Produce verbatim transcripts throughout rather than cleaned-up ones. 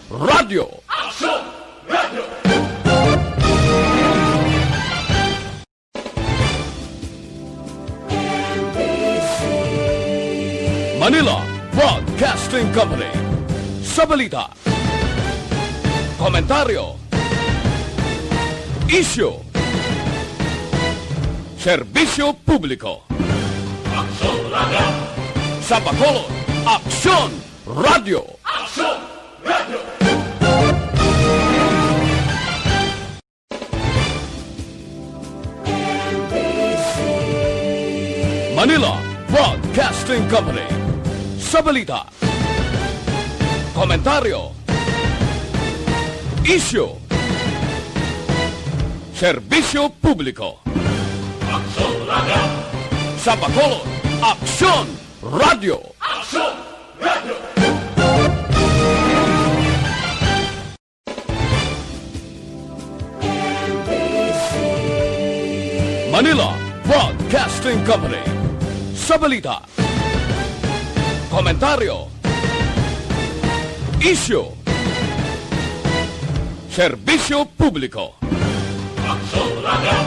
Radyo. Aksyon! Radyo! Manila Broadcasting Company. Sa balita, komentaryo, isyu, serbisyo publiko. Aksyon Radyo! Sa Bacolod, Aksyon Radyo! Aksyon Radyo! Manila Broadcasting Company. Sa balita, komentaryo, isyu, serbisyo publiko. Aksyon Radyo! Sa Bacolod, Aksyon Radyo! Aksyon Radyo! Manila Broadcasting Company. Sa balita, komentaryo, isyu, serbisyo publiko. Aksyon Radyo!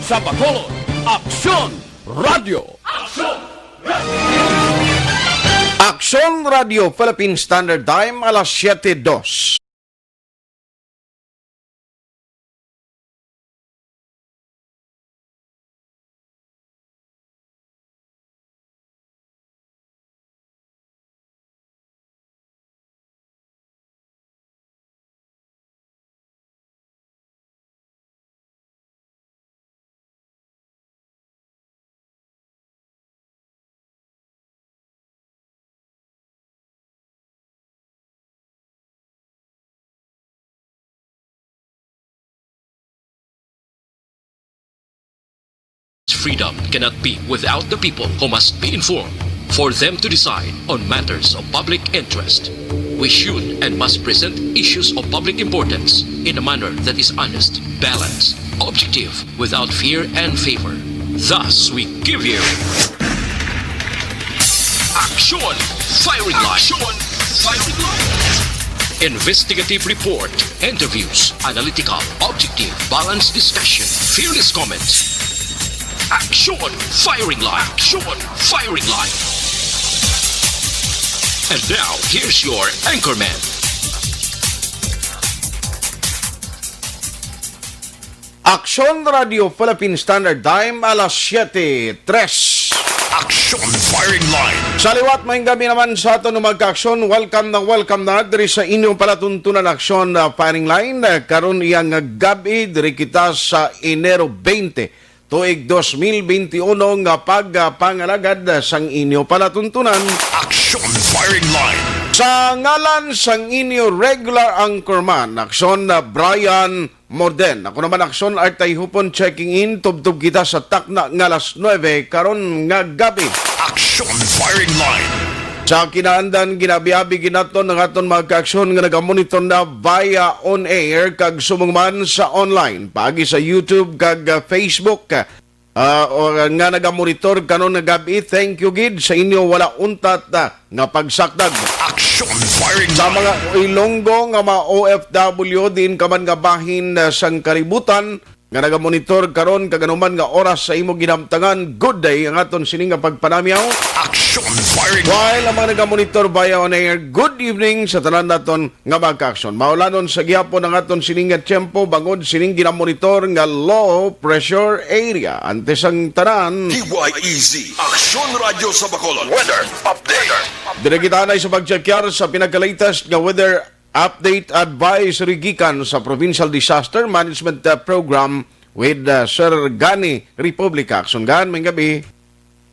Sa Bacolod, Aksyon Radyo! Aksyon Radyo! Aksyon Radyo Philippine Standard Time, alas siyete dos. Freedom cannot be without the people who must be informed for them to decide on matters of public interest. We should and must present issues of public importance in a manner that is honest, balanced, objective, without fear and favor. Thus, we give you Action Firing Line. Action Firing Line. Investigative report, interviews, analytical, objective, balanced discussion, fearless comments. Action Firing Line. Action Firing Line. And now, here's your anchorman. Aksyon Radio Philippine Standard Time, alas siyete tres. Action Firing Line. Sa liwat, maayong gabi naman sa aton mga ka-aksyon. Welcome na welcome na diri sa inyong palatuntunan, Aksyon, ah, Firing Line. Ah, karon iyang gabi, diri kita sa Enero twenty, tuig dos mil twenty-one, nga pagpangalagad sang inyo palatuntunan. Action Firing Line. Sa ngalan sang inyo regular anchorman, Aksyon, ah, Brian Morden. Ako naman, Aksyon Art Tayhupon, checking in. Tubtob kita sa takna nga alas nuebe karon nga gabi. Action Firing Line. Sa kinaandan, ginabiabi ginaton ang aton mga ka-aksyon nga nagamonitor na via on air kag subong man sa online, paagi sa YouTube kag, ah, Facebook. Ah, o, nga nagamonitor karon nga gabi, thank you gid sa inyo wala untat, ah, nga pagsakdag. Action Firing Sa Line. Mga Ilonggo nga mga O F W diin ka man nga bahin, ah, sang kalibutan, nga nagamonitor karon kag anuman nga oras sa imo ginamtangan, good day ang aton sini nga pagpanamyaw. Action Firing While ang mga nagamonitor via on air, good evening sa tanan naton nga mga ka-aksyon. Maulanon sa gihapon ang aton sining nga tiyempo bangod sining ginamonitor nga low pressure area. Antes ang tanan, D Y E Z, Aksyon Radyo sa Bacolod. Weather update. Diri kita anay sa pagchekyar sa pinaka-latest nga weather update advisory gikan sa Provincial Disaster Management, uh, Program with, uh, Sir Gani Republica. Aksyon Gan, maayong gabi.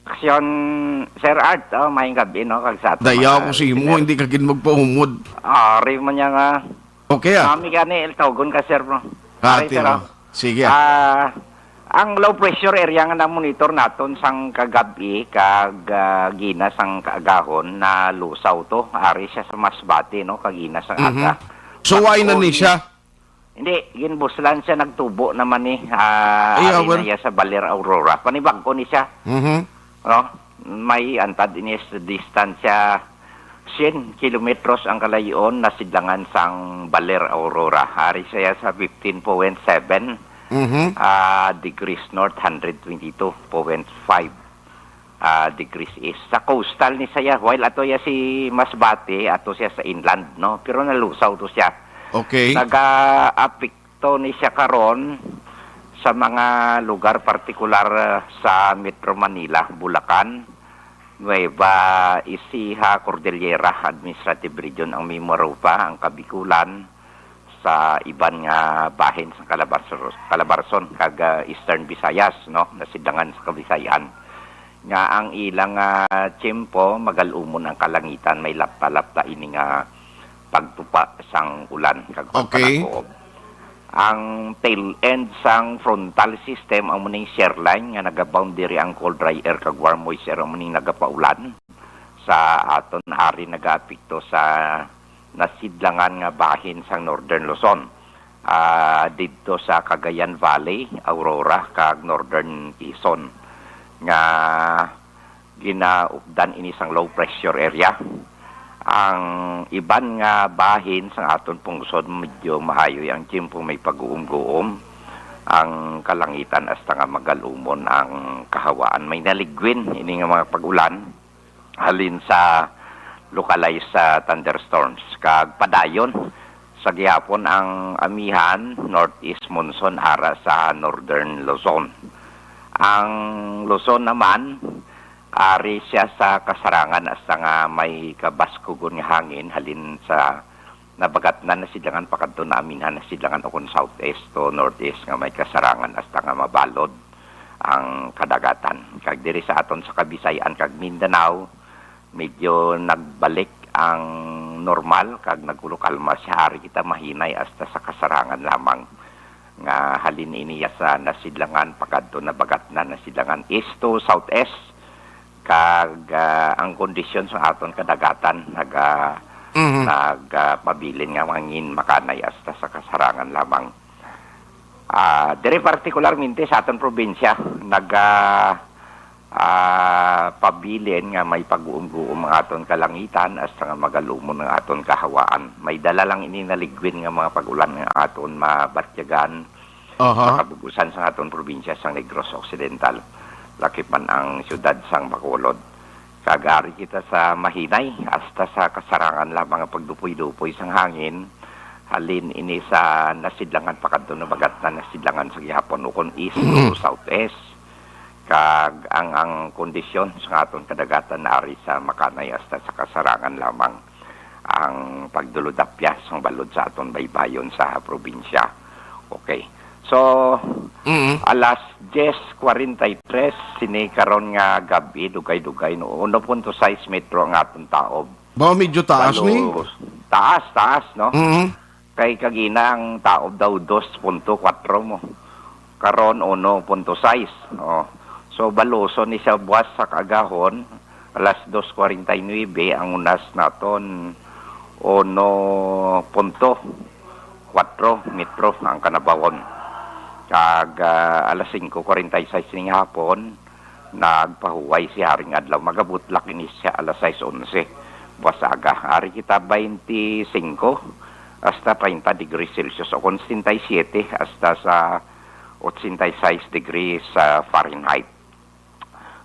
Aksyon, Sir Art, oh, maayong gabi, no, kag sa ato Daya mga ko sa imo, listener. Hindi ka gid magpahumod. Ari man niya nga. Okay, ah. Mami gani, iltawgon ka, sir, bro. Ah, Ari, sir, tino. Oh. Sige, ah. Ah, ang low pressure area nga na-monitor naton sang kagab-i kag, ah, gina sang kaagahon na lusaw to. Ari siya sa Masbate, no, kagina sang Mhm. Aga. So, why na Bangko ni ni siya? Hindi, ginbuslan siya, nagtubo naman ni, ah, Ay, ari awan. Na iya sa Baler, Aurora. Panibag ko ni siya. Mhm. No? May antad ini sa distansya Siyam kilometros ang kalayo-on, nasidlangan sang Baler, Aurora. Ari siya sa fifteen point seven, Mhm. ah, degrees north, hundred twenty-two point five, ah, degrees east. Sa coastal ni siya, while ato ya si Masbate, ato siya sa inland, no? Pero nalusaw to siya. Okay. Naga-apekto ni siya karon sa mga lugar, partikular, ah, sa Metro Manila, Bulacan, Nueva Ecija, Cordillera Administrative Region, ang Mimaropa, ang Kabikulan, sa iban nga bahin sa Calabarzon, Calabarzon kag, ah, Eastern Visayas, no, nasidlangan sa Kabisayan, nga ang ilang, ah, tiyempo, magal-umon ang kalangitan, may lapta-lapta ini nga pagtupa sang ulan kag Okay. pagpanagob. Ang tail end sang frontal system amo ning shear line nga nagaboundary ang cold dry air kag warm moist air amo ning nagapaulan sa aton ari nagaapekto sa nasidlangan nga bahin sang Northern Luzon, ah, didto sa Cagayan Valley, Aurora, kag Northern Quezon, nga ginaupdan ini sang low pressure area. Ang iban nga bahin sang aton pungsod medyo mahayoy ang tiyempo, may pag-uum-guom ang kalangitan hasta nga magal-umon ang kahawaan. May naligwin ini nga mga pag-ulan halin sa localized, ah, thunderstorms. Kag padayon sa gihapon ang amihan northeast monsoon ara sa northern Luzon. Ang Luzon naman, ari siya sa kasarangan hasta nga may kabaskugon nga hangin halin sa nabagatnan, nasidlangan pakadto na amihan, nasidlangan ukon southeast to northeast nga may kasarangan hasta nga mabalod ang kadagatan. Kag diri sa aton sa Kabisayan kag Mindanao, medyo nagbalik ang normal kag nagkulokalma siya. Ari kita mahinay hasta sa kasarangan lamang nga halin ini ya sa nasidlangan pakadto nabagatnan, nasidlangan east to southeast, kag, ah, ang kondisyon sa aton kadagatan naga Mhm. nagapabilin nga mangin makanay hasta sa kasarangan lamang. Ah, diri partikularmente sa aton probinsya, naga, ah, pabilin nga may pag-uum-guom ang aton kalangitan hasta nga magal-umon ang aton kahawaan. May dala lang ini naligwin nga mga pag-ulan nga aton mabatyagan Aha. sa kabug-usan sa aton probinsya sa Negros Occidental, lakip man ang siyudad sang Bacolod. Kag ari kita sa mahinay hasta sa kasarangan lamang nga pagdupoy-dupoy sang hangin, halin ini sa nasidlangan pakadto nabagatnan, nasidlangan sa gihapon ukon east to southeast. Kag ang, ang kondisyon sa aton kadagatan ari sa makanay hasta sa kasarangan lamang ang pagdulodapya sang balod sa aton baybayon sa probinsya. Okay. So, Mm. alas diyes kwarenta y tres, sini karon nga gab-i, dugay-dugay, no? Uno punto sais metro ang aton taob. Ba, medyo taas ni? Balo, taas, taas, no? Mm. Kay kagina ang taob daw dos punto kuwatro mo. Karon, uno punto sais. Oh. So, baluson ni siya buwas sa kaagahon, alas dos kwarenta y nuebe, ang unas naton, uno punto kuwatro metro ang kanabawon. Kag, ah, alas singko kwarenta y sais ning hapon, nagpahuway si Haring Adlaw. Magabutlak ini siya alas sais onse. Buwas sa aga. Ari kita baynte singko hasta treinta degrees Celsius o kon setenta y siete hasta sa ochenta y seis degrees, ah, Fahrenheit.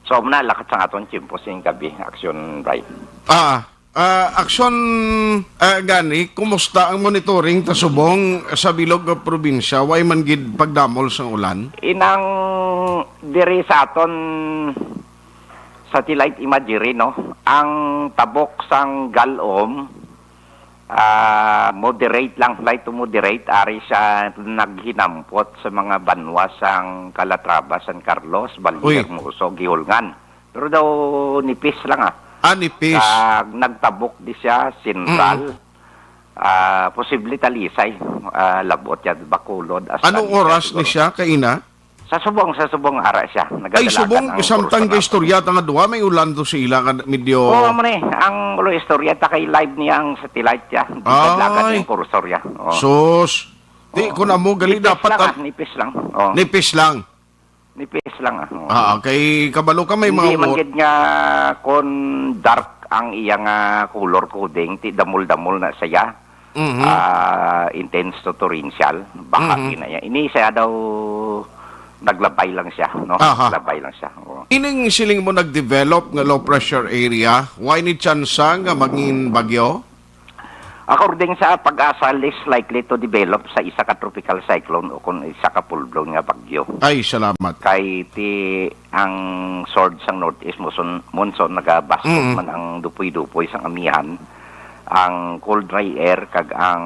So, muna, lakat sa aton tiyempo sing gabi, Aksyon Brian. Ah, ah, Aksyon, ah, gani, kumusta ang monitoring ta subong sa bilog nga probinsya? Way man gid pagdamol sang ulan? Inang diri sa aton satellite imagery, no? Ang tabok sang galom, ah, moderate lang, light to moderate, ari siya naghinampot sa mga banwa sang Calatrava, San Carlos, Uy. Vallehermoso, Guihulngan. Pero daw nipis lang, ah. Ah, nipis. Kag nagtabok di siya, sentral. Mm. Ah, posible Talisay, ah, labot yan, Bacolod, hasta Anong ni siya oras ni siguro. siya, kaina? Sa subong, sa subong, ara siya. Ay, Nagadalagan subong, ang samtang kurso nato. Istorya ta nga duha, may ulan to sa ila nga medyo Oo, amo ni. Ang ulo istorya ta kay live niya ang satellite niya. Nagadalagan Ay. Yung kurso niya. Oo. Sus. Di, Oo. kung amo, gali Nipis dapat lang, ah, ah, nipis lang. Oo. Nipis lang. Nipis lang, ah. Oo. Ah, kay kabalo ka may mga Hindi man wor- gid nga kon dark ang iya nga color coding, ti damol-damol na siya. Mhm. Ah, intense to torrential, baha Mhm. yun na yan. Ini siya daw, naglabay lang siya, no? Aha. Naglabay lang siya, oo. Ining siling mo nag-develop nga low pressure area, why ni tsansa nga mangin bagyo? According sa PAGASA, least likely to develop sa isa ka tropical cyclone o kung isa ka full-blown nga bagyo. Ay, salamat. Kay ti ang surge sang northeast monsoon, monsoon nagabastos Mm. man ang dupoy-dupoy sang amihan, ang cold dry air kag ang,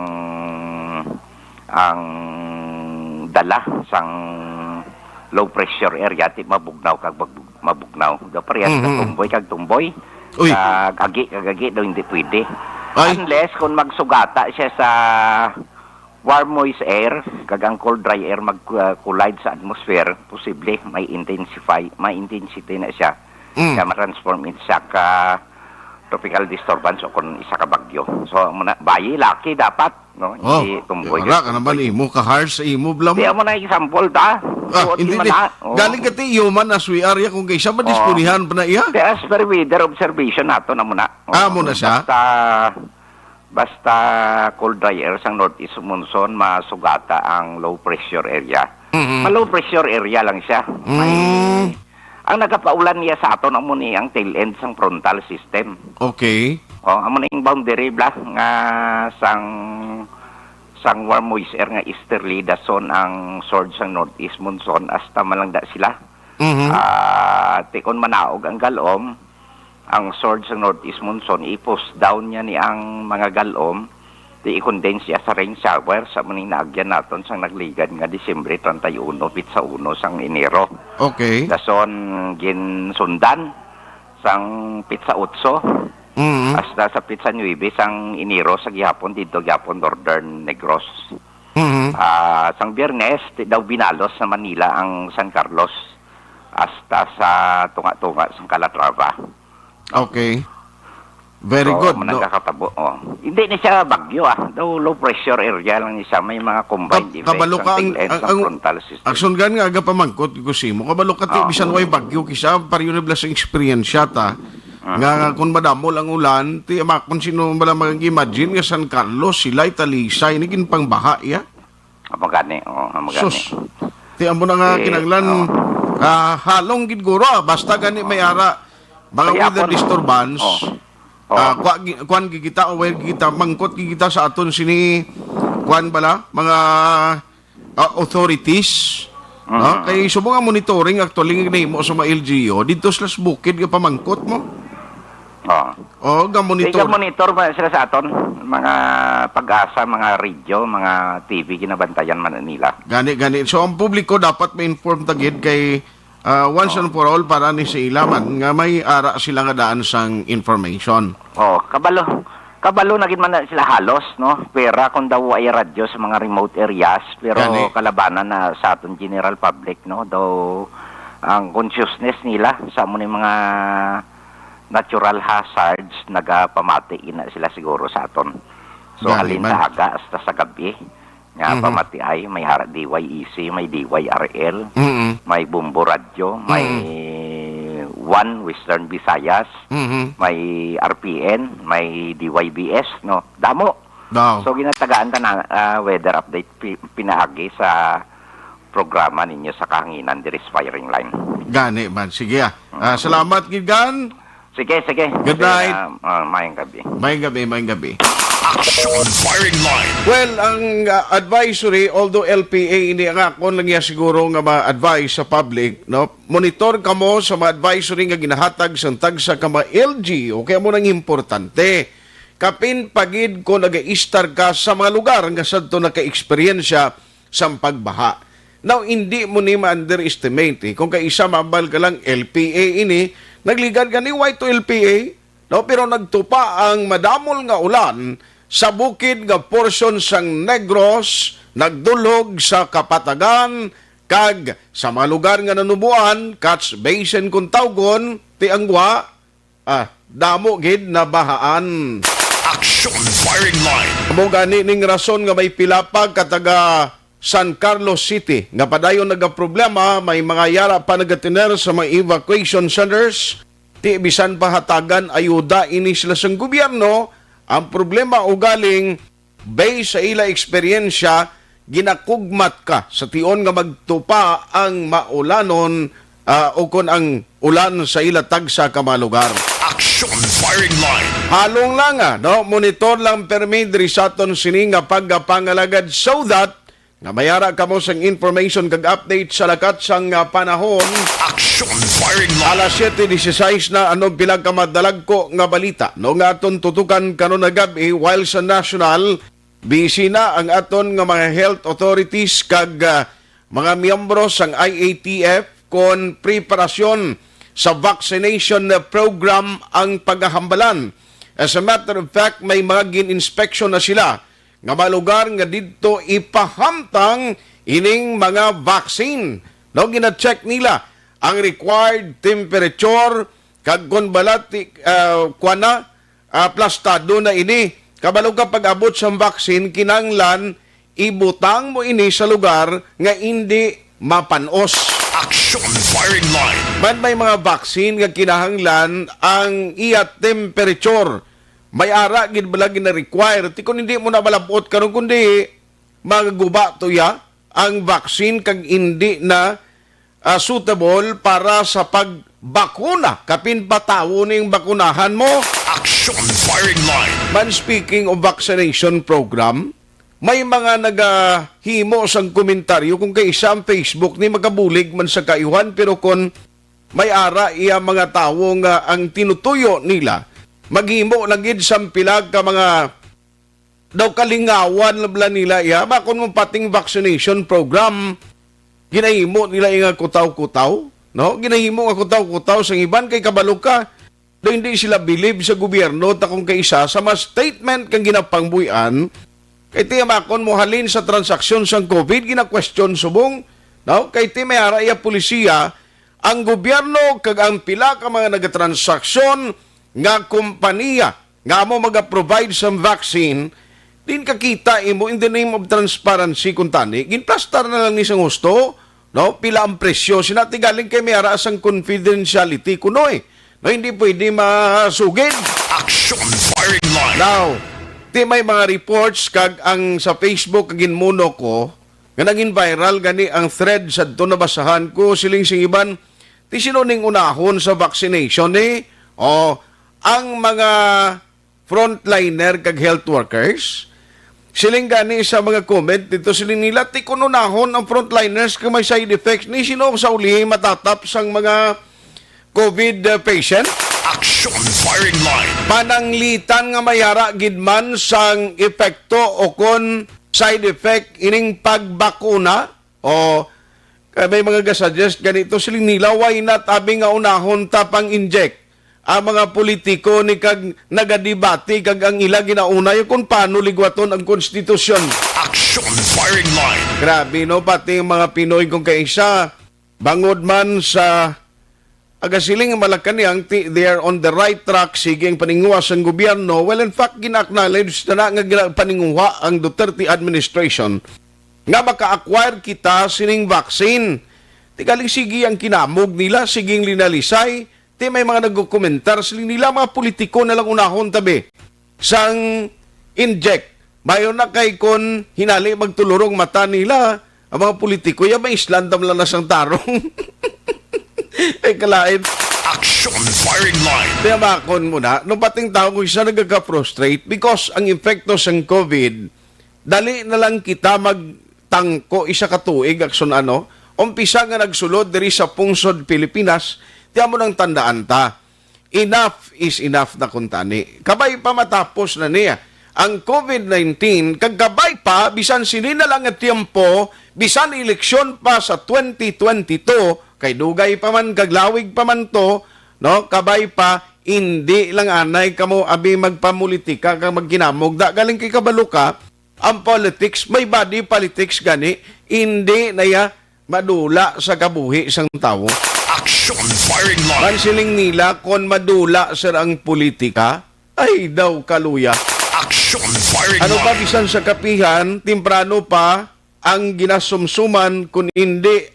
ang dala sang low pressure area ti mabugnaw kag magbug-, mabugnaw. Daw parehas ka Mm-hmm. tumboy kag tumboy, Uy. kag agi kag agi daw hindi pwede. Ay. Unless kung magsugata siya sa warm moist air kag ang cold dry air mag, uh, collide sa atmosphere, posible may intensify, may intensity na siya. Mm. Kaya ma-transform it siya ka tropical disturbance o kung isa ka bagyo. So, amo na, bayi, lucky dapat, no? Oh, hindi tumboy wala ka naman, tumboy. Imo ka harsh sa imo bala mo. Di, amo na example, ta. Ah, Suot hindi, ni di. Mana, oh. Galing ka ti human as we are, ya, kung kaysa Oh. madisponihan pa na iya. Di, as per weather observation nato na muna. Ah, Oh, muna siya? Basta, basta cold dry air sang northeast monsoon, masugata ang low pressure area. Mhm. Ma-low pressure area lang siya. May Mm. Ang nagapaulan niya sa aton amo ni ang tail end sang frontal system. Okay. Oh, amo na yung boundary bala nga sang, sang warm moist air nga easterly dason ang surge sang northeast monsoon hasta malangda sila. Mhm. Ah, ti kon manaog ang galom, ang surge sang northeast monsoon, i-push down niya ni ang mga galom, ti i-condense siya sa rain shower sa muning naagyan naton sang nagligad nga Disyembre treinta y uno, pitsa uno sang Enero. Okay. Dason ginsundan sang pitsa otso Mm. hasta sa pitsa nuebe sang Enero sa gihapon dito gihapon Northern Negros. Mm. Ah, sang Biyernes, ti daw binalos sa Manila ang San Carlos hasta sa tunga-tunga sang Calatrava. Okay. Very So, good, amo no? nagkakatabo, oh. Hindi ni siya bagyo, ah. Daw low pressure area lang ni siya. May mga combined Kab-, effects kabalo ang ka ang, tail end ang, sa ang, frontal system. Aksyon gan nga aga pamangkot ko si mo. Kabalo ka ti, Oh. bisan way bagyo, kisa, pareho na bala sa eksperyensya ta. Ah. Nga kung madamol ang ulan, ti, ama, kung sino bala mag-imagine nga San Carlos, sila, Talisay, ni ginpangbaha, ya? Amo gani, oh, amo gani. Sus. Ti amo na nga Eh, kinahanglan, oh. ah, halong gid guro, ah. Basta gani may ara, mga Kaya weather ako, disturbance, oh. Oh. ah, kwa-, gi-, kuan gid kita, aware gid kita, mangkot gid kita sa aton sini, kuan bala, mga, ah, authorities, no? Mhm. Kay subong nga monitoring actually nga ginahimo sa mga L G U, dito sila sa bukid nga pamangkot mo. Oh. Oh, ga-monitor. Ga-monitor ba sila sa aton? Mga PAGASA, mga radio, mga T V, ginabantayan man nila. Gani, gani. So, ang publiko dapat ma-inform ta gid kay, ah, once Oh. and for all para ni sa ila man nga may ara sila nga daan sang information. Oh, kabalo. Kabalo na gid man na sila halos, no? Pera kung daw ay radyo sa mga remote areas, pero Gani. kalabanan na sa aton general public, no? Daw ang consciousness nila sa amo ni mga natural hazards, nagapamati ina sila siguro sa aton. So, Gani halin man. sa aga hasta sa gabi, nga Mhm. pamatiay, may har-, D Y E C, may D Y R L, Mm-mm. may Bombo Radyo, may Mm. One Western Visayas, Mm-hmm. may R P N, may D Y B S, no? Damo. Daw. So, ginatagaan ta na, ah, weather update pi-, pinaagi sa programa ninyo sa kahanginan diri sa firing line. Gani man. Sige, ah. Ah, salamat gid, Gan. Sige, sige. Good Sige, night. ah, ah, mayang gabi. Mayang gabi, mayang gabi. Action Firing Line. Well, ang, ah, advisory, although L P A ini, ang akon lang niya siguro nga ma-advise sa public, no? Monitor kamo sa mga advisory nga ginahatag sang tagsa ka mga L G U, kay amo nang importante. Kapin pa gid kung nagaistar ka sa mga lugar nga sadto naka-eksperyensya sang pagbaha. Now, hindi mo ni ma-underestimate, eh. Kung kaisa mabal ka lang, L P A ini, nagligad ka ni, why to L P A? No, pero nagtupa ang madamol nga ulan sa bukid nga portion sang Negros, nagdulhog sa Kapatagan, kag sa mga lugar nga nanuboan, catch basin kung tawgon, ti ang gwa, ah, damo gid nabahaan. Action Firing Line. Amo gani ning rason nga may pila pa ka taga San Carlos City, nga padayon nagaproblema, may mga yara pa nagatiner sa mga evacuation centers. Ti bisan pa hatagan ayuda ini sila sang gobyerno, ang problema ugaling, based sa ila eksperyensya, ginakugmat ka sa tion nga magtupa ang maulanon, ah, o kon ang ulan sa ila tagsa ka mga lugar. Action Firing Line. Halong lang, ah, no? Monitor lang permi diri sa aton sini nga pagpangalagad so that nga mayara kamo sang information kag update sa lakat sang, ah, panahon. Action Firing Line. Alas siete dieciséis na, ano pila ka madalagko nga balita, no, nga aton tutukan karon nga gab-i, while sa national, busy na ang aton nga mga health authorities kag, ah, mga miyembro sang I A T F kon preparasyon sa vaccination program ang pagahambalan. As a matter of fact, may mga gin-inspection na sila nga mga lugar nga didto ipahamtang ining mga vaccine. No, gina-check nila ang required temperature kag kon balati, ah, kuwan na, ah, plastado na ini. Kabalo ka, pag-abot sang vaccine, kinahanglan ibutang mo ini sa lugar nga indi mapanos. Action Firing Line. Man may mga vaccine nga kinahanglan ang iya temperature. May ara gid bala gina-require. Ti kon hindi mo na malab-ot karon, kundi magaguba to ya ang vaccine kag hindi na, ah, suitable para sa pagbakuna. Kapin pa tawo ning bakunahan mo. Action Firing Line. Man, speaking of vaccination program, may mga nagahimo sang komentaryo kung kay isa ang Facebook ni magabulig man sa kaayuhan, pero kon may ara iya mga tawo nga ang tinutuyo nila, maghimo lang gid sang pila ka mga daw kalingawan lang bala nila iya, bakon mo pating vaccination program, ginahimo nila iya nga kutaw-kutaw, no? Ginahimo nga kutaw-kutaw sang iban kay kabalo ka, daw hindi sila bilib sa gobyerno, ta kung kaisa sa mga statement kang ginapangbuy-an, kay tiyamakon mo halin sa transaksyon sang COVID, gina-question subong, no? Kay ti may ara iya polisiya, ang gobyerno kag ang pila ka mga nagatransaksyon nga kompanya nga amo maga-provide sang vaccine, din kakita imo in the name of transparency, kung tani, ginplastar na lang ni sang husto, no? Pila ang presyo, sina ti galing kay may ara sang confidentiality kuno, eh. No, hindi pwede masugid. Action Firing Line. Now, ti may mga reports kag ang sa Facebook kag ginmuno ko, nga naging viral gani ang thread sadto nabasahan ko, siling sing iban, ti sino ning unahon sa vaccination ni? O, ang mga frontliner kag health workers? Siling gani sa mga comment dito, siling nila, ti kun unahon ang frontliners kung may side effects ni, sino sa uli matatap sang mga COVID, uh, patient? Action Firing Line. Pananglitan nga may ara gid man sang epekto o kon side effect ining pagbakuna. O, kay may mga gasuggest ganito, siling nila, why not abi nga unahon ta pang-inject ang mga politiko ni kag nagadebate kag ang ila ginaunay kung paano ligwaton ang konstitusyon? Action Firing Line. Grabe, no? Pati ang mga Pinoy kung kaisa, bangod man sa aga siling Malacañang, ti, they are on the right track, sige ang paninguha sang gobyerno. Well, in fact, gina-acknowledge na, na nga gina-, paninguha ang Duterte administration nga maka-acquire kita sining vaccine. Ti galing sige ang kinamog nila, sige ang linalisay. Ti may mga nagkokomentar, siling nila, mga politiko na lang unahon tabi sang inject. Mayo na kay kon hinali magtulurong mata nila, ang mga politiko, ya, may islandam lang na sang tarong. Ay, kalain. Action Firing Line. Kaya bakon mo na, nung pating tao ko isa nagka-frustrate because ang epekto sang COVID, dali na lang kita magtangko isa ka tuig, akson ano, umpisa nga nagsulod diri sa pungsod Pilipinas, tiyan mo nang tandaan ta. Enough is enough na kuntani. Kabay pa matapos na niya ang COVID nineteen, kag kabay pa, bisan sini na lang nga tiyempo, bisan eleksyon pa sa twenty twenty-two, kay dugay pa man, kag lawig pa man to, no? Kabay pa, hindi lang anay kamo abi magpamulitika kag magkinamog. Da, galing kay kabalo ka, ang politics, may body politics gani, hindi na ya madula sa kabuhi sang tawo. Action Firing Line. Man siling nila, kon madula, sir, ang politika, ay daw kaluya. Action Firing Line. Ano pa, bisan sa kapihan, temprano pa, ang ginasumsuman, kun hindi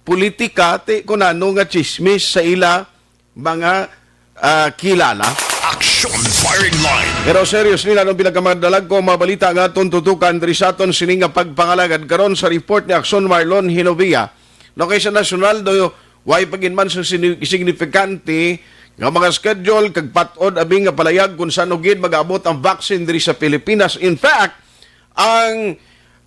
politika, ti kun ano nga chismis sa ila mga, ah, kilala. Action Firing Line. Pero seriously, anong pinakamadalagko ang mga balita nga aton tutukan diri sa aton sini nga pagpangalagad karon sa report ni Action Marlon Hinovia? No, kay sa nasyonal do, way pa gid man sa sini-, signifikante nga mga schedule kag patod abi nga palayag kung sano gid mag-abot ang vaccine diri sa Pilipinas. In fact, ang,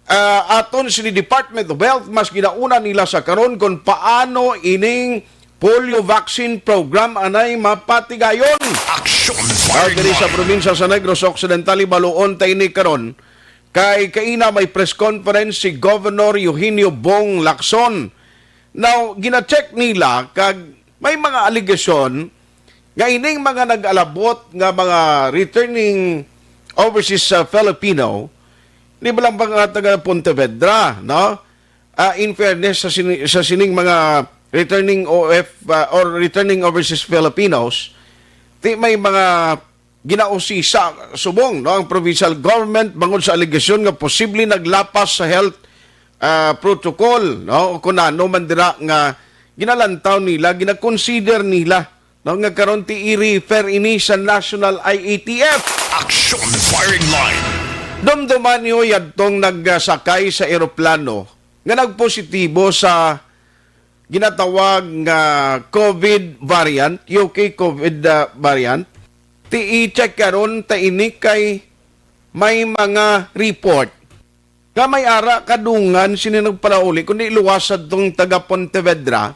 ah, aton sini Department of Health, mas ginauna nila sa karon kung paano ining polio vaccine program anay mapatigayon. Action Firing Line. Diri sa probinsya sa Negros Occidental, hibaluon ta ini karon kay kaina may press conference si Governor Eugenio Bong Lacson. Now, gina-check nila kag may mga alegasyon nga ining mga nag-alabot nga mga returning overseas, uh, Filipino, di ba lang mga taga Pontevedra, no? Ah, in fairness sa sini-, sa sining mga returning O F, ah, or returning overseas Filipinos, ti may mga ginausisa subong, no, ang provincial government bangod sa alegasyon nga posible naglapas sa health, ah, protocol, no, o kung ano man dira nga ginalantaw nila, ginakonsider nila, no, nga karon ti i-refer ini sa National I A T F. Action Firing Line. Dumduman niyo yadtong nagsakay sa eroplano nga nagpositibo sa ginatawag nga COVID variant, U K COVID, ah, variant. Ti i-check karon ta ini kay may mga report nga may ara kadungan sini nagpalauli, kundi luwas adtong taga Pontevedra.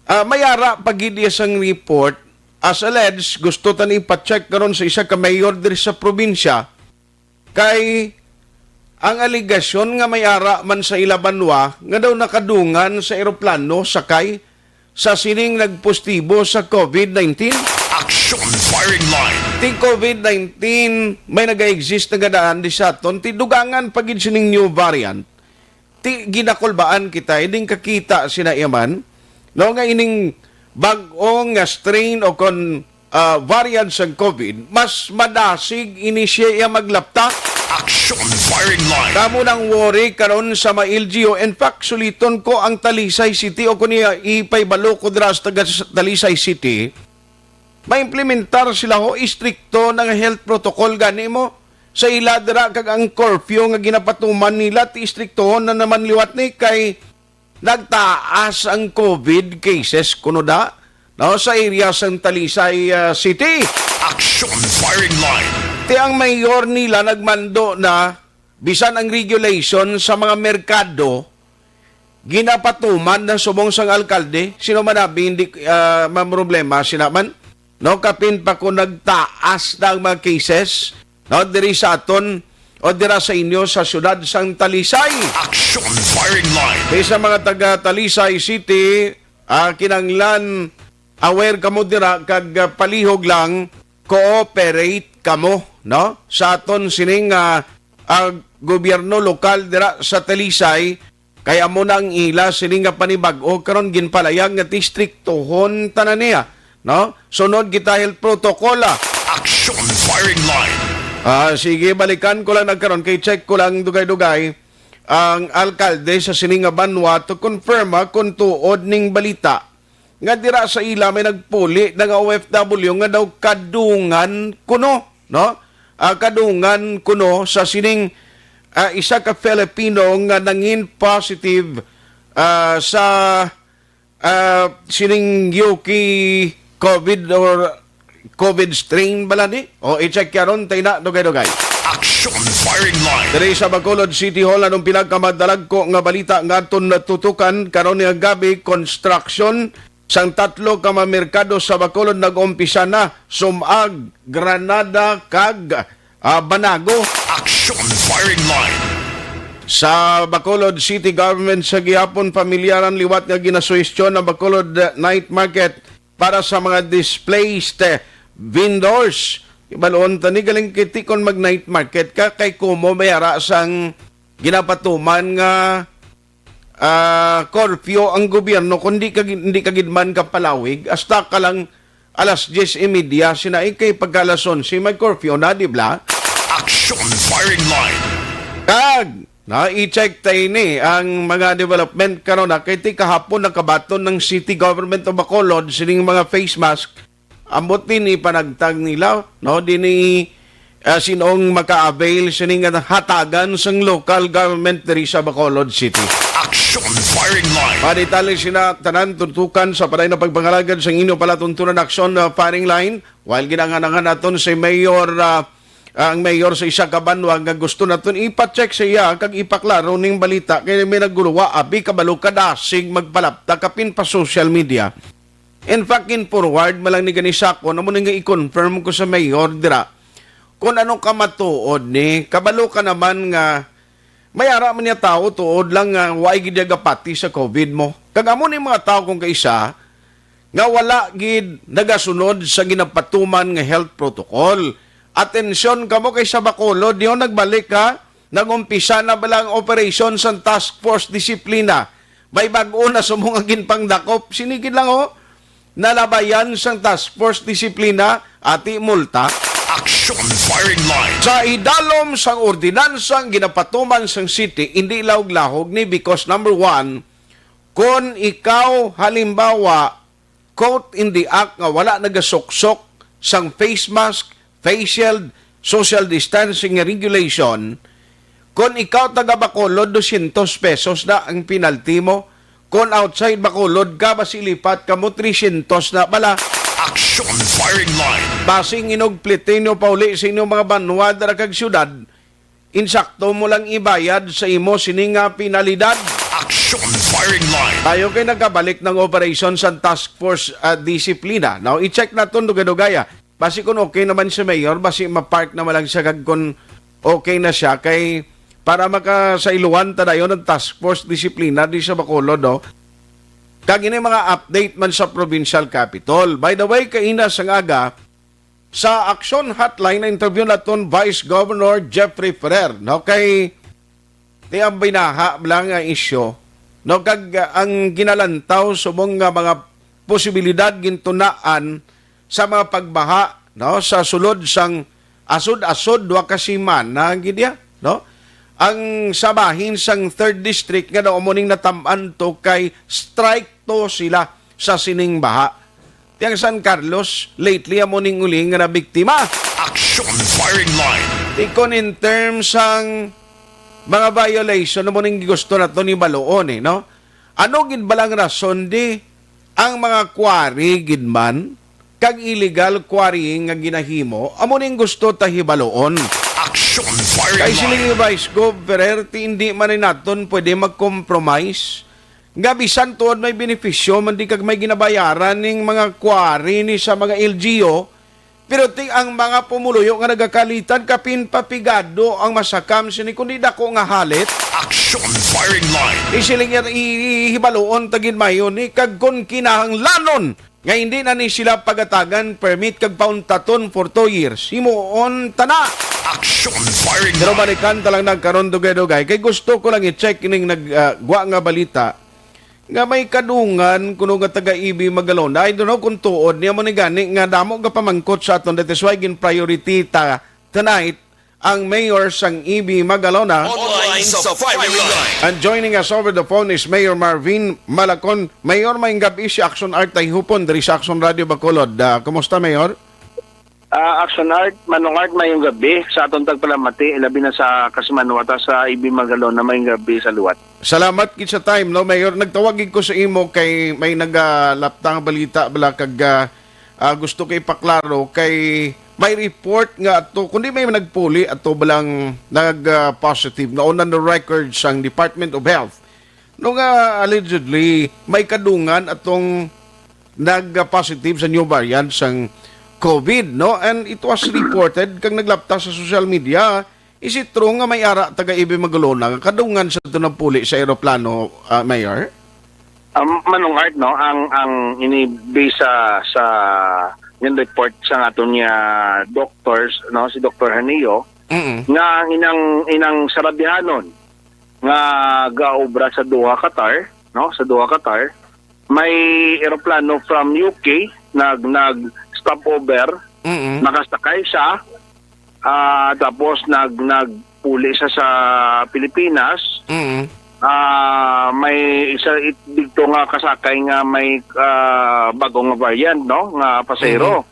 Ah, may ara pa gid iya sang report. As alleged, gusto ta ni ipa-check karon sa isa ka mayor diri sa probinsya. Kay ang alegasyon nga may ara man sa ila banwa nga daw nakadungan sa eroplano sakay sa sining nagpositibo sa COVID nineteen. Action Firing Line. Ti COVID nineteen may naga-exist na gadaan di sa aton, ti dugangan pa gid sining new variant. Ti ginakulbaan kita, ining kakita sina iya man, no, nga ining bag-o nga strain o kon, ah, variant sang COVID, mas madasig ini siya iya maglapta. Action Firing Line. Kamo nang worry karon sa mga L G U. In fact, suliton ko ang Talisay City o kung iya ipahibalo ko dira sa taga Talisay City, maimplementar sila ho istrikto na nga health protocol gani mo sa ila dira, kag ang curfew nga ginapatuman nila ti istriktohon na naman liwat ni kay nagtaas ang COVID cases kuno da, no, sa area sang Talisay, ah, City. Action Firing Line. Ti ang mayor nila nagmando na bisan ang regulation sa mga merkado ginapatuman na subong sang alkalde. Sino man abi hindi, ah, mamroblema sina man? No, kapin pa kung nagtaas na ang mga cases, no, diri sa aton o dira sa inyo sa siyudad sang Talisay. Action Firing Line. Di sa mga taga Talisay City, ah, kinahanglan aware kamo dira kag, ah, palihog lang, cooperate kamo, no, sa aton sining, ah, ah, gobyerno lokal dira sa Talisay. Kay amo na ang ila sini nga panibag-o karon, ginpalayag nga ti istriktohon tanan niya, no? Sunod kita health protocol, ah. Action Firing Line. Ah, sige, balikan ko lang nagkaron kay check ko lang dugay-dugay ang alkalde sa sini nga banwa to confirm, ah, kung tuod ning balita nga dira sa ila may nagpuli na nga O F W nga daw kadungan kuno, no? Ah, kadungan kuno sa sining, ah, isa ka Filipino nga nangin positive, ah, sa, ah, sining U K COVID or COVID strain bala ni? O, i-check karon, tay na, dugay-dugay. Action Firing Line. Diri sa Bacolod City Hall, anong pinakamadalagko nga balita nga aton natutukan karon nga gabi, construction sang tatlo ka mga merkado sa Bacolod nag-umpisa na, Sumag, Granada, kag, ah, Banago. Action Firing Line. Sa Bacolod City Government sa gihapon, pamilyaran liwat nga ginasuhestyon ang Bacolod, ah, Night Market para sa mga displaced, eh, vendors. Ibalon tani galing kiti kon mag night market ka kay kumo may ara sang ginapatuman nga, ah, curfew ang gobyerno, kung di ka gi-, hindi ka gid man ka palawig, hasta ka lang alas diyes y media, sina ikay pagka alas onse, may curfew na, di ba? Action Firing Line. Kag, Na i-check ta ini ang mga development karon, na kay ti kahapon nakabaton ng City Government of Bacolod sining mga face mask. Ambot din ipanagtag nila, no? Dini, ah, sinong maka-avail sining hatagan sang local government diri sa Bacolod City. Action Firing Line. Mga detalye sina tanan tuntukan sa paday na pagpangalagad sang inyo palatuntunan, Action, ah, Firing Line. While ginanganangan naton si Mayor, ah, ang mayor sa isa ka banwa nga gusto naton ipa-check sa iya kag ipaklaro ning balita kay may naguluwa, abi, kabalo ka dasig magpalapta kapin pa social media. In fact, in forward man lang ni gani sa akon, amo ni nga i-confirm ko sa mayor dira kung ano ka matuod ni. Kabalo ka naman nga may ara man niya tao tuod lang nga waay gid niya gapati sa COVID mo. Kag amo ni mga tao kung kaisa nga wala gid nagasunod sa ginapatuman nga health protocol. Atensyon kamo kay sa Bacolod, diho nagbalik, ha? Nag-umpisa na bala ang operasyon sang Task Force Disiplina. May bag-o na sumo nga ginpangdakop. Sinigid lang, oh. Nalabayan sang Task Force Disiplina, ati multa. Action Firing Line. Sa idalom sang ordinansa ang ginapatuman sang city, hindi lahog-lahog ni because, number one, kon ikaw, halimbawa, quote in the act nga wala nagasuksok sang face mask, face shield, social distancing regulation, kon ikaw taga Bacolod, dosyentos pesos na ang penalty mo. Kon outside Bacolod ka, basi lipat kamo, tresyentos na bala. Action Firing Line. Basi inugpliti nyo pauli sa inyong mga banwa dira kag syudad, insakto mo lang ibayad sa imo sini nga penalidad. Action Firing Line. Tayo kay nagkabalik ng operasyon sa Task Force, ah, Disiplina. Now, i-check naton dugay-dugaya. Basi kung okay naman si Mayor, basi ma-park naman lang siya kag kung okay na siya kay para makasailuan ta dayon ang Task Force Disiplina di sa Bacolod, no? Kag ini mga update man sa Provincial Capitol. By the way, kaina sang aga, sa Action Hotline, na-interview naton Vice Governor Jeffrey Ferrer, no? Kay ti ang binaha lang nga isyu, no? Kag, ah, ang ginalantaw subong nga mga posibilidad gintunaan sa mga pagbaha, no? Sa sulod sang asod-asod, duha ka semana gid ya, no? Ang sa bahin sang Third District nga daw amo ning natam-an to kay strike to sila sa sining baha. Ti ang San Carlos, lately amo ning uli nga nabiktima. Action Firing Line. Ti kon in terms sang mga violation, amo ning gusto nato ni baluon, eh, no? Ano gid balang rason di ang mga quarry gid man kag illegal quarrying nga ginahimo, amo ning gusto ta hibaluon? Action Firing Line. Kay siling ni Vice Gov Ferrer, ti hindi man ni naton pwede mag-compromise nga bisan tuod may benepisyo man di kag may ginabayaran ning mga quarry ni sa mga L G U, pero ti ang mga pumuluyo nga nagakalitan kapin papigado ang masakam sini kundi dako nga halit. Action Firing Line. Isiling niya, i-, i-, hibaluon ta gid mayo ni kag kon kinahanglanon nga hindi na ni sila pagatagan permit kag pauntaton for two years, himuon ta na. Action Firing Line. Pero balikan ta lang nagkaron dugay-dugay kay gusto ko lang i-check ining nag, ah, gwa nga balita nga may kadungan kuno nga taga E B Magalona. I don't know kung tuod niya mo ni gani nga damo nga pamangkot sa aton. That is why gin priority ta tonight ang mayor sang E B Magalona. Online sa Firing Line. And joining us over the phone is Mayor Marvin Malacon. Mayor, maayong gab-i, si Action Art Tayhupon diri sa Action Radio Bacolod. Ah, kumusta, Mayor? Ah, Action Art, Manong Art, maayong gab-i sa aton tagpalamati, labi na sa kasimanwata sa E B Magalona, maayong gab-i sa liwat. Salamat gid sa time, no, Mayor. Nagtawag gid ko sa imo kay may nagalapta nga balita bala kag, ah, ah, gusto ko ipaklaro kay may report nga ato, kundi may nagpuli ato balang nag, ah, positive nga on the record sang Department of Health. No nga allegedly may kadungan atong nag-positive sa new variant sang COVID, no? And it was reported kag naglapta sa social media. Is it true nga may ara taga E B Magalona nga kadungan sa tunang puli sa eroplano, ah, Mayor? Um, Manong Art, no, ang, ang ini based sa, sa yung report sa aton nga doctors, no, si Doktor Hanio, Mm-mm. nga ang inang, inang Sarabihanon nga gaobra sa Doha, Qatar, no, sa Doha, Qatar, may eroplano from U K nag, nag stopover, Mm-mm. nakasakay siya, ah, tapos nag, nag puli sa, sa Pilipinas, Mm. ah, may isa it-, dito nga kasakay nga may, ah, bago nga variant, no, nga pasahero. Mhm.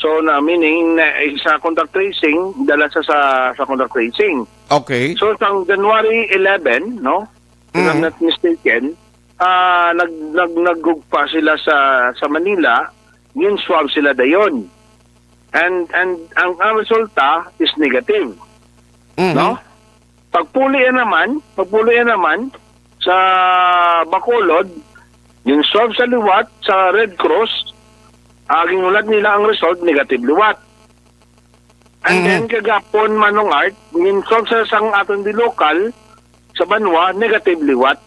So, na, meaning, na, sa contact tracing, dala sa, sa, sa contact tracing. Okay. So, sang January eleven, no, if I'm Mm. not mistaken, ah, nag-, nag-, naggugpa sila sa, sa Manila, yun swab sila dayon. And, and ang, ang resulta is negative, Mhm. no? Pagpuli naman, pagpuli naman sa Bacolod, yung swab sa liwat, sa Red Cross, ah, ginhulat nila ang result, negative liwat. And Mhm. then, kagapon, Manong Art, yung swab sa sang aton di lokal, sa Banwa, negative liwat.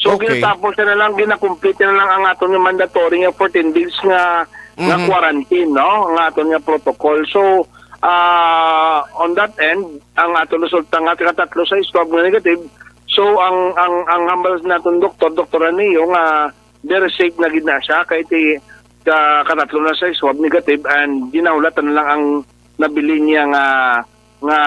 So, Okay. ginatapos na lang, ginakomplete na lang ang aton nga mandatory nga fourteen days nga, nga Mhm. quarantine, no? Ang aton nga protocol. So, ah, on that end, ang aton resulta nga katatlo sa swab nga negative. So, ang, ang, ang hambal naton doktor, Doktor Aneo, nga very safe na gid na siya kay ti ka, katatlo na sa swab negative and ginahulatan na lang ang nabilin niya nga, nga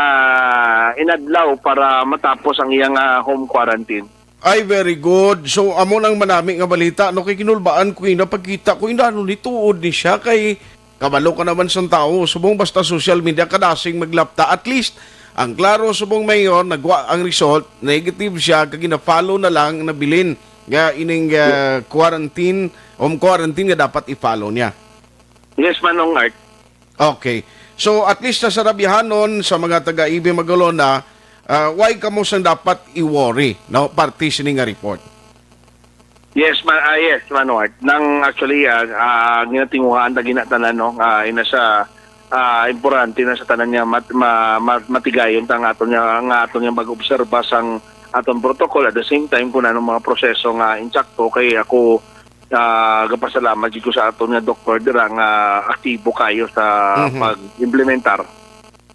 inadlaw para matapos ang iyang, ah, home quarantine. Ay, very good. So, amo nang manami nga balita, no? Kay kinulbaan ko ina, pagkita ko ina, ano ni tuod ni siya, kay kabalo ka naman sang tawo, subong basta social media, kadasing maglapta. At least, ang klaro, subong mayor, nagwa ang result, negative siya, kag gina-follow na lang, nabilin nga ining, ah, quarantine, home quarantine nga dapat i-follow niya. Yes, Manong Art. Okay. So, at least sa sarabihanon sa mga taga-Ibi Magalona, ah, why kamo sang dapat i-worry, no? Parte sini nga report. Yes, ma-, ah, yes, Manong Art. Nang actually, ah, ah, ginatinguhaan ta ginatanan, no? Ah, ina sa, ah, importante na sa tanan niya mat-, ma-, ma-, matigayon ta nga aton nga, nga aton nga mag-obserba sang aton protocol at the same time kung anong mga proseso nga insakto kay ako, ah, gapasalamat gid ko sa aton nga doktor dira nga aktibo kayo sa Mhm. pag-implementar.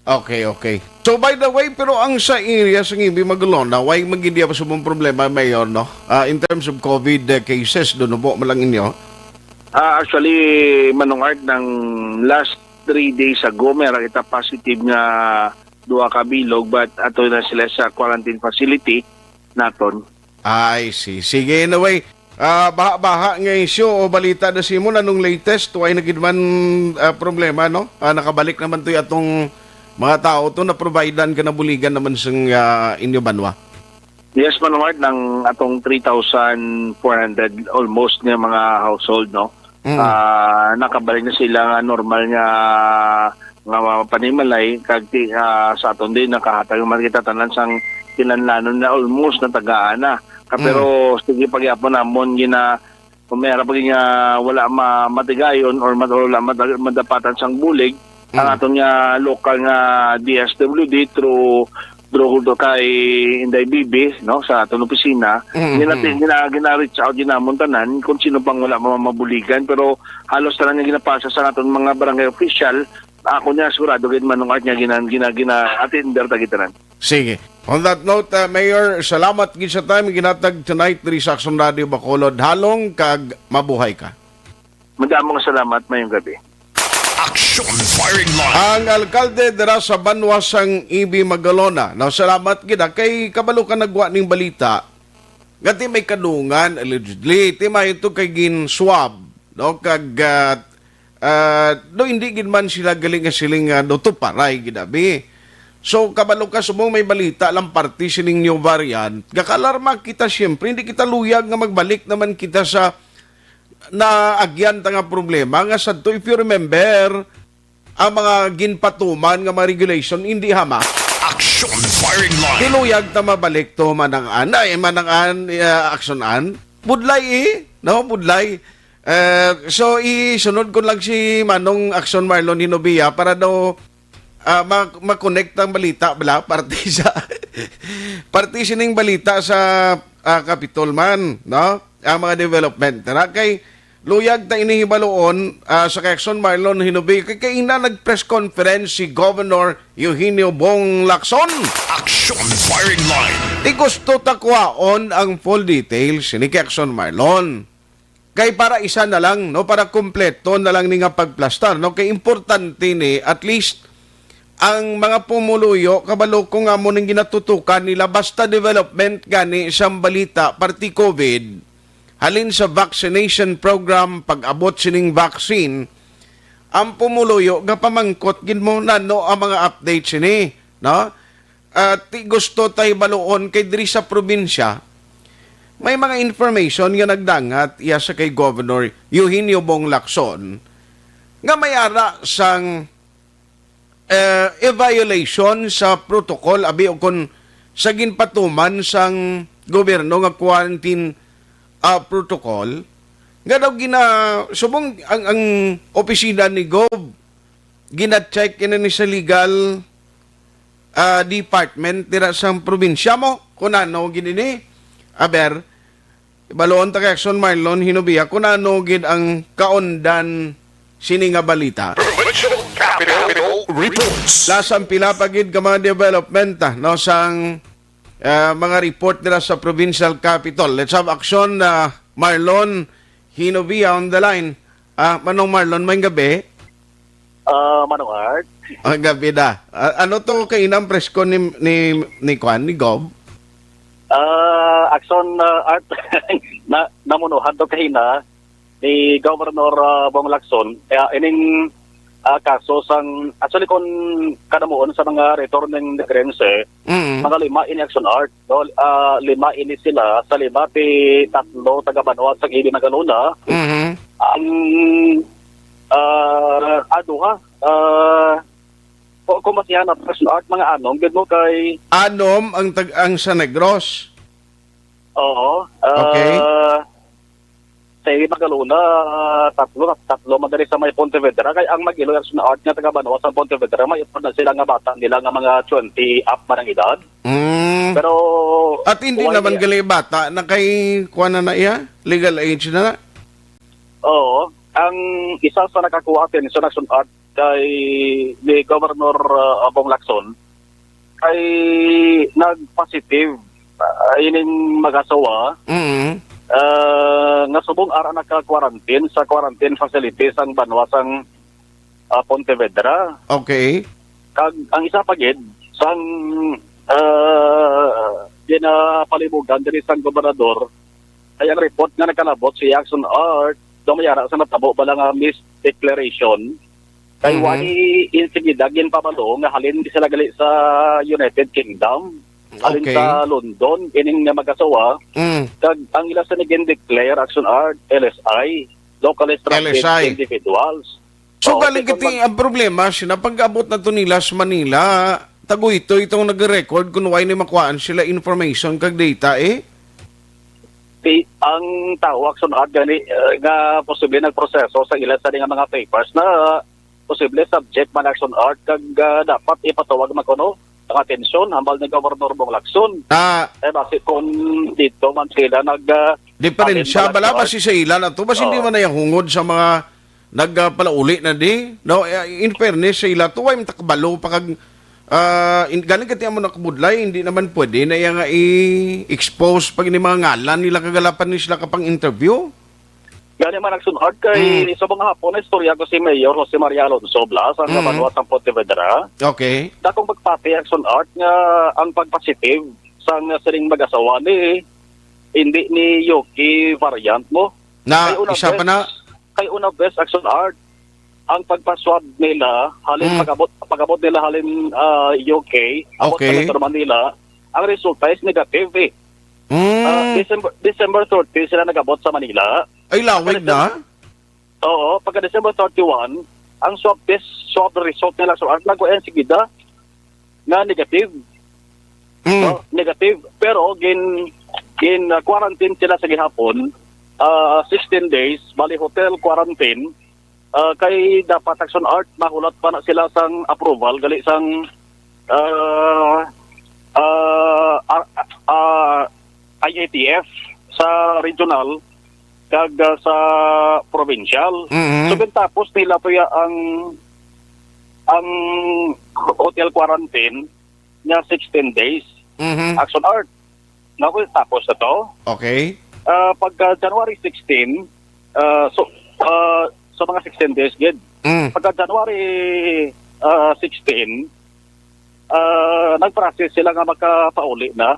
Okay, okay. So, by the way, pero ang sa area sa Ibi Magalona, why man gid iya pa subong problema, Mayor, no? Ah, in terms of COVID, eh, cases, doon po man lang inyo? Ah, actually, Manong Art, nang last three days ago, may ra kita positive nga duha ka bilog, but ato na sila sa quarantine facility naton. I see. Sige, anyway, ah, baha-baha nga isyu o balita na simo, anong latest? Way na gid man, ah, problema, no? Ah, nakabalik naman to atong mga tao to, na-providean ka, nabuligan naman sang, ah, inyo banwa? Yes, Manong Art, nang atong three thousand four hundred almost nga mga household, no? Mm. Ah, nakabalik na sila nga normal nga, nga mga panimalay, kag ti-, ah, sa aton din, nakahatag man kita tanan sang kinahanglanon na almost natagaan na. Ka-, Mm. pero sige, pagyapon namon, gina-, kung may ara pa gid nga wala ma-, matigayon or mat-, wala mad-, madapatan sang bulig, ang Mm. aton nga local nga D S W D through, through do kay Inday Bibi, no, sa aton opisina, Mm, gina-, mm. gina-, gina-reach out gid namon tanan kung sino pang wala ma-, mabuligan, pero halos tanan nga ginapasa sa aton mga barangay official, ako niya sigurado gid, Manong Art, nga gina-, gina-, gina-attender ta gid tanan. Sige. On that note, uh, Mayor, salamat gid sa time ginatag tonight diri sa Aksyon Radio Bacolod. Halong kag mabuhay ka. Madamo nga salamat, mayong gabi. Action Firing Line. Ang alkalde dira sa banwa sang Ibi Magalona. Now, salamat gid, ah, kay kabalo ka nagwa ning balita. Nga ti may kadungan, allegedly, ti may ito kay gin-swab, no? Kag, ah, ah, do hindi gid man sila galing nga siling nga do to paray gid abi. So, kabalo ka, subong may balita lang parte sining new variant, gakaalarma kita, siyempre, hindi kita luyag nga magbalik naman kita sa naagyan ta nga problema nga sadto, if you remember, ang mga ginpatuman nga mga regulation, hindi hama. Action Firing Line. Tiluyag ta mabalik to, manang-an. Ay, manang-an, ah, action-an. Budlay, eh. No, budlay. Eh, so, isunod ko lang si Manong Action Marlon Hinobia para daw, ah, ma-, ma-connect ang balita, bala, parte sa, parte sining balita sa, ah, Capitol man, no? Ang mga development. Tara, kay luyag ta ini hibaluon, ah, sa kay Action Marlon Hinubi, kay kaina nag-press conference si Governor Eugenio Bong Lacson. Action Firing Line. Di gusto ta kuhaon ang full details ni kay Action Marlon. Kay para isa na lang, no, para kompleto na lang ni nga pagplastar, no, kay importante ni at least, ang mga pumuluyo, kabalo ko nga mo nang ginatutukan nila, basta development gani sang balita, parte COVID, halin sa vaccination program, pag-abot sining vaccine, ang pumuluyo gapamangkot gid mo nano ang mga update sini, no? At ti gusto tay baluon kay diri sa probinsya, may mga information nga nagdangat iya sa kay Governor Eugenio Bong Lacson nga may ara sang eh, e-violation sa protocol, abi, o kon sa ginpatuman sang gobyerno nga quarantine, ah, protocol, nga daw gina-, subong ang, ang opisina ni Gov, gina-check ini ni sa legal, ah, department dira sa probinsya mo, kung ano gini ni. Aber, Ibaluon ta kay Action Marlon Hinubia kung ano gid ang kaundan sini nga balita. Provincial Capitol Reports. Lasang pila pa gid ka mga development, ah, no, sang, ah, mga report nila sa provincial capitol. Let's have Action, ah, Marlon Hinubia on the line. Ah, Manong Marlon, may gabi. Ah, Manong Art. Ang gabi na. Ah, ano to kainang press con ni, ni, ni Kwan, ni Gob? Ah, Action, ah, Art, na, namunuhan to kahina ni Governor, ah, Bong Lacson. Kaya ining, ah, kaso sang, actually, kung kanamuon sa mga returning decree, Mm. mga lima ini, Action Art, no? Ah, lima ini sila. Sa lima, ti tatlo taga banwa sang Ibi Magalona. Mhm. Ang, ah, ah, duha, ah, ko-, kung masihan na, Action Art, mga anom gid mo kay Anom ang tag-, ang sa Negros. Oo. Okay. Ah, sa Ibi Magalona, ah, tatlo, tatlo man diri sa may Pontevedra. Kay ang mag-ilo, Action Art, nga taga banwa sa Pontevedra, may ipon na sila nga bata nila nga mga twenty up man ang edad. Mm. Pero At hindi why naman niya gali bata, na kay kuwan na na iya? Legal age na na? Oo. Ang isa sa nakakuha atensyon, Action Art, kay ni Governor, uh, Bong Lacson, kay nag-positive, uh, ining mag-asawa, Mm. uh, nga subong ara naka-quarantine sa quarantine facility sang banwa sang, uh, Pontevedra. Okay. Kag ang isa pa gid, sang, uh, ginapalibugan diri sang gobernador, ay ang report nga nagkalabot si Action Art, daw may ara sa natabo bala nga misdeclaration. Kay Mhm. wani insigida ginpabalo nga halin di sila gali sa United Kingdom, halin Okay. sa London, ining nga mag-asawa, Mm. kag ang ila sa nagin-declare, Action Art, L S I, locally stranded L S I. individuals. So, Oo, galing kay kung kiti mag- ang problema, sina pag-abot na to nila sa Manila, tagoy to itong nag-record kung why ni makuhaan sila information kag data, eh. Ti-, ang tao, Action Art, gani, eh, nga posible nagproseso sa ila sa nga mga papers na posible subject man, Action Art, kag, ah, dapat ipatawag man kuno ang atensyon hambal ni Governor Bong Lacson. Ah. Eh, basi kung dito man sila nag, ah, Diferensya alin bala, bala, Action Art. Basi sa ila na to, basi hindi Oo. man nahungod sa mga nagpalauli na di, no? Eh, in fairness sa ila to, way matakbalo pa kag, ah, in-, galing kati amo nakabudlay, hindi naman pwede na iya nga i-expose pag ni mga ngalan nila kagalapan ni sila kapang interview. Gani man, Action Art, kay Mm. sa mga hapon, istorya ko si Mayor Jose Maria Alonso Blas, ang Mm. nabanwa sa Pontevedra. Okay. Dakong pagpati, Action Art, nga ang pagpositive sang sining mag-asawa ni, hindi ni Yuki variant mo. Na, Kay una, isa pa best, na. Kay una, best, Action Art, ang pagpaswab nila, halin Mm. pag-abot, pag-abot nila halin, ah, U K, abot Okay. sa Metro Manila, ang resulta is negative, eh. Mm. Ah, December, December thirty sila nag-abot sa Manila. Ay, lawig Pag na. Oo, pagka December thirty-one, ang swab test, swab result nila sa Art, nagkuha yan sigida nga negative. Mm. No? Negative. Pero gin, gin, ah, quarantine sila sa gihapon, ah, sixteen days, bali hotel quarantine, ah, kay dapat, Action Art, mahulat pa na sila sang approval, gali sang, ah, ah, ah, ah, I A T F sa regional kag, ah, sa provincial. Mhm. So, gintapos nila to ya ang, ang hotel quarantine nga sixteen days. Mhm. Action Art. Nga ko tapos na to. Okay. Ah, pagka January sixteen, ah, so, ah, sa mga sixteen days gid. Mm. Pagka January, ah, sixteen, Ah, nag-process sila nga makapauli na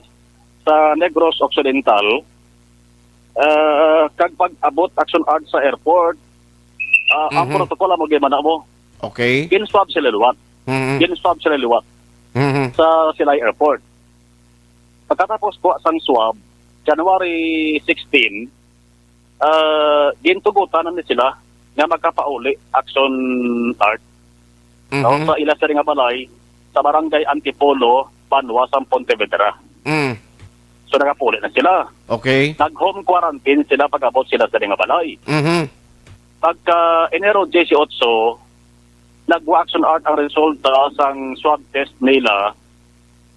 sa Negros Occidental. Ah, kag pag-abot, Action Art, sa airport, ah, ang Mhm. protocol amo gimana mo. Okay. Gin-swab sila liwat. Mhm. Gin-swab sila liwat Mhm. sa Silay Airport. Pagkatapos kuha sang swab, January sixteen, ah, gintugutan na ni sila nga makapauli, Action Art, no, Mhm. sa ila sila nga balay sa Barangay Antipolo, Banwa, sa Pontevedra. Mm. So, nakapauli na sila. Okay. Nag-home quarantine sila pag-abot sila sa nga balay. Mhm. Pagka Enero dieciocho, nagwa, Action Art, ang resulta sang swab test nila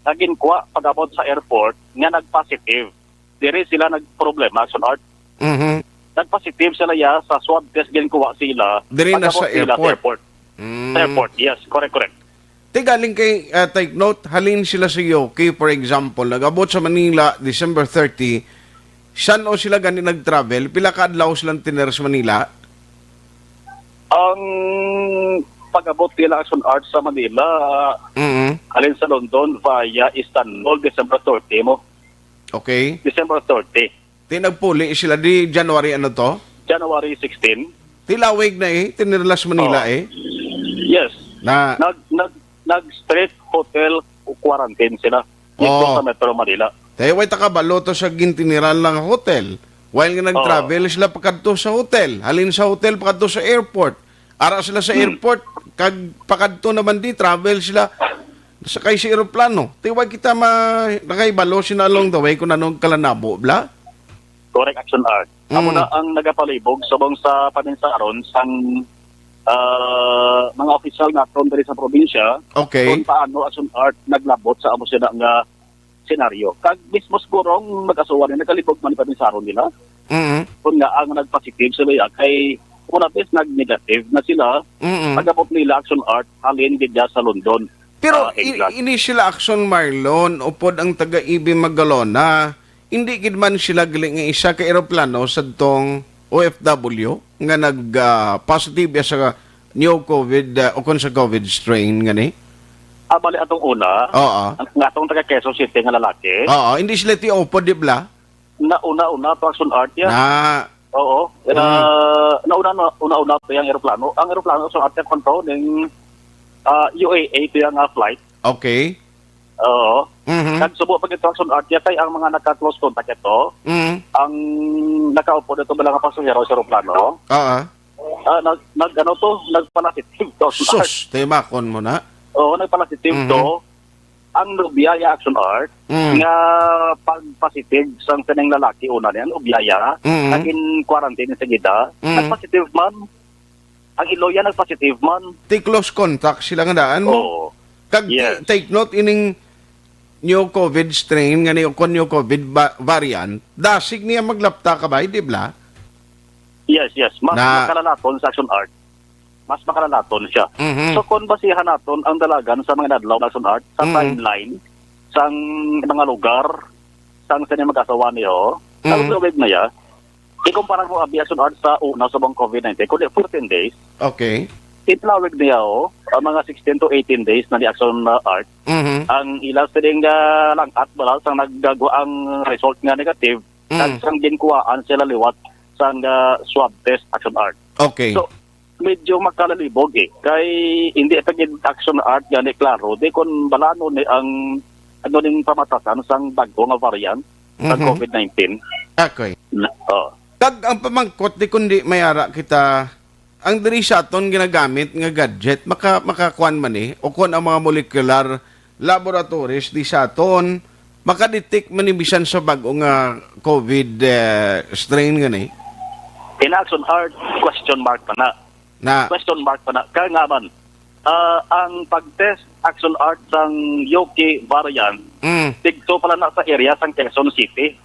nga ginkuha pag-abot sa airport nga nag-positive. Diri sila nagproblema, Action Art. Mhm. Nag-positive sila, ya, sa swab test ginkuha sila Diri na pag-abot sa nila sa airport. airport. Mm. Sa airport, yes, correct, correct. Ti galing kay, ah, take note, halin sila sa U K, for example, nag-abot sa Manila December thirty, san-o sila gani nag-travel? Pila ka adlaw silang tinira sa Manila? Ang pag-abot nila, Action Art, sa Manila, Mm. halin sa London via Istanbul, December thirty mo. Okay. December thirty. Ti nagpuli sila di January, ano to? January sixteen. Ti lawig na eh, tinira sa Manila Oh. eh. Yes. Na Nag, nag, nag-straight hotel quarantine sila dito Oh. sa Metro Manila. Kaya way takabalo to sa gintinira lang hotel. While nga nag-travel Oh. sila pakadto sa hotel, halin sa hotel pakadto sa airport. Ara sila sa Hmm. airport, kag pakadto naman di, travel sila, sakay sa eroplano. Ti way kita ma-, nakahibalo sina along the way kung anong kalanabo, bla? Correct, Action Art. Amo Mm. na ang nagapalibog subong sa paminsaron sang, ah, mga opisyal naton diri sa probinsya, Okay. kung paano, Action Art, naglabot sa amo sila nga senaryo. Kag mismo siguro ang mag-asawa ni nagalibog man paminsaron nila. Mm. Kung nga ang nag-positive sila, ya, kay una bes nag-negative na sila, Mm. pag-abot nila, Action Art, halin gid sa London, Pero ah, i-, England. ini sila, Action, Marlon, upod ang taga Ibi Magalona, hindi gid man sila gali nga isa ka eroplano sadtong O F W nga nag, ah, positive ya sa new COVID, ah, o kon sa COVID strain nga ni? Ah, bali atong una, Oo. ang, nga atong taga Quezon City nga lalaki. Oo, hindi sila ti upod, di bla? Na una-una to, Action Art, ya. Na. Oo. Mm. Ah, nauna, na, una-una to yung eroplano. Ang eroplano, Action Art, ya, kung to, ning, ah, U A E to yung, ah, flight. Okay. Oo. Mhm. Nagsubo pa gid to, Action Art, ya, kay ang mga naka-close contact ito, Mm. ang nakaupod ito, bala nga pasahero sa eroplano. Oo. Ah, nag, nag, ano to, nagpalasitive to, Action Art. Sus, timakon mo na. Oo, nagpalasitive Mhm. to. Ang nobya ya, Action Art, Mm. nga pag-positive sang sining lalaki una niya, nobya ya, Mm. naging quarantine sa gida, Mm. nag-positive man. Ang iloya nag-positive man. Ti close contact sila nga daan mo. Oo. Kag ti-, Yes. take note, ining new COVID strain nga ni, o kon new COVID ba-, variant, dasig niya maglapta ka ba, di bla? Yes, yes. Mas Na- makalalaton sa, Action Art. Mas makalalaton siya. Mhm. So, kung basihan naton ang dalagan sa mga adlaw, Action Art, sa Mhm. timeline, sang mga lugar, sang sa mag-asawa niyo, Mhm. ang tubig na ya, ikumpara mo abi, Action Art, sa una sa bang COVID nineteen, kundi fourteen days. Okay. Itlawig niya, oh, ang mga sixteen to eighteen days na ni, Action, uh, Art. Mhm. Ang ila sining, ah, lang-at, bala, sang nagagwa ang result nga negative, Mm. kag sang ginkuhaan sila liwat sang, ah, swab test, Action Art. Okay. So, medyo makalalibog, eh. Kay hindi pa gid, Action Art, gani klaro di kung bala ano ni ang, ano ning pamatasan sang bago nga variant sa Mhm. COVID nineteen. Okay. Na, oh. Kag ang pamangkot di kundi may ara kita, ang diri sa aton ginagamit nga gadget, maka-, makakuan man ni, o kon ang mga molecular laboratories di sa aton, makadetect man ni bisan sa bag-o nga COVID, eh, strain nga ni? In, Action Art, question mark pa na. Na? Question mark pa na. Kaya nga man, ah, ang pag-test, Action Art, sang U K variant, Mm. tigto pala na sa area sang Quezon City.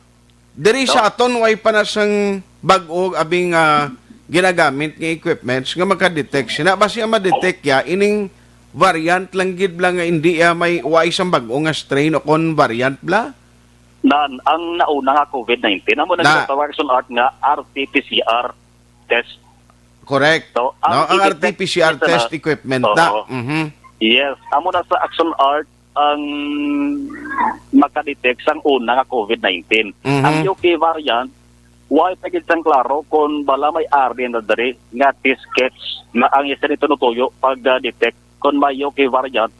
Diri No? sa aton, way pa na sang bag-o abing, ah, ginagamit nga equipments nga makadetect. Sina ba siya madetect ya? Ining variant lang gid bla nga hindi ya may way sang bag-o nga strain o kon variant bla? Nan, ang nauna nga COVID nineteen, amo na Na. ginatawag, Action Art, nga R T P C R test. Correct. So, ang No, ang i-detect R T P C R nila test na, equipment oo. na. Mhm. Yes, amo na sa, Action Art, ang makadetect sang una nga COVID nineteen. Mhm. Ang U K variant, wala pa gid sang klaro kung bala may R N A na diri nga test kits na ang isa nito nutuyo pag-detect kung may U K variant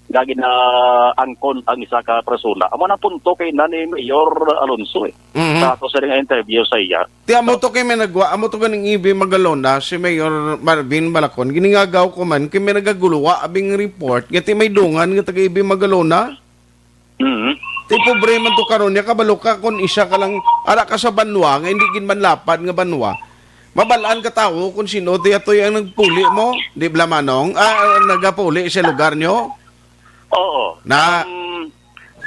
nga ginaangkon ang isa ka persona. Amo na punto kay na ni Mayor Alonso, eh, Mhm. sa ato sa nga interview sa iya. Ti amo to kay may nagwa, amo to ganing E B Magalona, si Mayor Marvin Malacon, giningagaw ko man, kay may nagaguluwa abing report, nga ti may dungan nga taga E B Magalona. Mhm. Ti pobre man to karon, ya kabalo ka kung isa ka lang, ara ka sa banwa, nga hindi gid manlapad nga banwa. Mabalaan ka tawo kung sino ti atoy ang nagpuli mo, di bala manong? Ah, nagapuli sa lugar nyo? Oo. Na Um,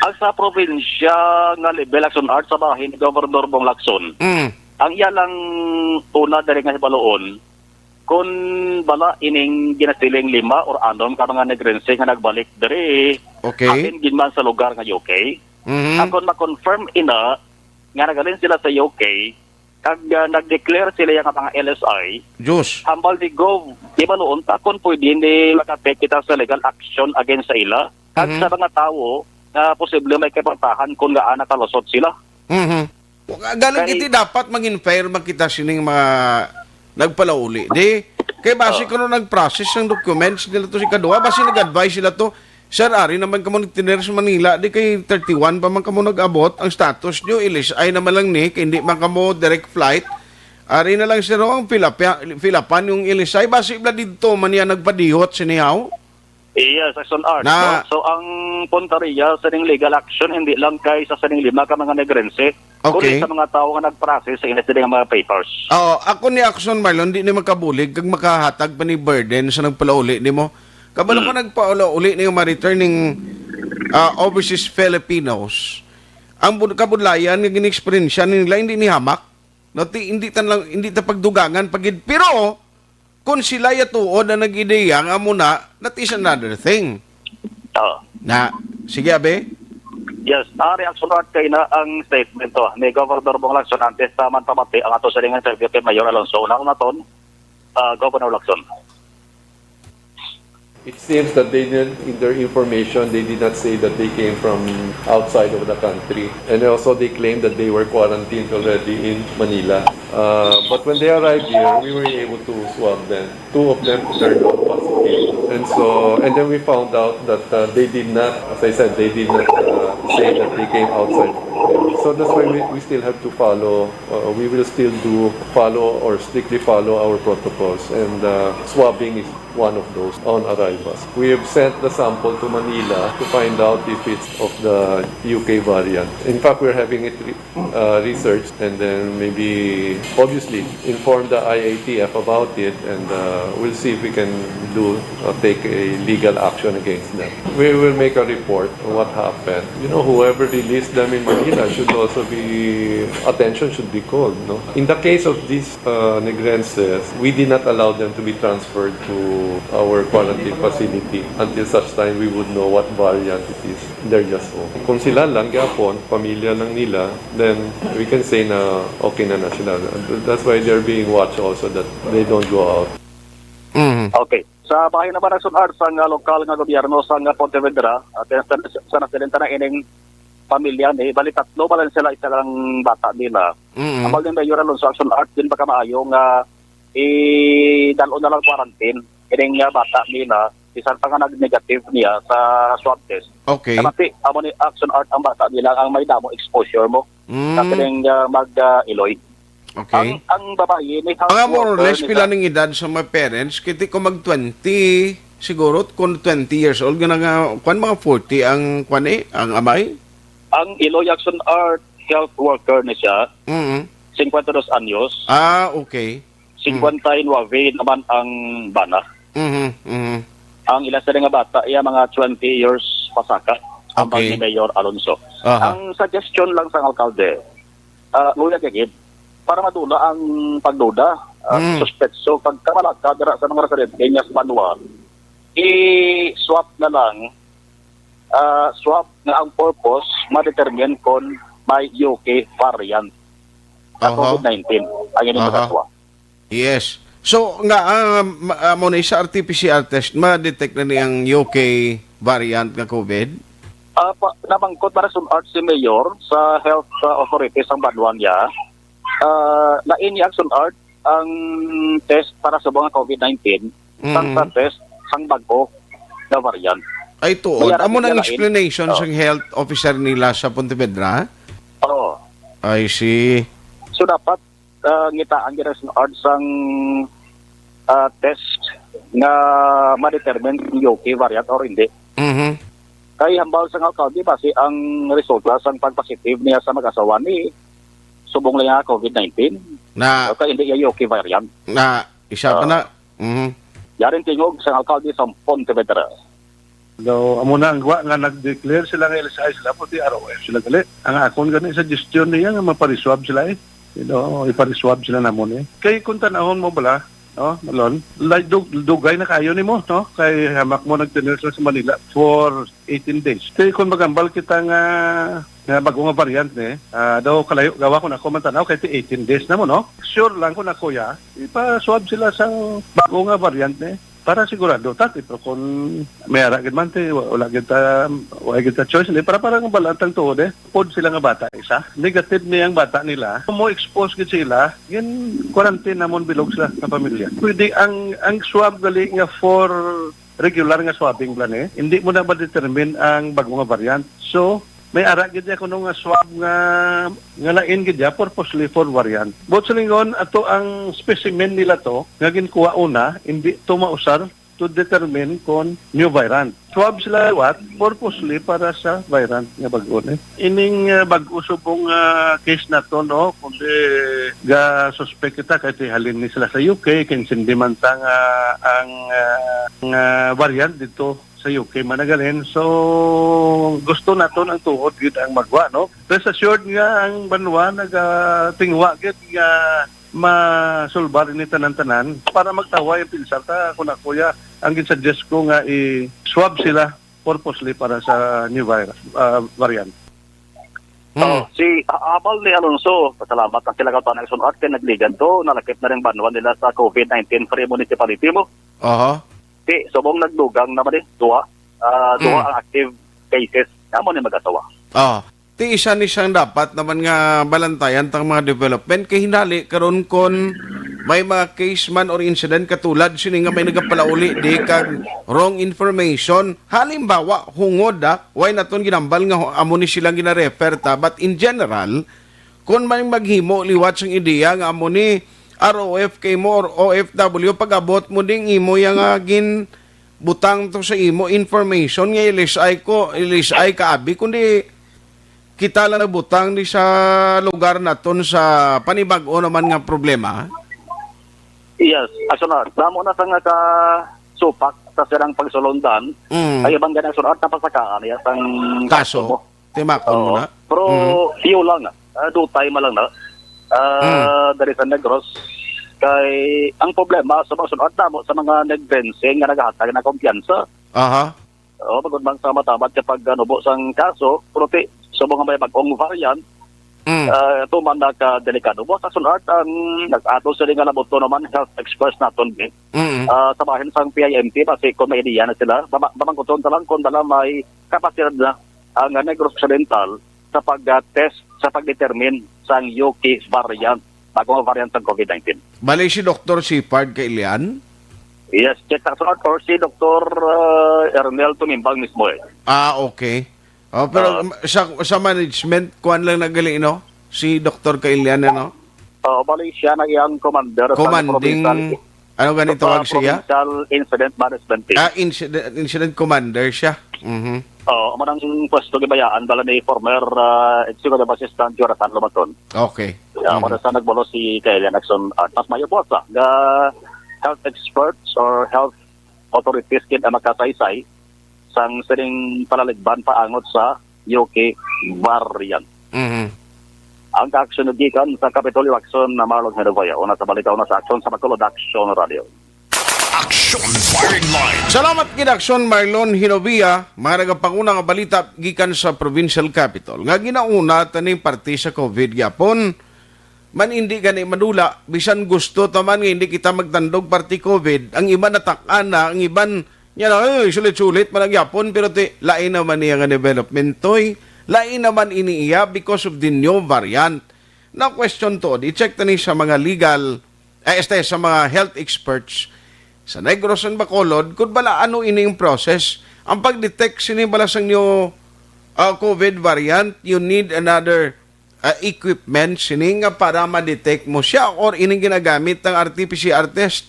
ang sa probinsya nga level, Action Art, sa bahin ni Gobernador Bong Lacson, Mm. ang iya lang una diri nga hibaluon, kung bala ining ginasiling lima or anom ka mga Negrense nga nagbalik diri, Okay. halin gid man sa lugar nga U K. Mhm. Akon ma-confirm ina nga nagalin sila sa U K, kag, ah, nag-declare sila nga mga L S I, Diyos. Hambal ni Gov, di ba noon ta kung pwede ni makatake kita sa legal action against sa ila, kag Mhm. sa mga tawo nga posible may kapartahan kung ngaa nakalusot sila. Mhm. Galing Kay iti dapat mag-infer man kita sining mga nagpalauli. Di, kay basi Oh. kuno nag-process ang documents nila to si Kadua, basi nag-advise sila to, "Sir, ari naman kamo nagtener sa Manila, di kay thirty-one pa man kamo nag-abot, ang status nyo, ilisay naman lang ni, kay hindi man kamo direct flight. Ari na lang, sir, oh, ang filapa-, filapan yung ilisay." Basi bla didto man niya nagpadihot sinihaw? Yes, Action Art, Na no? So, ang puntarya sa ning legal action, hindi lang kay sa sining lima ka mga Negrense, Okay. kundi sa mga tawo nga nag-process sa ina sila nga mga papers. Oo, ako ni Action Marlon, di ni makabulig kag makahatag pa ni burden sa nagpalauli nimo. Kabalo ko Hmm. nagpaulauli ni nga mga returning, ah, overseas Filipinos. Ang bud-, kabudlayan nga gin-eksperyensya nila, hindi ni hamak. No, ti-, hindi tan lang, hindi ta pagdugangan pa gid. Pero, kung sila ya tuod ang nag-ideya nga amo na, that is another thing. Oo. Na, sige, abi. Yes, ah, reaction art kay na ang statement to ni Governor Bong Lacson antes ta man pamati ang ato sa interview kay Mayor Alonso. Una naton, ah, Governor Lacson. It seems that they did, in their information, they did not say that they came from outside of the country. And also, they claimed that they were quarantined already in Manila. Uh, but when they arrived here, we were able to swab them. Two of them turned out positive. And so, and then we found out that, uh, they did not, as I said, they did not, uh, say that they came outside. So that's why we, we still have to follow, uh, we will still do follow or strictly follow our protocols. And, uh, swabbing is one of those on arrivals. We have sent the sample to Manila to find out if it's of the U K variant. In fact, we're having it re-, uh, researched and then maybe obviously inform the I A T F about it, and, uh, we'll see if we can do, uh, take a legal action against them. We will make a report on what happened. You know, whoever released them in Manila should also be, attention should be called, no? In the case of these, uh, Negrenses, we did not allow them to be transferred to our quarantine facility until such time we would know what variant it is. They're just home. Kung sila lang gyapon, pamilya lang nila, then we can say na okay na na sila. That's why they're being watched also that they don't go out. Mhm. Okay. Sa bahin naman, Action Art, sa nga lokal nga gobyerno sa nga Pontevedra, at sa, sa nasilita na ining pamilya ni, bali tatlo ba lang sila, isa lang bata nila. Mhm. Ang ni Mayor Alonso, Action Art, din ba kamaayo nga idalo na lang quarantine ining, ah, bata nila, bisan pa nga nag-negative niya sa swab test? Okay. Kasi amo ni, Action Art, ang bata nila ang may damo exposure mo Mm. sa kining, ah, mag, ah, iloy. Okay. Ang, ang babayi ni health Mga more or worker less, ni pila sa ning edad sa mga parents? Kiti ko mag twenty, siguro, kung twenty years old, nga nga, kwan, mga forty ang, kwan eh, ang amay? Ang iloy, Action Art, health worker ni siya, Mm. singkwenta dos anyos. Ah, okay. Singkwenta y nuebe naman ang bana. Mhm, mhm. Ang ila sila nga bata, iya mga twenty years pasaka, ang Okay. ni Mayor Alonso. Aha. Ang suggestion lang sa alkalde, ah, luya gid, para madula ang pagduda, ah, Mm. suspetso, pagkamalaka dira sa mga residente niya sa banwa, i-swab na lang, ah, swab nga ang purpose, ma-determine kon may U K variant sa Aha. COVID nineteen ang ining Aha. magatwa. Yes. So, nga, ah, ma-, ah, mo na sa R T P C R test, ma-detect na ni ang U K variant nga COVID? Ah, pa, namangkot para Sun Art si Mayor sa health, ah, authorities sang banwa niya. Ah, lain niya ang Sun Art ang test para sa mga COVID nineteen sang Mm. sa test sang bag-o nga variant. Ay, tuod. Mayara Amo nang niya lain. Explanation Oh. sang health officer nila sa Pontevedra? Oo. I see. So, dapat, ah, ngitaan gyud ang Sun Art sang, ah, test nga ma-determine kung U K variant or hindi. Mhm. Kay hambal sang alkalde, basi ang resulta sang pag-positive niya sa mag-asawa ni subong lang nga COVID nineteen. Na O kay hindi iya U K variant. Na, isa pa Ah. na. Mhm. Yari ang tingog sang alkalde sa Pontevedra. Daw, amo na ang gwa nga nag-declare sila nga L S I sila, pati R O F sila gali. Ang akon gani suggestion niya nga mapariswab sila eh. You know, ipariswab sila namon eh. Kay kung tanahon mo bala, no, Marlon, like, dug-, dugay na kayo nimo, no? Kay hamak mo nag-tenure sila sa Manila for eighteen days. Kay kung magambal kita nga, nga bago nga variant ni, ah, daw kalayo gawa kung ako man tanaw kay ti eighteen days na mo, no? Sure lang kung ako ya, ipaswab sila sang bago nga variant ni. Para sigurado ta, ti, pero kung may ara gid man, ti, wa-, wala gid ta, wala gid ta choice, ni, para, para nga balaan tang tuod, eh. Pod sila nga bata, isa. Negative ni ang bata nila. Kung mo expose gid sila, gin quarantine namon bilog sila nga pamilya. Pwede ang, ang swab gali nga for regular nga swabbing bala ni, hindi mo na ma-determine ang bago nga variant. So, may ara gid ya kuno nga swab nga, nga lain gid ya, purposely for variant. Buot silingon, ato ang specimen nila to, nga ginkuha una, hindi to mausar to determine kon new variant. Swab sila liwat, purposely para sa variant nga bag-o ni. Ining, ah, bag-o subong, ah, case na to, no, kundi ga-suspect kita kay ti halin ni sila sa U K, kay sindi man ta nga ang, ah, nga variant dito sa U K man nagalin. So, gusto naton ang tuod gid ang magwa, no? Rest assured nga ang banwa nagatingwa gid nga masulbar ini tanan-tanan para magtaway ang pinsar ta. Ako na, kuya, ang gin-suggest ko nga i-swab sila purposely para sa new virus, ah, variant. Hmm. Oh, si Ha-, Abal ni Alonso, pasalamat ang sila ka Sun Art kay nagligan to, nalakip na rin banwa nila sa COVID nineteen free municipality mo. Aha. Ti, subong nagdugang naman eh, duha, ah, duha Hmm. ang active cases. Amo ni mag-asawa. Ah. Ti isa ni siyang dapat naman nga balantayan tang mga development kay hinali karon kon may mga case man or incident katulad sini nga may nagapalauli di kag wrong information. Halimbawa, hungod, ah, way naton ginambal nga hu-, amo ni silang gina-refer ta, but in general, kon may maghimo liwat sang ideya nga amo ni R O F kay mo or O F W, pag-abot mo ding imo ya nga gin butang to sa imo information nga L S I ko, L S I ka abi, kundi kita lang nabutang di sa lugar naton sa panibag-o naman nga problema. Yes, asunod. Damo na sa nga ka supak sa silang pagsulundan, Mm. ay ibang ganang sunod na pasakaan, yes, ang Kaso. kaso mo. Timakon mo Oo. na? Pero Mm. iyo lang, ah, dutay man lang na. Ah, Mm. Dari sa Negros, kay ang problema sa mga sunod namo sa mga nag-fencing nga naghatag na kumpiyansa. Aha. Oo, magud man sa matamat kapag, ah, nubo sang kaso, pero ti, sa mga may bag-ong variant, Mm. ah, tuman na ka delikado. Buwas sa sunod, ang nag-ato sila nga nabuto naman, health experts naton, eh. Mm. Ah, sa bahin sang P I M T, basi kung may ideya na sila, mama-, mamangkuton ta lang kung bala may kapasidad na ang, ah, Negros Occidental sa pag-test, sa pag-determine sang U K variant, bago nga variant sang COVID nineteen. Bali si Doktor Sipard Kailian? Yes, check sa or si Doktor, uh, Ernel Tumimbang mismo eh. Ah, okay. Oh, pero Ah. sa, sa management, kuan lang nagali, no? Si Doktor Kailian, ano? Oh, bali siya na iyang commander sa Commanding, provincial ano gani sa tawag siya? Provincial Incident Management Team. Ah, incident, incident commander siya. Mhm. Oo, amo nang pwesto gibayaan bala ni former, ah, Executive Assistant Jonathan Lumaton. Okay. Kaya amo Mhm. na sa nagbulo si Kyle Jackson at mas mayo po sa the health experts or health authorities gid ang makasaysay sang sining palaligban paangot sa U K variant. Mhm. Ang kaaksyon gikan sa Kapitolyo Aksyon na Marlon Henovoya, una sa balita, una sa aksyon sa Bacolod Aksyon Radio. Action Firing Line. Salamat gid, Aksyon Marlon Hinovia. Mga nagapanguna nga balita gikan sa Provincial Capitol nga ginauna taning parte sa COVID gyapon. Man hindi gani madula, bisan gusto ta man nga hindi kita magtandog parte COVID, ang iban natak-an na, ang iban Yan ang, eh, sulit-sulit man ang yapon, pero ti, lain naman niya nga development, toy. Lain naman ini iya because of the new variant. Na question to, i-check tani sa mga legal, eh, este, sa mga health experts sa Negros and Bacolod, kung bala ano ini yung process, ang pag-detect sini bala sang new, ah, COVID variant, you need another, ah, equipment sini nga para ma-detect mo siya, or ining ginagamit ng R T P C R test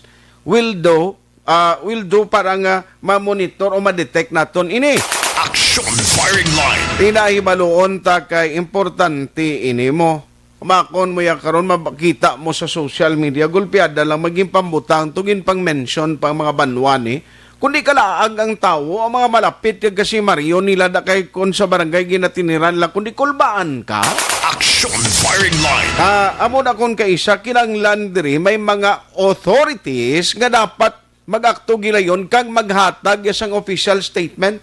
will do, ah, will do para nga ma-monitor o ma-detect naton ini. Action Firing Line. Pinahibaluon ta kay importante ini mo. Makon mo ya karon, makita mo sa social media, gulpiada lang maging pambutang to, ginpang-mention pa ang mga banwa ni. Kundi kalaag ang tawo, ang mga malapit kag kasimaryo nila da kay kon sa barangay ginatiniran lang, kundi kulbaan ka. Action Firing Line. Ah, amo na kon kaisa, kinahanglan diri may mga authorities nga dapat mag-akto gilayon kag maghatag sang official statement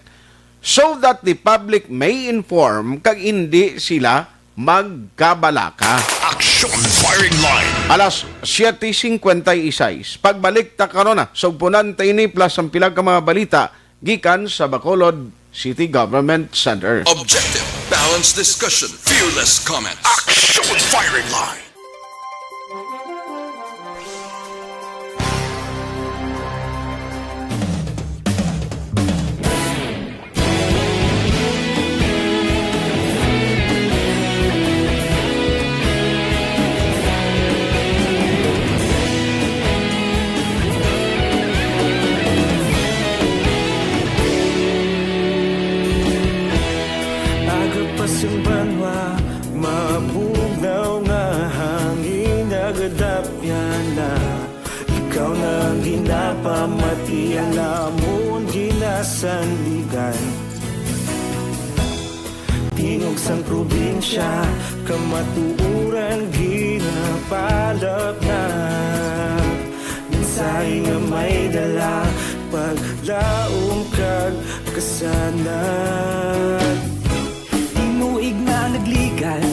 so that the public may inform kag indi sila magkabalaka. Action Firing Line. Alas siete cincuenta y seis. Pagbalik ta karon na, sugpunan ta ini plus ang pila ka mga balita gikan sa Bacolod City Government Center. Objective, balanced discussion, fearless comments. Action Firing Line. Agapas ang banwa, mabugnaw nga hangin, nagadapyan na. Ikaw na ang ginapamati, ang amon ginasandigan. Tingog sang probinsya, kamatuoran ginapalapnat. Mensahe nga may dala, paglaom kag kasanag. Tinuig nga nagligan,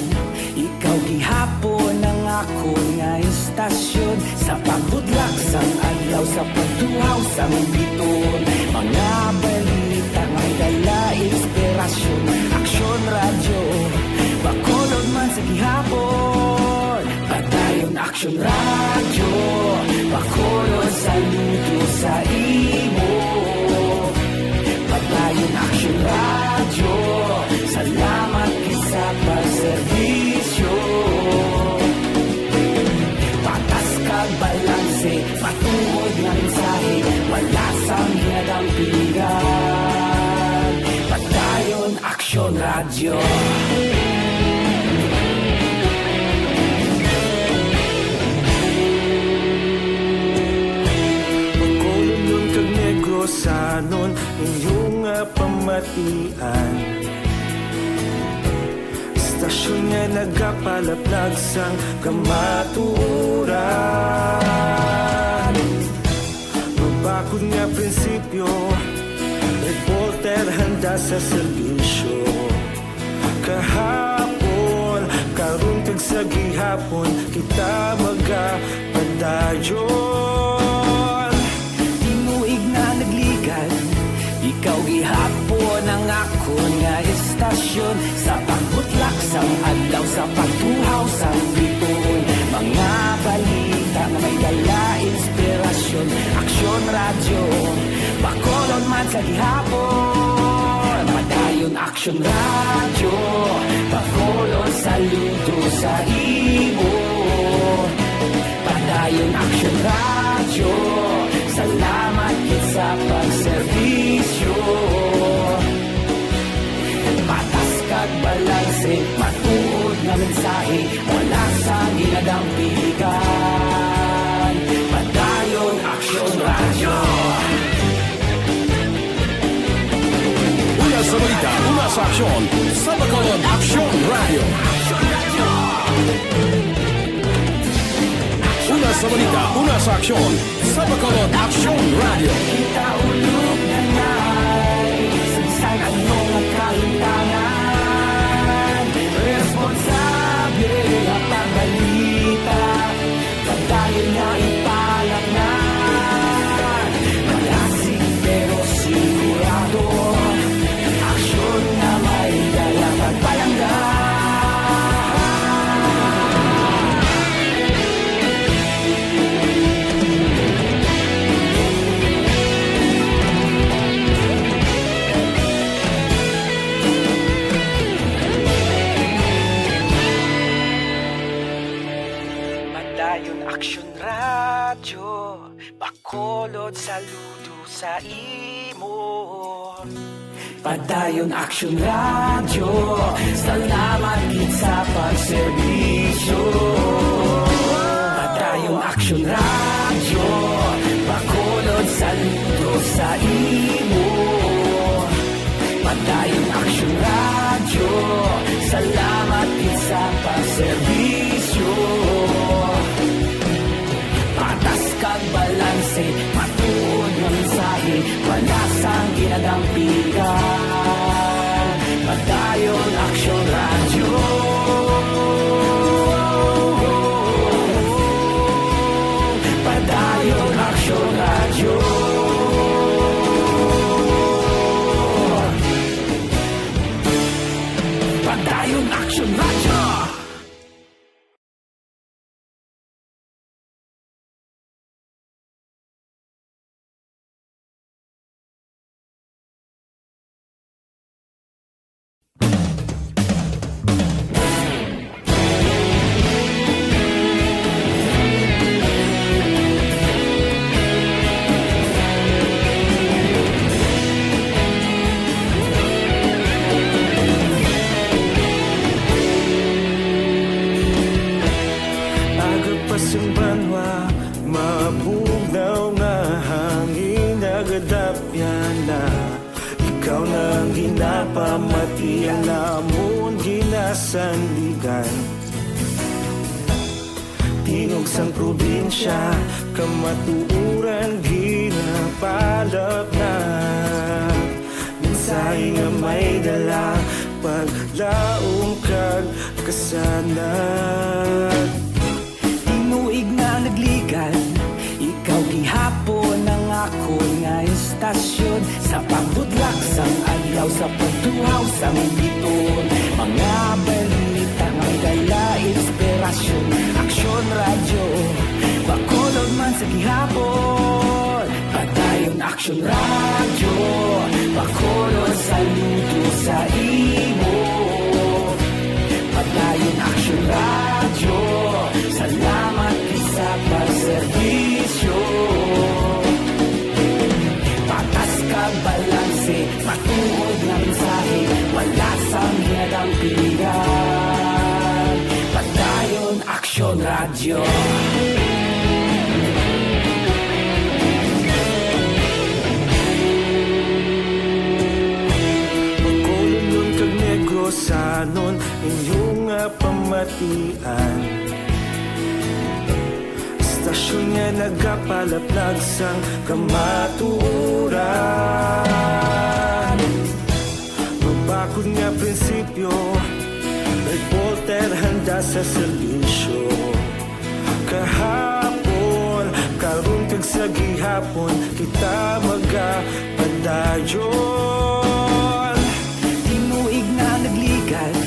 ikaw gihapon ang akon nga istasyon. Sa pagbudlak sang adlaw, sa pagtuhaw sang biton, mga balita may dala inspirasyon. Aksyon Radyo, Bacolod man sa gihapon. Padayon Aksyon Radyo, Bacolod, saludo sa imo. Padayon Aksyon Radyo, salamat gid sa pagserbisyo. Patas kag balanse, matuod nga mensahe, wala sang ginadampigan. Padayon Aksyon Radyo. Bacolodnon kag Negrosanon, inyo nga pamatian. Istasyon nga nagapalaplag sang kamatuoran. Mabakod nga prinsipyo, reporter handa sa serbisyo. Kahapon, karon kag sa gihapon, kita magapadayon. Tinuig nga nagligan, ikaw gihapon ang akon nga istasyon. Sa pagbutlak sang adlaw, sa pagtuhaw sang biton, mga balita nga may dala inspirasyon. Aksyon Radyo, Bacolod man sa gihapon. Padayon Aksyon Radyo, Bacolod, saludo sa imo. Padayon Aksyon Radyo, salamat gid sa pagserbisyo. Patas kag balanse, matuod nga mensahe, wala sa ginadampigan. Padayon Aksyon Radyo. Una sa balita, una sa aksyon, sa Bacolod Aksyon Radyo. Una sa balita, una sa aksyon, sa Bacolod Aksyon Radyo. Kita ulog na nai, sa bisan ano nga kahimtangan, responsable nga pagbalita, padayon nga ipalapngan. Malasig pero Padayon Aksyon Radyo, Bacolod, saludo sa imo. Padayon Aksyon Radyo, salamat gid sa pagserbisyo. Padayon Aksyon Radyo, Bacolod, saludo sa imo. Padayon Aksyon Radyo, salamat gid sa pagserbisyo. Patas kag balanse, matuod nga mensahe, wala sang ginadampigan. Padayon Aksyon Radyo. Padayon Aksyon Radyo. Padayon Aksyon Radyo. Aga pa sang banwa, mabugnaw nga hangin, nagadapyan na. Ikaw na ang ginapamati, ang amon ginasandigan. Tingog sang probinsya, kamatuoran ginapalapnag. Mensahe nga may dala, paglaom kag kasanag. Tinuig na nagligad, ikaw gihapon ang akon nga istasyon. Sa pagbudlak sang adlaw, sa pagtuhaw sang biton, mga balita nga may dala inspirasyon. Aksyon Radyo, Bacolod man sa gihapon. Padayon Aksyon Radyo, Bacolod, saludo sa imo. Padayon Aksyon Radyo, salamat gid sa pagserbisyo. Patas kag balanse, matuod nga mensahe, wala sang ginadampigan. Padayon Aksyon Radyo. Bacolodnon kag Negrosanon, inyo nga pamatian. Istasyon nga nagapalaplag sang kamatuoran. Mabakod nga prinsipyo, reporter handa sa serbisyo. Kahapon, karon kag sa gihapon, kita magapadayon. Tinuig na nagligad,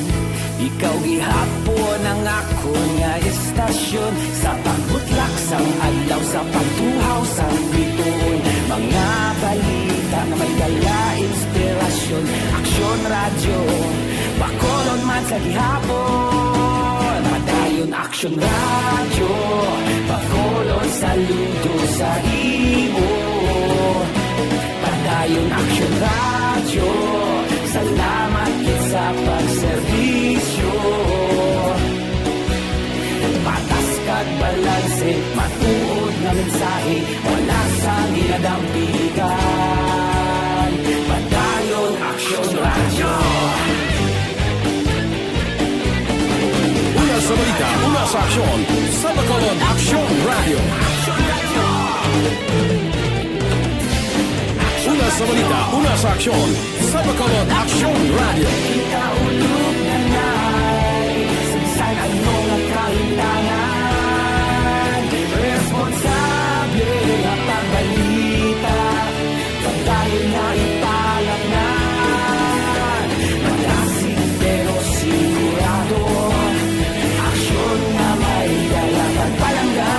ikaw gihapon ang akon nga istasyon. Sa pagbutlak sang adlaw, sa pagtuhaw sang bituon, mga balita nga may dala inspirasyon. Aksyon Radyo, Bacolod man sa gihapon. Padayon Aksyon Radyo, Bacolod, saludo sa imo. Padayon Aksyon Radyo, salamat gid sa pagserbisyo. Patas kag balanse, matuod nga mensahe, wala sang ginadampigan. Padayon Aksyon Radyo. Una sa balita, una sa aksyon, sa Bacolod Aksyon Radyo. Una sa balita, una sa aksyon, sa Bacolod Aksyon Radyo. Kita ulog na nai, sa bisan ano nga kahitangan, responsable nga pagbalita. Padayon na ipalapnan, malasig pero sigurado. Aksyon nga may dala kag palangga.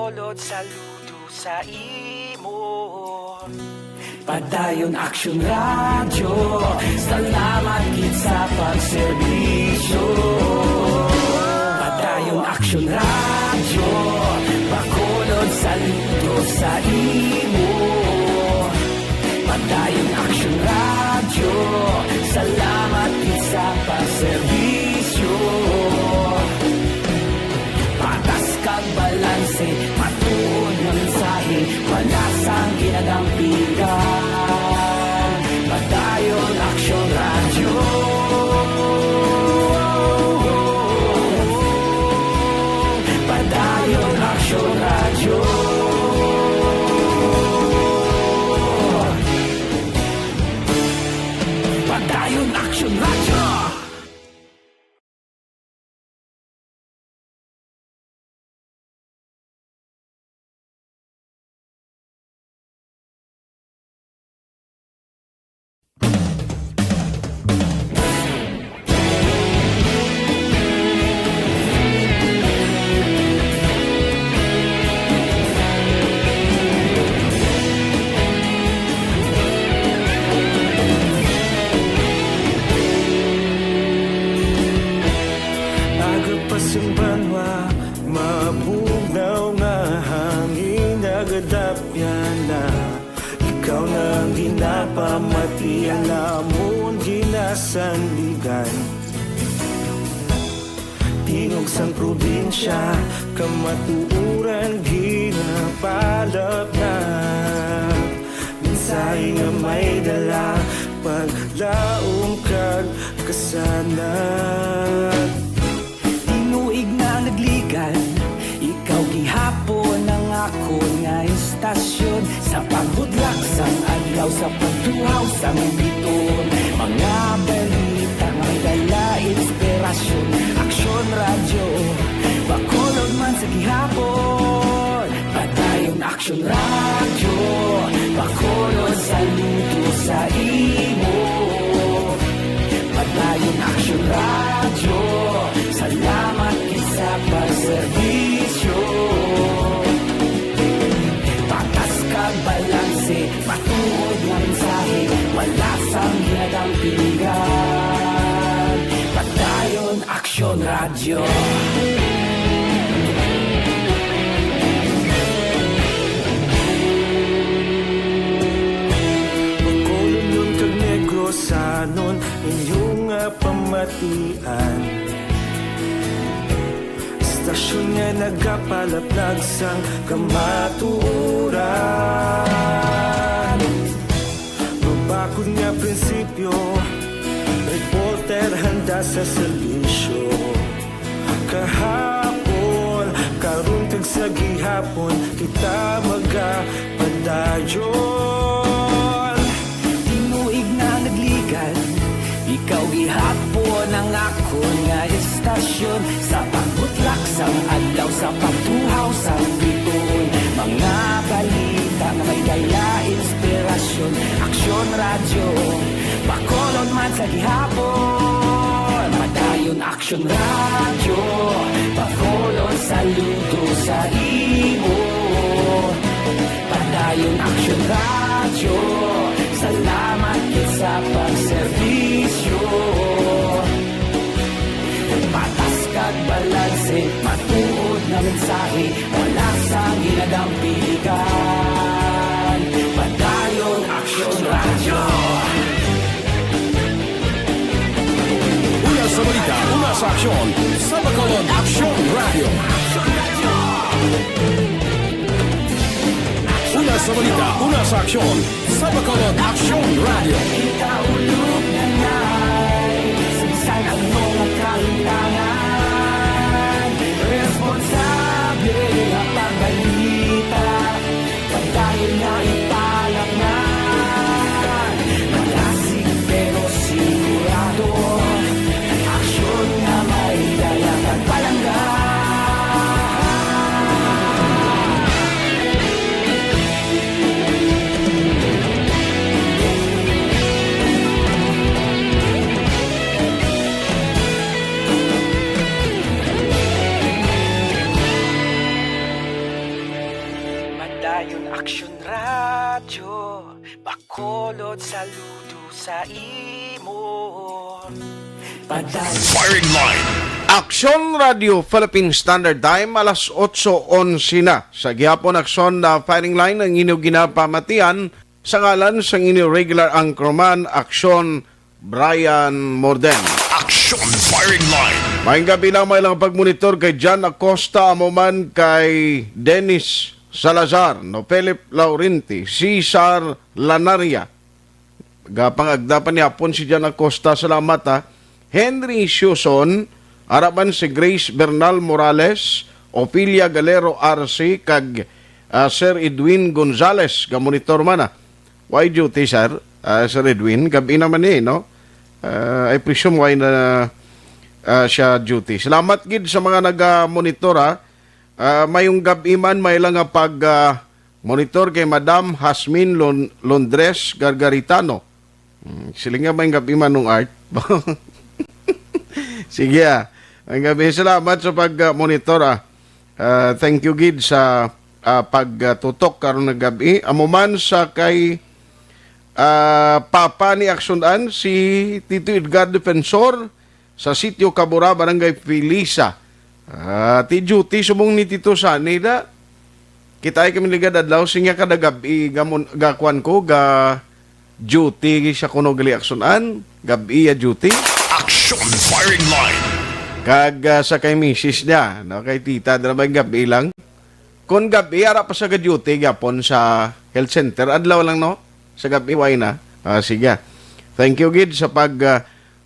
Bacolod, saludo sa imo. Padayon Aksyon Radyo, salamat gid sa pagserbisyo. Padayon Aksyon Radyo, Bacolod, saludo sa imo. Padayon Aksyon Radyo, salamat gid sa pagserbisyo. Patas kag balanse, matuod nga mensahe, wala sang ginadampigan. Padayon Aksyon Radyo. Padayon Aksyon Radyo. Padayon Aksyon Radyo. Aga pa sing banwa, mabugnaw nga hangin nagadapyan na. Ikaw na ang ginapamati, ang amon ginasandigan. Tingog sang probinsya, kamatuoran ginapalapnag. Mensahe nga may dala, paglaom kag kasanag. Tinuig na nagligan, ikaw gihapon ang akon nga istasyon. Sa pagbudlak sang adlaw, sa pagtuhaw sang biton, mga balita nga may dala inspirasyon. Aksyon Radyo, Bacolod man sa gihapon. Padayon Aksyon Radyo, Bacolod, saludo sa imo. Padayon Aksyon Radyo, salamat gid sa pagserbisyo. Patas kag balanse, matuod nga mensahe, wala sang ginadampigan. Padayon Aksyon Radyo. Bacolodnon kag Negrosanon, inyo nga pamatian. Istasyon nga nagapalaplag sang kamatuoran. Mabakod nga prinsipyo, reporter handa sa serbisyo. Kahapon, karon kag sa gihapon, kita magapadayon. Tinuig na nagligan, ikaw gihapon ang akon nga istasyon. Sa pagbutlak sang adlaw, sa pagtuhaw sang bituon, mga balita nga may dala inspirasyon. Aksyon Radyo, Bacolod man sa gihapon. Padayon Aksyon Radyo, Bacolod, saludo sa imo. Padayon Aksyon Radyo, salamat gid sa pagserbisyo. Patas kag balanse, matuod nga mensahe, wala sang ginadampigan. Padayon Aksyon Radyo. Una sa balita, una sa aksyon, sa Bacolod Aksyon Radyo. Una sa balita, una sa aksyon, sa Bacolod Aksyon Radyo. Kita ulog na nay, sa bisan ano nga kahitangan, responsable nga pagbalita. Padayon nga ipalaknag, malasig pero sigurado, aksyon nga may dala kag palangga. Bacolod, saludo sa imo. Firing Line. Aksyon Radio Philippine Standard Time, alas otso onse na. Sa gihapon, Aksyon na Firing Line ang inyo ginapamatian sa ngalan sang inyo regular anchorman, Aksyon Brian Morden. Action Firing Line. Maayong gabi lang, may lang pagmonitor kay John Acosta, amo man kay Dennis Salazar, no, Philip Laurenti, Cesar Lanaria. Gapang-agda pa ni hapon si John Acosta, salamat, ha. Henry Sioson, ara man si Grace Bernal Morales, Ofelia Galero Arce, kag, ah, Sir Edwin Gonzales, gamonitor man, ha. Way duty, sir? Ah, Sir Edwin, gabi naman ni, no? Ah, I presume way na, ah, siya duty. Salamat gid sa mga naga-monitor, ha. Ah, mayong gabi man, may lang nga pag, ah, monitor kay Madam Hasmin Lon-, Londres Gargaritano. Hmm, siling nga may gabi man nung Art. Sige, ah. Ang gabi, salamat sa pag, ah, monitor, ah. Ah, thank you gid sa, ah, pagtutok karon nga gabi. Amo man sa kay, ah, Papa ni Aksyon-an, si Tito Edgar Defensor sa Sitio Cabora, Barangay Felisa. Ah, ti duty subong ni Tito Sani da. Kita ay kami ligad adlaw, sinya kada gabi gamon, gakuan ko, ga duty siya kuno gali Aksyon-an, gabi ya duty. Action Firing Line. Kag, ah, sa kay misis niya, no, kay tita, dala ba yung gabi lang? Kung gabi, ara pa sa ga-duty gyapon sa health center, adlaw lang, no? Sa gabi, way na. Ah, sige. Thank you gid sa pag, ah,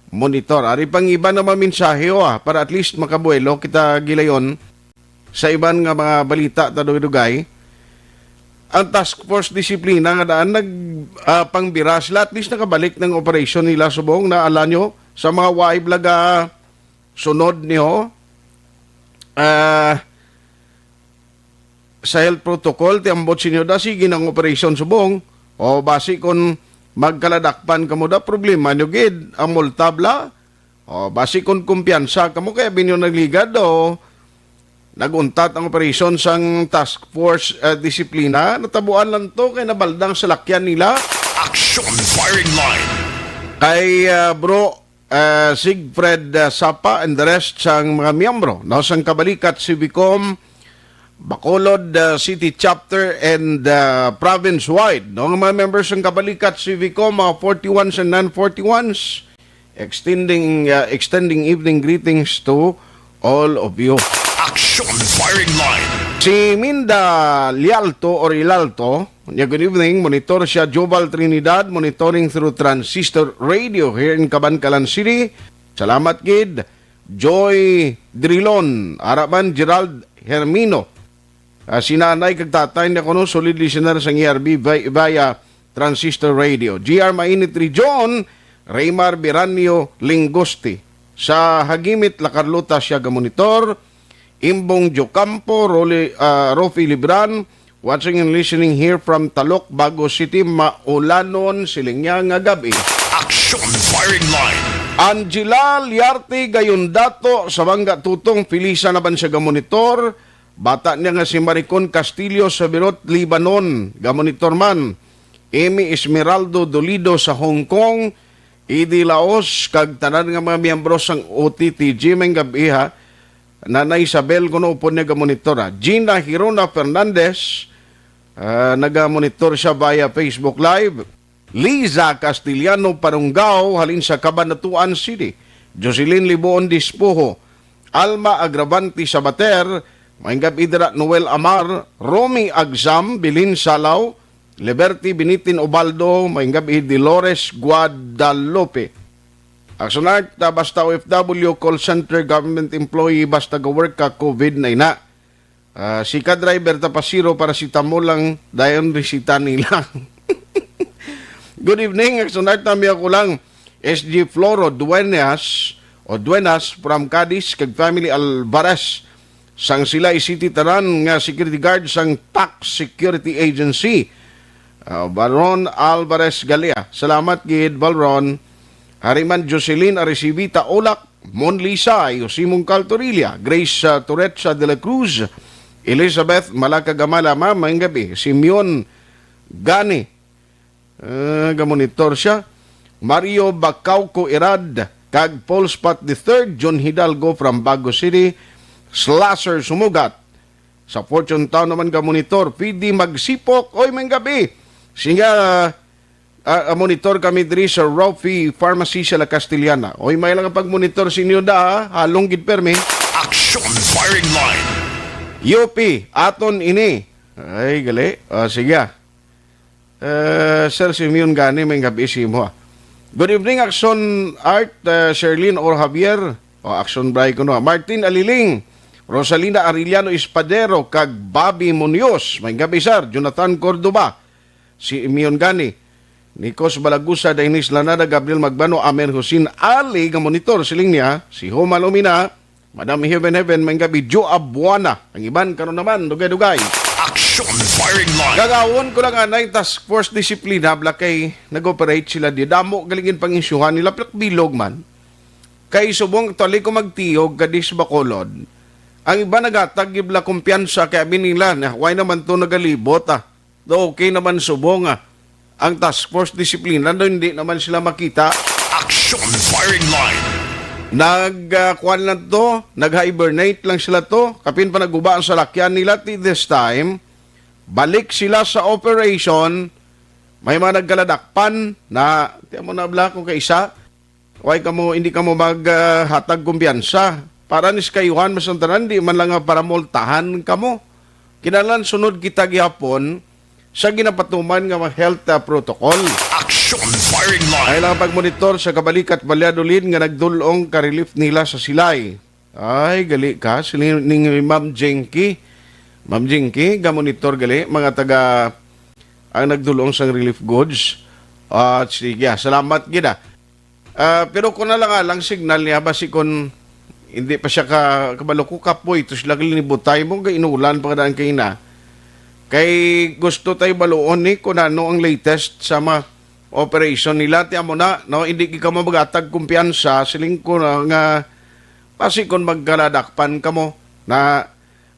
monitor. Ari pang iba na mga mensahe, oh, ah, para at least makabuelo kita gilayon sa iban nga mga balita ta dugay-dugay. Ang Task Force Disiplina nga daan nag, ah, pangbira sila, at least nakabalik ng operasyon nila subong na alanyo sa mga waib laga sunod niyo. Ah, sa health protocol, ti ambot sinyo da, sige nang operasyon subong. O basi kon magkaladakpan kamo da, problema nyo gid. Ang multa bala, o basi kon kumpiyansa kamo, kaya binyo nagligad, o nag-untat ang operasyon sang Task Force, eh, Disiplina. Natabuan lang to kay nabaldang salakyan nila. Action Firing Line. Kay, ah, bro, ah, Siegfried, ah, Sapa and the rest sang mga miyembro, no, sang Kabalikat Civicom, Bacolod, ah, City Chapter and, ah, province-wide, no, nga mga members sang Kabalikat Civicom, mga forty-ones and non-forty-ones, extending, ah, extending evening greetings to all of you. Action Firing Line. Si Minda Lialto or Ilalto, niya, good evening. Monitor siya, Joval Trinidad, monitoring through Transistor Radio here in Kabankalan City. Salamat gid. Joy Drilon, ara man Gerald Hermino. Ah, si nanay kag tatay niya kuno, solid listener sang E R B vi-, via Transistor Radio. G R Mainit Region, Raymar Biranio Lingosti. Sa Hagimit, La Carlota siya gamonitor. Imbong Jocampo, Roli-, ah, Rofi Libran, watching and listening here from Talok, Bago City, maulanon, siling niya nga gabi. Action Firing Line. Angela Liarte Gayondato, sa Bangga Tutong, Felisa naman siya gamonitor. Bata niya nga si Maricon Castillo sa Beirut, Lebanon, gamonitor man. Amy Esmeraldo Dolido sa Hong Kong, Idi Laos, kag tanan nga mga miyembro sang O T T G, may gabi ha. Nanay Isabel, kuno upod niya gamonitor, ha. Gina Hirona Fernandez, ah, nagamonitor siya via Facebook Live. Liza Castellano Parunggao, halin sa Cabanatuan City. Jocelyn Liboon Dispoho, Alma Agravante Sabater, maayong gabi dira. Noel Amar, Romy Agsam, Bilin Salaw, Liberty Binitin Ubaldo, maayong gabi. Dolores Guadalupe. Action Art, ah, basta O F W, call center, government employee, basta ga-work ka, COVID na ina. Ah, si ka driver, tapasiro, paracetamol lang, dayon resita nila. Good evening, Action Art, nami ako lang. S G Floro Duenas, o Duenas from Cadiz, kag family Alvarez. Sang sila isiti tanan nga security guard sang Tax Security Agency. Ah, Baron Alvarez Galia. Salamat gid, Baron. Hariman Jocelyn Arisibi Taulak, Mon Lisay, Simon Caltorilla, Grace, ah, Torrecha de la Cruz, Elizabeth Malacagamala, ma'am, maayong gabi. Simeon Gani, Ah, gamonitor siya. Mario Bacauco Irad, kag Paul Spot the third, John Hidalgo from Bago City, Slasher Sumugat. Sa Fortune Town naman gamonitor, P D Magsipok, oy, may gabi. Siya, ah, ah, monitor kami diri sa Rofi Pharmacy sa La Castellana. Oy, may lang ang pagmonitor sa inyo da, ha? Halong gid permi. Action Firing Line. U P, aton ini. Ay, gali. Ah, sige, ah. Eh, Sir Simeon gani, may gabi sa imo, ah. Good evening, Action Art, eh, Sherlyn or Javier. O, Action Bray kuno, ah. Martin Aliling, Rosalina Arellano Espadero, kag Bobby Munoz. May gabi, sir. Jonathan Cordova, Simeon gani. Nicos Balagusa, Dennis Lanada, Gabriel Magbano, Amer Hussein Ali, nga monitor, siling niya, si Homa Lumina, Madam Heaven Heaven, may gabi, Joe Abuana. Ang iban, karon naman, dugay-dugay. Action Firing Line. Gagawon ko lang anay task force disiplina, bla kay nag-operate sila di. Damo galing pangisyuhan nila, pilak bilog man. Kay subong, actually, ko magtiyog, kadis Bacolod. Ang iba nagatag, gibla kumpiyansa, kay abi nila, na, why naman to nagalibot, ah? Do okay naman subong, ah, ang task force disiplina, do hindi naman sila makita. Action Firing Line. Nag, ah, kuwan lang to, nag-hibernate lang sila to. Kapin pa naguba ang salakyan nila ti this time. Balik sila sa operation. May mga nagkaladakpan na, tiyan mo na bla kung kaisa. Why kamo, hindi kamo mag, ah, hatag kumpiyansa? Para ni sa kayuhan, masantanan, di man lang nga para multahan kamo. Kinahanglan sunod kita gihapon sa ginapatuman nga mga health, ah, protocol. Action Firing Line. Ay lang pagmonitor sa Kabalikat, Valladolid nga nagdulong ka relief nila sa Silay. Ay, gali ka. Sila ning Ma'am Jinky. Ma'am Jinky, gamonitor gali, mga taga ang nagdulong sang relief goods. At sige, ah, salamat gid, ah. Ah, pero kung na lang, ah, lang signal niya, basi kung hindi pa siya ka, kabalo ko, kapoy, ito sila linibutay mo, kay inulan pa kadaan kay na. Kay gusto tayo baluon ni kung ano ang latest sa mga operation nila. Ti amo na, no? Hindi gid ka mo magatag kumpiyansa, siling ko na nga, basi kung magkaladakpan ka mo, na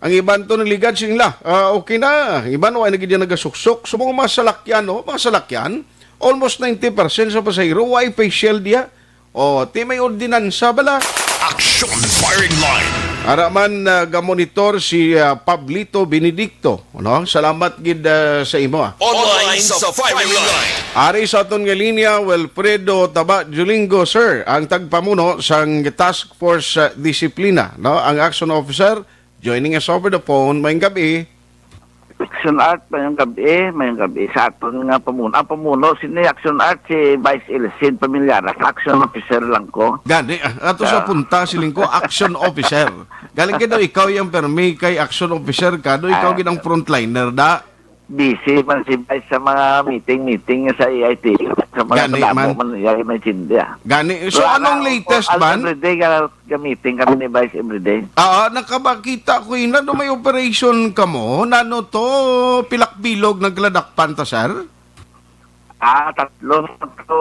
ang iban to naligad sila, ah, okay na. Iban, wa na gid yan nagasuksok. So, mga, mga salakyan, no? Mga salakyan, almost ninety percent sa pasahero, wa face shield diya. O, ti may ordinansa bala. Action Firing Line. Ara man, ah, gamonitor si, ah, Pablito Benedicto, no? Salamat gid, ah, sa imo, ah. Online sa Firing Line. Ari sa aton nga linya, Wilfredo Taba Julingo, sir, ang tagpamuno sang Task Force, ah, Disiplina, no? Ang action officer, joining us over the phone, mayong gabi. Action Art, mayong gabi, mayong gabi sa aton nga pamuno. Ang pamuno sini Action Art, si Vice Elcid Pamilyara, sa action officer lang ko. Gani, ah, ato sa Ah. punta, siling ko, action officer. Galing ka daw, ikaw yung permi kay action officer ka, do ikaw Ah. gid ang frontliner, da? Busy man si Vice sa mga meeting-meeting sa A I T, sa mga Gani kadamo man. man, yari may sindi, ah. Gani, so Wala anong na, latest all man? Everyday ka Gamitin kami ni Vice everyday. Ah, nakabakita ko ina do may operation ka mo. Nano to, pilak bilog nagladakpan ta, sir? Ah, tatlo na to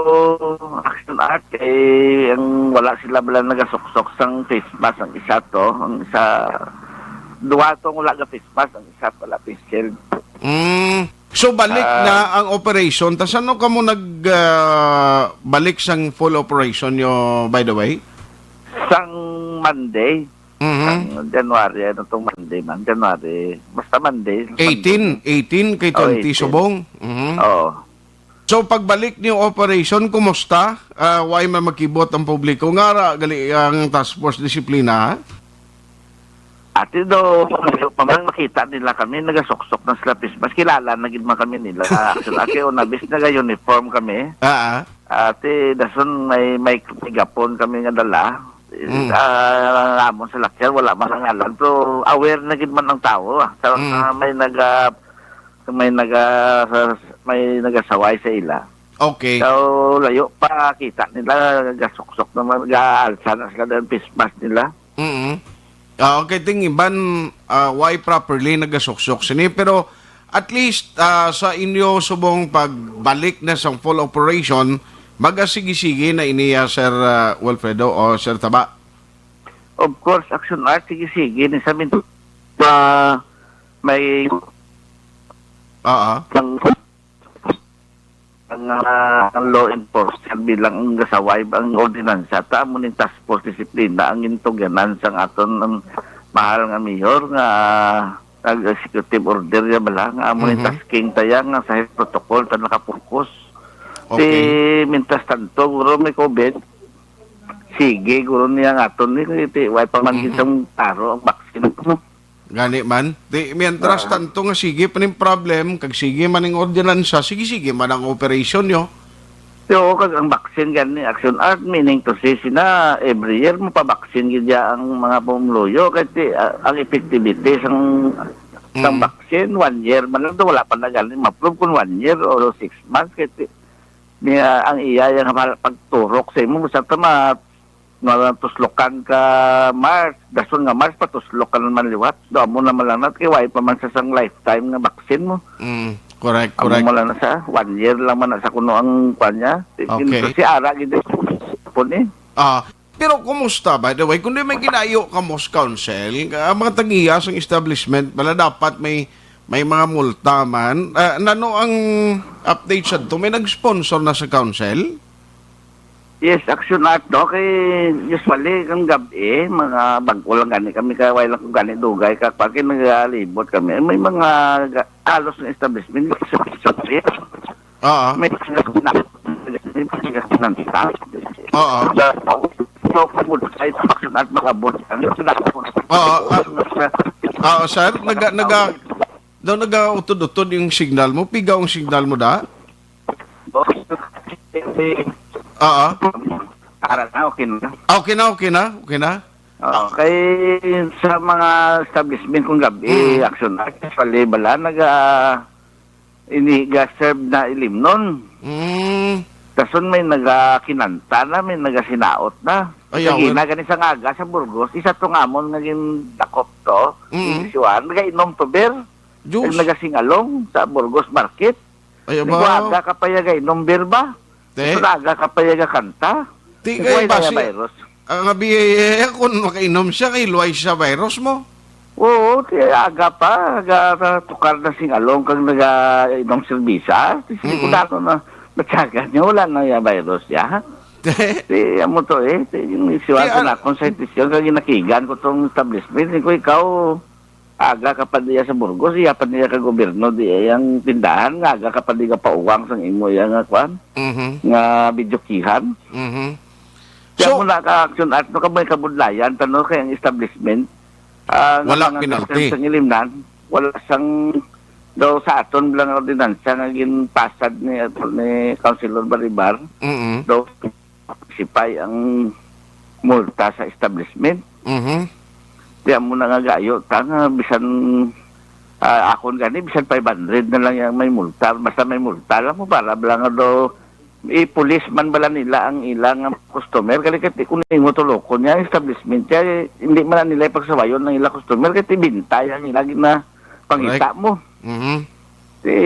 action art. Eh, ang wala sila bala nagasuksok sang face mask ang isa to. Ang isa, duwa to ang wala ga face mask, ang isa wala face shield. Mm. So, balik Ah. na ang operation. Tas ano ka mo nag, ah, balik sang full operation nyo, by the way? Sang Monday. Mhm. Sang January, ano tong Monday man? January. Basta Monday. Eighteen, Monday. eighteen kay Oh, twenty eighteen. Subong. Mhm. Oo. So, pagbalik niyo operation, kumusta? Ah, why man magkibot ang publiko? Nga ra, gali ang task force disiplina, ha? Ati do, pa man makita nila kami, nagasuksok na sila face mask. Kilala na gid man kami nila. Actually, aki, una, bis naga-uniform kami. Ah, ah. Ati, dason may, may, may gapon kami nga dala. Mm. Ah, amon sa lakyan, wala man ang ngalan. Pero aware na gid man ang tao, ah. Sa, Mm. ah, may naga-, may naga-, may nagasaway sa ila. Okay. So, layo pa, kita nila, gasuksok naman, gaalsa na sila ng face mask nila. Mm. Ah, okay, ting iban, ah, why properly nagasuksok sini? Pero at least, ah, sa inyo subong pagbalik na sa full operation, magasigi-sige na ini, ah, Sir, ah, Wilfredo o Sir Taba? Of course, Action Art, sige-sige ni sa min-, ah, may Oo. Ang Ang, ah, ang law enforcer bilang ang gasaway ba ang ordinansa, ta amo ning task force disiplina ang gintugyanan sang aton ang mahal nga mayor nga nag-executive order niya bala nga amo ning Mhm. tasking taya nga sa health protocol ta nakapokus. Okay. Di, mintras tanto, guro may covid, sige, guro niya nga aton ni, kay ti-, way pa man Mhm. gid sang taro ang vaccine, no? Gani man. Di, mientras Ah. tanto nga sige pa ning problem, kag sige man ang ordinansa, sige-sige man ang operation nyo. Yo, kag ang vaccine gani, Action Art, meaning to say, sina, every year, mapabaksin gid ya ang mga pumuluyo, kay ti-, ah, ang effectivity sang, sang Mm. vaccine, one year man lang to, wala pa na gani ma-prove kung one year o six months, kay ti-, niya, ang iya, yung hal-, pagturok sa imo, basta ta ma-, matuslokan ka March, dason nga March, patuslok ka naman liwat. Do, amo naman lang nat, kay way pa man sa sang lifetime nga vaccine mo. Mm, correct, Amo correct. mo lang na sa, one year lang man na sa kuno ang kwan niya. Okay. Kasi ara gid po ni. Ah, pero kumusta, by the way, kung di may ginayo ka mo sa council, ang mga tagiya sang establishment pala dapat may, may mga multa man. Ah, nano ang update sa to? May nag-sponsor na sa council? Yes, Action Art, no? Kay usually, kang gab-i, mga bag-o lang gani kami, kay way lang ko gani dugay, ka, pa, kay nagalibot kami. May mga ga-, halos nga establishment, sa, sa, Oo. May mga na-, may mga sinanta. Oo. So, so, kung mo, kahit Action Art, makabot. Ano, sinanta ko na. Oo, ah, oo, sir. Naga-, naga-, daw naga-utod-utod yung signal mo. Pigaw ang signal mo, da? Oo. Ara na, okay na. Ah, okay na, okay na, okay na. Oo, kay sa mga establishment kung gabi, Mm. Action Art, actually, bala, naga-, ini, ga-serve na ilimnon. Mm. Dason may nagakinanta na, may nagasinaot na. Ay, Sa awit. gina, gani sa ngaga, sa Burgos, isa to nga amon nga gindakop to, Mm. inisyuhan, nagainom to beer. Diyos. Nagasingalong sa Burgos Market. Ay, Di aba. ko aga ka pa yaga inom beer ba? Te? Di ko aga ka pa yaga kanta. Di Di ko kay ay basi, naya virus. Ang abi, eh, kung makainom siya, kay luway siya virus mo. Oo, ti aga pa, aga na tukar na sing along kag naga-inom serbisa. Ti sige ko Mm-mm. na, na, natsagan niya, wala na ya virus ya. Te? Ti, amo to eh, ti, yung issue Ti, ko an- na akong scientist yun, kag ginakigan ko tong establishment. Di ko ikaw, aga ka pa diya sa Burgos, iya pa diya ka gobyerno, di ay ang tindahan, nga aga ka pa di ka pauwang sang imo iya nga kwan, Mhm. nga bidyukihan. Mhm. Kaya So mo na ka Action Art, no, ka may kabudlayan, tano kay ang establishment, ah, nga Wala mga penalty. nurses sang ilimnan, wala sang, daw sa aton lang ordinansa nga ginpasad ni, ni Councilor Baribar, Mm-mm. daw sipay ang multa sa establishment. Mhm. Di amo na nga gayo ta nga bisan, ah, akon gani, bisan five hundred na lang yang may multa. Basta may multa lang mo para bala nga daw i-police man bala nila ang ilang customer. Kali kati kung imo tulokon niya ang establishment kaya hindi man nila ipagsawayon ang ilang customer kay tibintay ang ila gina pangita Correct. mo. Mhm. Ti,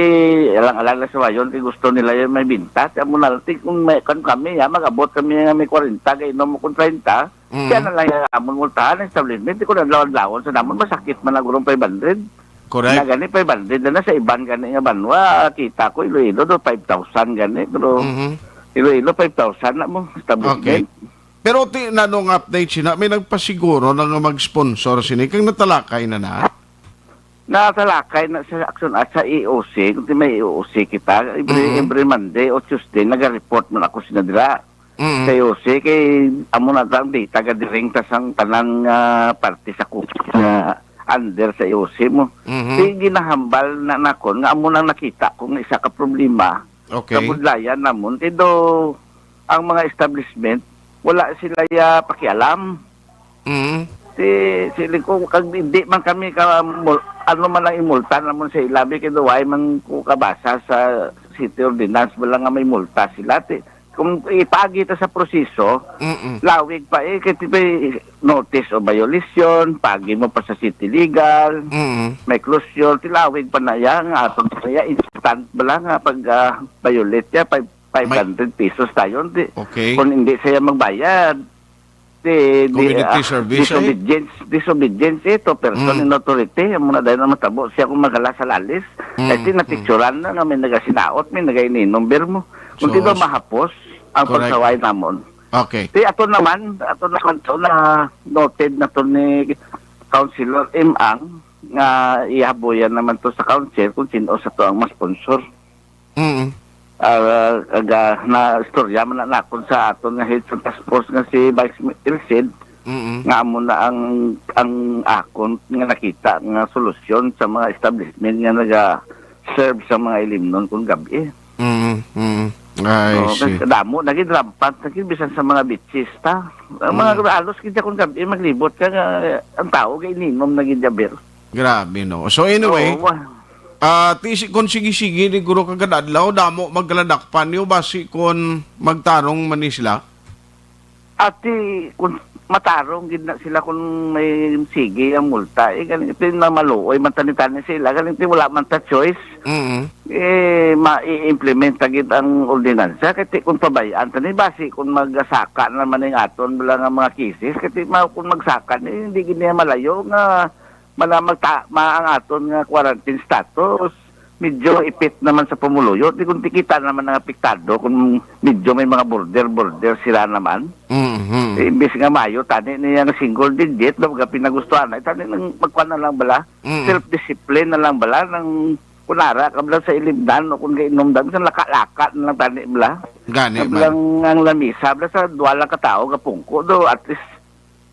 alang-alang na sa wayon, ti gusto nila yung may binta. Ti amo na lang, ti kung may, kung kami, ya, mag-abot kami nga may kwarenta, kay inom mo kung treinta, Mm. kaya na lang yung amon multahan, ang establishment, ti kung adlaw-adlawon sa namon, masakit man ang gurong five hundred. Correct. Na gani, five hundred na, na sa iban gani nga banwa, kita ko, Iloilo, do, five thousand gani, pero Mhm. Iloilo, five thousand na mo, establishment. Okay. Pero ti, nanong update sina, may nagpasiguro na nga mag-sponsor sini, kang natalakay na na? Natalakay na sa Action Art sa E O C, kung di may E O C kita, every, Mhm. every Monday o Tuesday, naga-report man ako sina dira Mhm. sa E O C, kay amo na ta ang data gathering ta sang tanan nga parte sa ku-, nga under sa E O C mo. Mhm. Kay ginahambal na nakon, nga amo nang nakita ko nga isa ka problema Okay. kabudlayan namon, kay do ang mga establishment, wala sila ya pakialam. Mm. Si, si Lingkong, kag hindi man kami ka, mul-, ano man ang imulta namon sa ilabi, kay duway man ko kabasa sa city ordinance, wala nga may multa sila. Ti, kung ipagi ta sa proseso, Mm-mm. lawig pa eh, kay ti may notice o violation, pagi mo pa sa city legal, Mm-mm. may closure, ti lawig pa na ya, nga aton pa ya, instant bala nga pag, ah, violate ya, five, May five hundred pesos tayo, ti, Okay. kung hindi siya magbayad, Di, di, Community ah, service, eh? Disobedience, disobedience ito, person Mm. in authority, amo na dahil na matabo siya kung maghala sa lalis. Mm, Kasi mm. napicturan na nga may nagasinaot, may nagaininom, bermo. Kung So, di ba s-, mahapos ang correct. pagsaway namon? Okay. Di ato naman, ato naman to na noted na to ni Councilor M Ang nga ihaboyan naman to sa council kung sino sa to ang mas sponsor. Mm. Ah, aga, na istorya man na nakon sa aton nga head sa task force nga si Vice Elcid, Mm. nga amo na ang, ang akon nga nakita nga solusyon sa mga establishment nga naga-serve sa mga ilimnon kung gabi. Mm, mm. I Oh, see. Kasi damo na gid, rampant na gid bisan sa mga beaches ta. Ang mga Mm. halos gid kung gabi maglibot ka nga ang tao gay ninom na gid, aber. Grabe, no? So, anyway, Oo, wa- ah, ti-, si-, kung sige-sige ni guro ka kada adlaw, damo magkaladakpan niyo, basi kung magtarong man ni sila? Ati, kung matarong gid na sila kung may sige ang multa, eh, galing ito yung namaluoy man tani-tani sila, galing ito wala man ta choice, Mm. eh, ma-i-implement ta gid ang ordinansa, kay ti-, kung pabayaan tani, basi kung magsaka naman ang aton bala nga mga cases, kay ti-, ma-, kung magsaka, eh, hindi gid niya malayo nga mana magta-, ma-, ang aton nga quarantine status, medyo ipit naman sa pumuluyo. Di kung ti kita naman ang apektado kung medyo may mga border-border sila naman. Mhm. Eh, imbis nga maayo, tani niya nga single digit, daw ka pinagustuhan. Ay, tani nang magkuha na lang bala. Mhm. Self-discipline na lang bala. Nang kunara ka bala sa ilimdan o kung gainom dami, sa laka-laka na lang tani bala. Gani man. Ang lamisa bala sa duwa lang ka tao, gapungko do, at least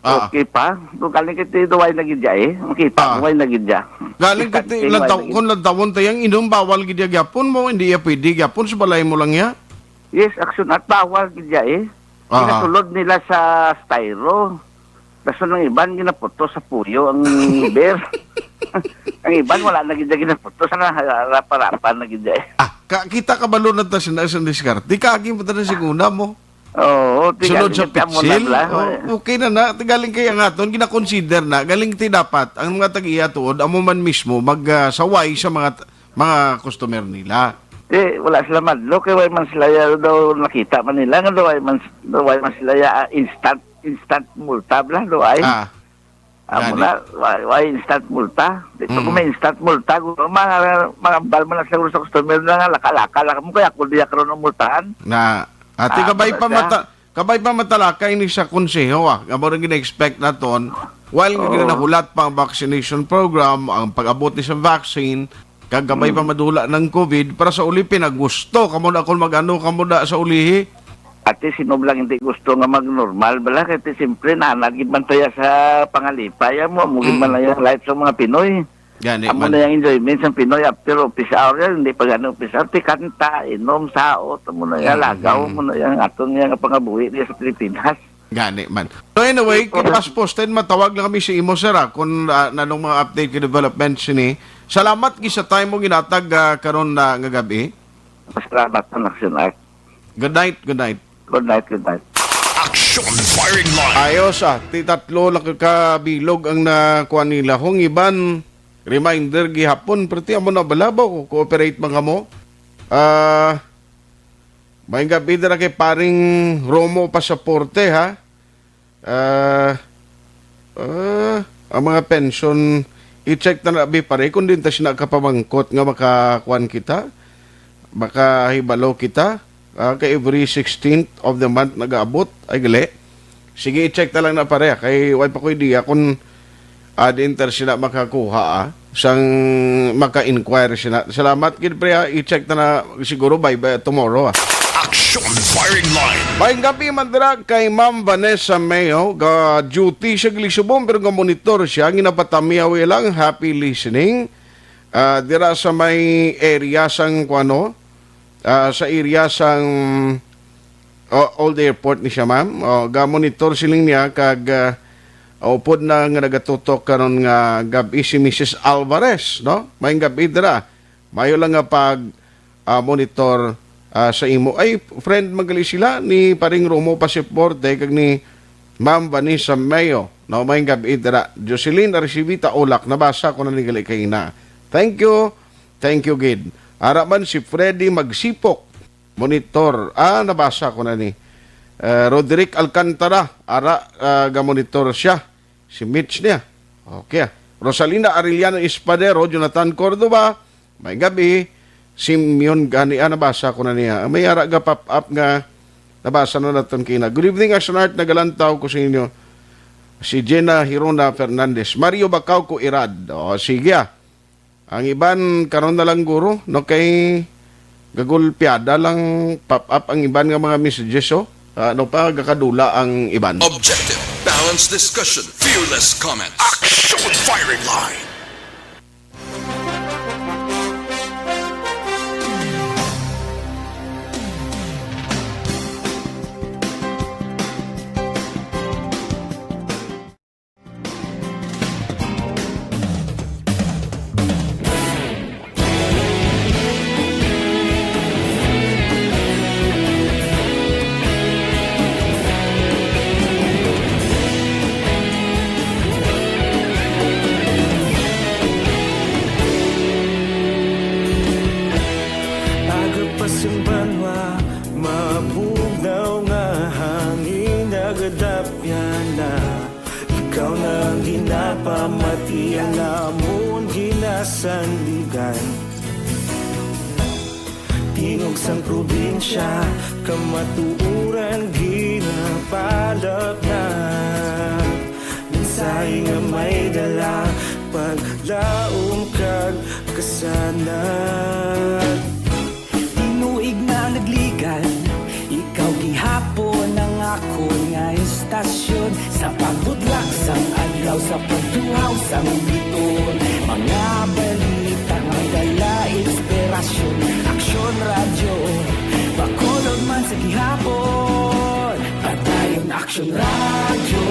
Ah. Okay pa? Kung galing kay ti Duway na gid ya eh. Makita Ah. mo, way na gid ya. Galing kay ti Distancing, way lantaw-, na gid. Kung lantawon tayo, ang inom bawal gid ya gyapon mo, hindi ya pwede gyapon sa balay mo lang ya. Yes, action at bawal gid ya eh. Aha. Pinasulod nila sa styro. Dason ang iban ginaputo sa puyo ang beer. Ang iban wala na gid ya ginaputo sa na-, rapa-rapa na gid ya eh. Ah, ka-, kita kabalo na ta sina sa diskarte. Kagi mo ta na siguna mo. Oo, ti Sunod galing sa ti amo na pitsil? Bala. Oh, okay na na. Ti galing kay ang aton, gina-consider na. Galing ti dapat, ang mga tag-iya tuod, amo man mismo, mag, ah, saway sa mga t-, mga customer nila. Ti, wala sila madlo, kay way man sila ya daw nakita man nila, nga daw way man, daw way man sila ya, ah, instant, instant multa, bala, daw ay. Ah. Amo Gani. Na, why, why instant multa? Dito Mm. kung may instant multa, kung mga, mga ambal man lang siguro sa customer na nga, laka-laka lang mo, kaya ako diya karon ang multahan. Na, ati Ah, kabay wala pa siya. Mata-, kabay pa matalakay ni sa konseho, ah. Nga mo rin gina-expect naton, while nga Oo. Ginahulat pa ang vaccination program, ang pag-abot ni sa vaccine, kag kabay Mm. pa madula ng covid, para sa uli pinagusto, kamo na kung mag-ano, kamo na sa ulihi. Ati, sino lang hindi gusto nga mag-normal, bala? Kaya ti, siyempre, nanagid man tayo sa pangalipay. Amo, amo gid man Mm. lang yung life sa mga Pinoy. Gani Amo man. Na yung enjoyment sa Pinoy after office hour yan, hindi pa gani office hour. Ti kanta, inom, saot, amo na yung Mm, lagaw, mm. Amo na yung atong yung pangabuhi niya sa Pilipinas. Gani man. So anyway, Opo. Kipas posted, matawag lang kami sa imo, sir, ah, kung, ah, nanong mga update ka development sini. Salamat gid sa time mo ginatag, ah, karon na nga gabi. Salamat, Action Art. Good night, good night. Good night, good night. Action Firing Line. Ayos, ah, ti tatlo lang ka bilog ang nakuha nila. Hong iban, reminder gihapon, pero ti amo na bala ba, cooperate man kamo? Ah, Maayong gabi dira kay paring Romo Pasaporte, ha? Ah, ah, ang mga pension, i-check na na, bi, pare, kung din ta siya nakapamangkot nga makakuan kita, makahibalo kita, ah, kay every sixteenth of the month nagaabot, ay gali. Sige, i-check na lang na, pare, ah, kay way pa ko idea kung, ah, di enter sila makakuha, ah, sang maka-inquire sila. Salamat gid, pre, ah. I-check na na siguro by, by tomorrow, ah. Action Firing Line. Maayong gabi man dira kay Ma'am Vanessa Mayo. Ga-duty siya gali subong, pero ga-monitor siya. Ginapatamiyaw iya lang. Happy listening. Ah, dira sa may area sang kuano, ah, sa area sang, oh, Old Airport ni siya, ma'am. Oh, ga-monitor siling niya kag, ah, upod na nga nagatutok karon nga gab-i si Missus Alvarez, no? Maayong gab-i dira. Mayo lang nga pag, ah, monitor, ah, sa imo. Ay, friend man gali sila ni Paring Romo Pasiporte kag ni Ma'am Vanessa Mayo. No, maayong gab-i dira. Jocelyn Arcivita Olak, nabasa ko na ni gali kay na. Thank you. Thank you gid. Ara man si Freddy Magsipok. Monitor. Ah, nabasa ko na ni. Eh, Roderick Alcantara, ara, ah, gamonitor siya. Si Mitch niya. Okay, ah. Rosalina Arellano Espadero, Jonathan Cordova, may gabi. Simeon gani, ah, nabasa ko na niya. May ara ga pop-up nga nabasa na naton kina. Good evening, Action Art, nagalantaw ko sa inyo. Si Jenna Hirona Fernandez. Mario Bacauco Irad. O, sige, ah. Ang iban, karon na lang, guro, no, kay gagulpiada lang pop-up ang iban nga mga messages, oh. Ano pa, gakadula ang iban. Objective, balanced discussion, fearless comments. Action Firing Line. Aga pa sing banwa, mabugnaw nga hangin, nagadapyan na. Ikaw na ang ginapamati, ang amon ginasandigan. Tingog sang probinsya, kamatuoran ginapalapnag. Mensahe nga may dala, paglaom kag kasanag. Tinuig na nagligan, ikaw gihapon ang akon nga istasyon. Sa pagbutlak sang adlaw, sa pagtuhaw sang bituon, mga balita nga may dala inspirasyon. Aksyon Radyo, Bacolod man sa gihapon. Padayon Aksyon Radyo,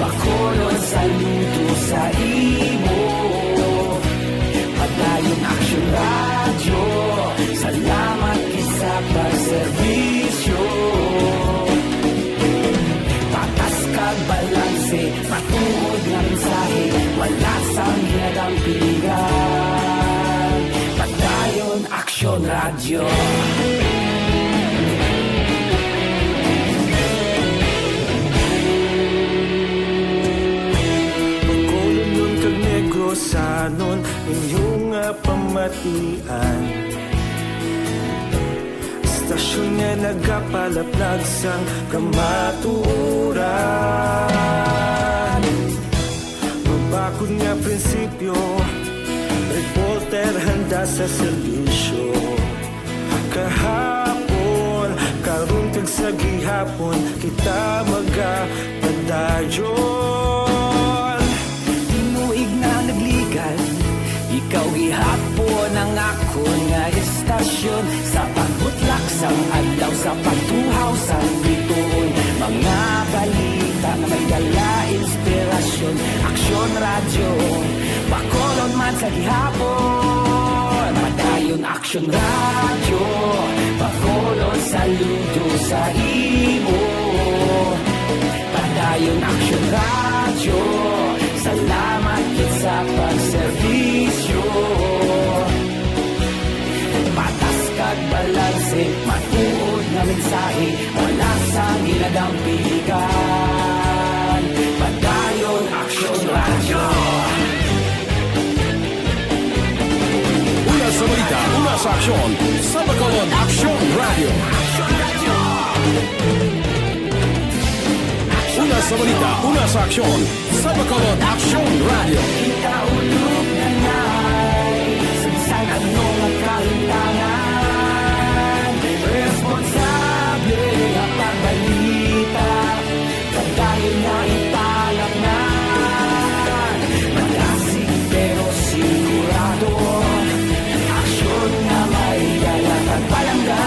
Bacolod, saludo sa imo. Padayon Aksyon Radyo, salamat gid sa pagserbisyo. Patas kag balanse, matuod nga mensahe, wala sang ginadampigan. Padayon Aksyon Radyo. Bacolodnon kag Negrosanon, inyo nga pamatian. Istasyon nga nagapalaplag sang kamatuoran. Mabakod nga prinsipyo, reporter handa sa serbisyo. Kahapon, karon kag sa gihapon, kita magapadayon. Tinuig na nagligan, ikaw gihapon ang akon nga istasyon. Sa pagbutlak sang adlaw, sa pagtuhaw sang bituon, mga balita nga may dala inspirasyon. Aksyon Radyo, Bacolod man sa gihapon. Padayon Aksyon Radyo, Bacolod, saludo sa imo. Padayon Aksyon Radyo, salamat gid sa pagserbisyo. Patas kag balanse, matuod nga mensahe, wala sang ginadampigan. Padayon Aksyon Radyo. Una sa balita, una sa aksyon, sa Bacolod Aksyon Radyo. Una sa balita, una sa aksyon, sa Bacolod Aksyon Radyo. Kita ulog na nay, sa bisan ano nga kalimtangan, responsable nga pagbalita. Padayon nga ipalapnan, malasig pero sigurado. Aksyon nga may dala kag palangga.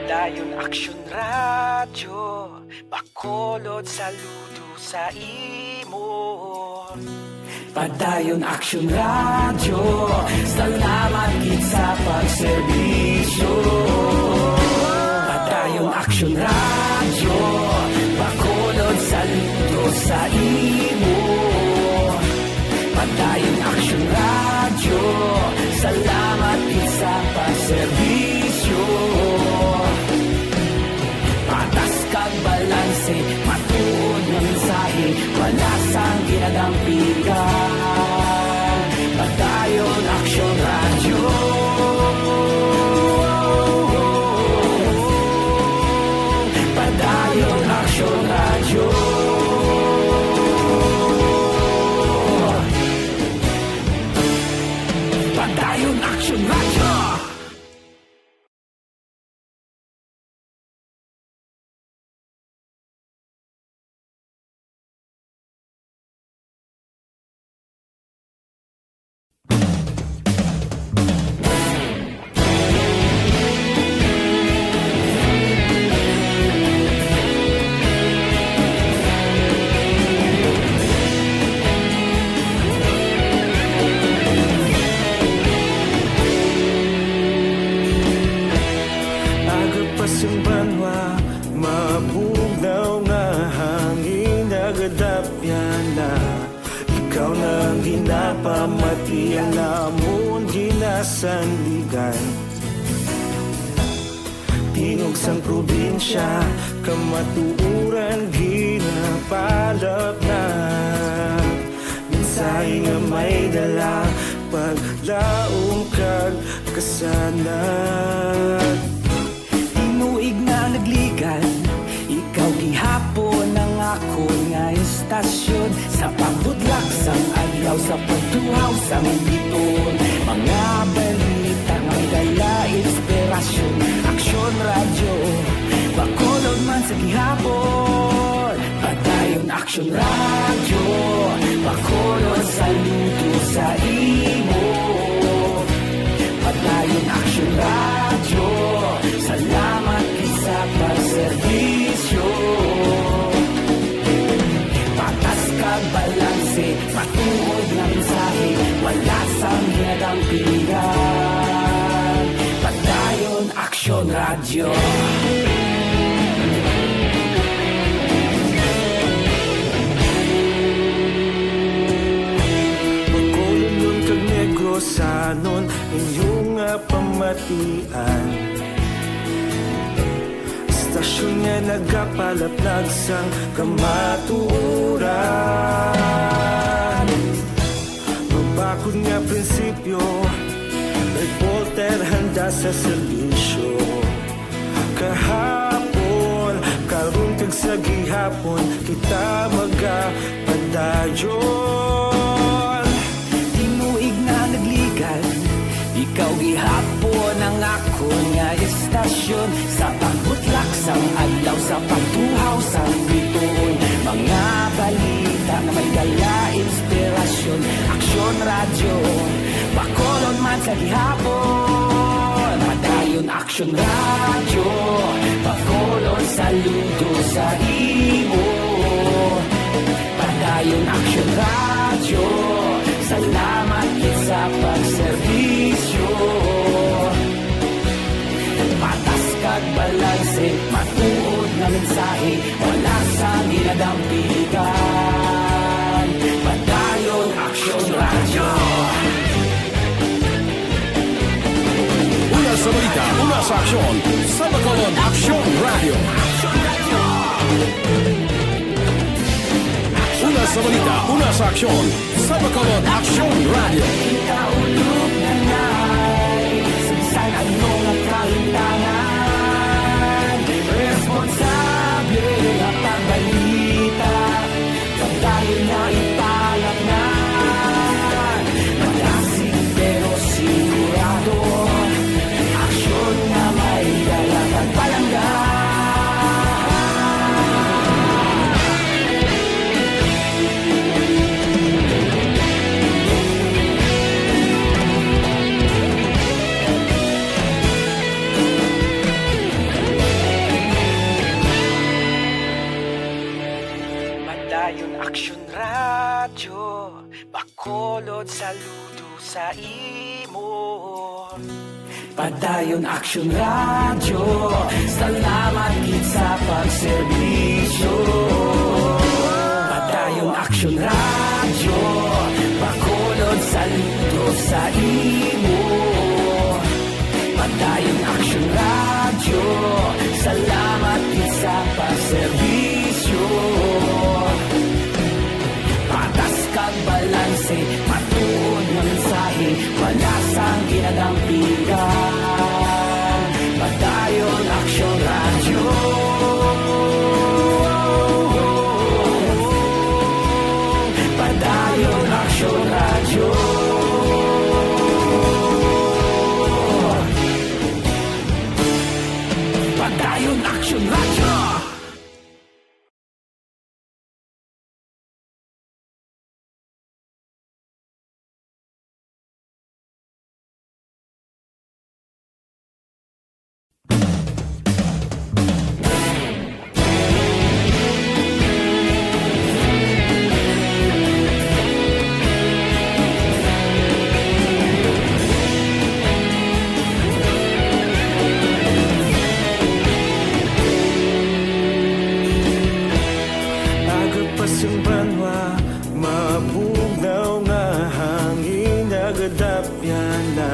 Padayon Aksyon Radyo, Bacolod, saludo sa imo. Padayon Aksyon Radyo, salamat gid sa pagserbisyo. Bisyo. Patas kag balanse, matuod nga mensahe, wala sang ginadampigan. Padayon Aksyon Radyo. Padayon Aksyon Radyo. Padayon Aksyon Radyo. Aga pa sang banwa, mabugnaw nga hangin, nagadapyan na. Ikaw na ang ginapamati, ang amon ginasandigan. Tingog sang probinsya, kamatuoran ginapalapnag. Mensahe nga may dala, paglaom kag kasanag. Tinuig na nagligan, ikaw gihapon ang akon nga istasyon. Sa pagbudlak sang adlaw, sa pagtuhaw sang bituon, mga balita nga may dala inspirasyon. Aksyon Radyo, Bacolod man sa gihapon. Padayon Aksyon Radyo, Bacolod, saludo sa imo. Padayon Aksyon Radyo, salamat gid sa pagserbisyo. Patas kag balanse, matuod nga mensahe, wala sang ginadampigan. Padayon Aksyon Radyo. Bacolodnon kag Negrosanon, inyo nga pamatian. Istasyon nga nagapalapnag sang kamatuoran. Mabakod nga prinsipyo, reporter handa sa serbisyo. Kahapon, karon kag sa gihapon, kita magapadayon. Tinuig na nagligan, ikaw gihapon ang akon nga istasyon. Sa pagbutlak sang adlaw, sa pagtuhaw sang bituon, mga balita nga may dala inspirasyon. Aksyon Radyo, Bacolod man sa gihapon. Padayon Aksyon Radyo, Bacolod, saludo sa imo. Padayon Aksyon Radyo, salamat gid sa pagserbisyo. Patas kag balanse, matuod nga mensahe, wala sang ginadampigan. Padayon Aksyon Radyo. Una sa balita, una sa aksyon, sa Bacolod Aksyon Radyo. Una sa balita, una sa aksyon, sa Bacolod Aksyon Radyo. Kita ulog na nai, sa bisan ano nga kahimtangan, responsable nga pagbalita. Padayon na ipalapngan, malasig pero sigurado. Aksyon nga may dala kag palangga. Padayon Aksyon Radyo, Bacolod, saludo sa imo. Padayon Aksyon Radyo, salamat gid sa pagserbisyo. Padayon Aksyon Radyo, Bacolod, saludo sa imo. Padayon Action Radio, salamat gid sa pagserbisyo. Patas kag balanse, matuod nga mensahe, wala sang ginadampigan. Padayon Action Radio. Padayon Action Radio. Padayon Action Radio. Aga pa sang banwa, mabugnaw nga hangin nagadapyan na.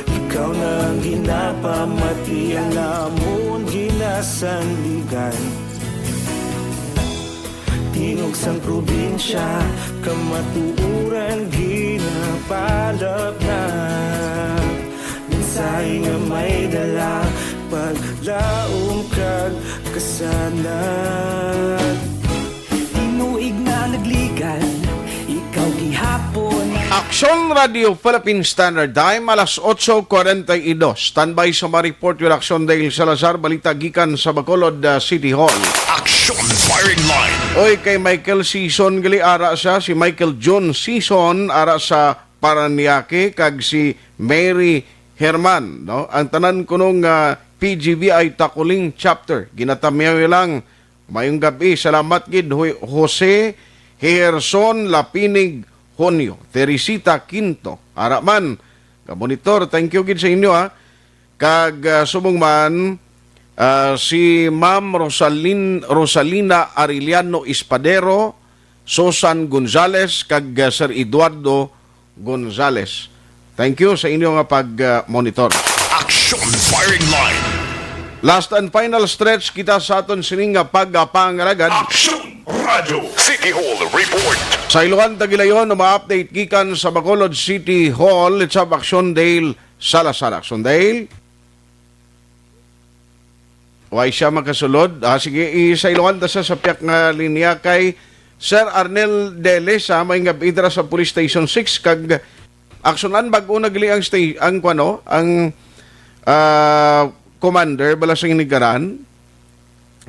Ikaw na ang ginapamati, ang amon ginasandigan. Tingog sang probinsya, kamatuoran ginapalapnat. Mensahe nga may dala, paglaom kag kasanag. Tinuig na nagligan, ikaw gihapon. Aksyon Radio Philippine Standard Time, alas otso cuarenta y dos. Standby sa mga report with Aksyon Dale Salazar, balita gikan sa Bacolod, ah, City Hall. Action Firing Line. Oy, kay Michael Season gali, ara sa si Michael John Season, ara sa Parañaque, kag si Mary Herman, no? Ang tanan kuno nga P G B I Taculing Chapter, ginatamyaw lang. Mayong gabi, salamat gid, Hoy Jose Gerson Lapinig Honyo, Teresita Quinto, ara man, ka monitor, thank you gid sa inyo, ha. Kag, ah, subong man, ah, si Ma'am Rosalin-, Rosalina Arellano Espadero, Susan Gonzales, kag, ah, Sir Eduardo Gonzales. Thank you sa inyo nga pag, ah, monitor. Action Firing Line. Last and final stretch kita sa aton sining nga pagapangalagad. Action Radio City Hall Report. Sa Ilocan, Tagilayon, ma-update gikan sa Bacolod City Hall, it's up Action Dale Salazar. Action Dale. Way siya makasulod. Ah, sige, i-, sa Ilocan ta sa, sa piyak nga linya kay Sir Arnel Deles, ah, may nga bidra sa Police Station six, kag aksyonan bag-o na gali ang sta-, ang, kuwano, ang, ah, commander bala sa Inigaran,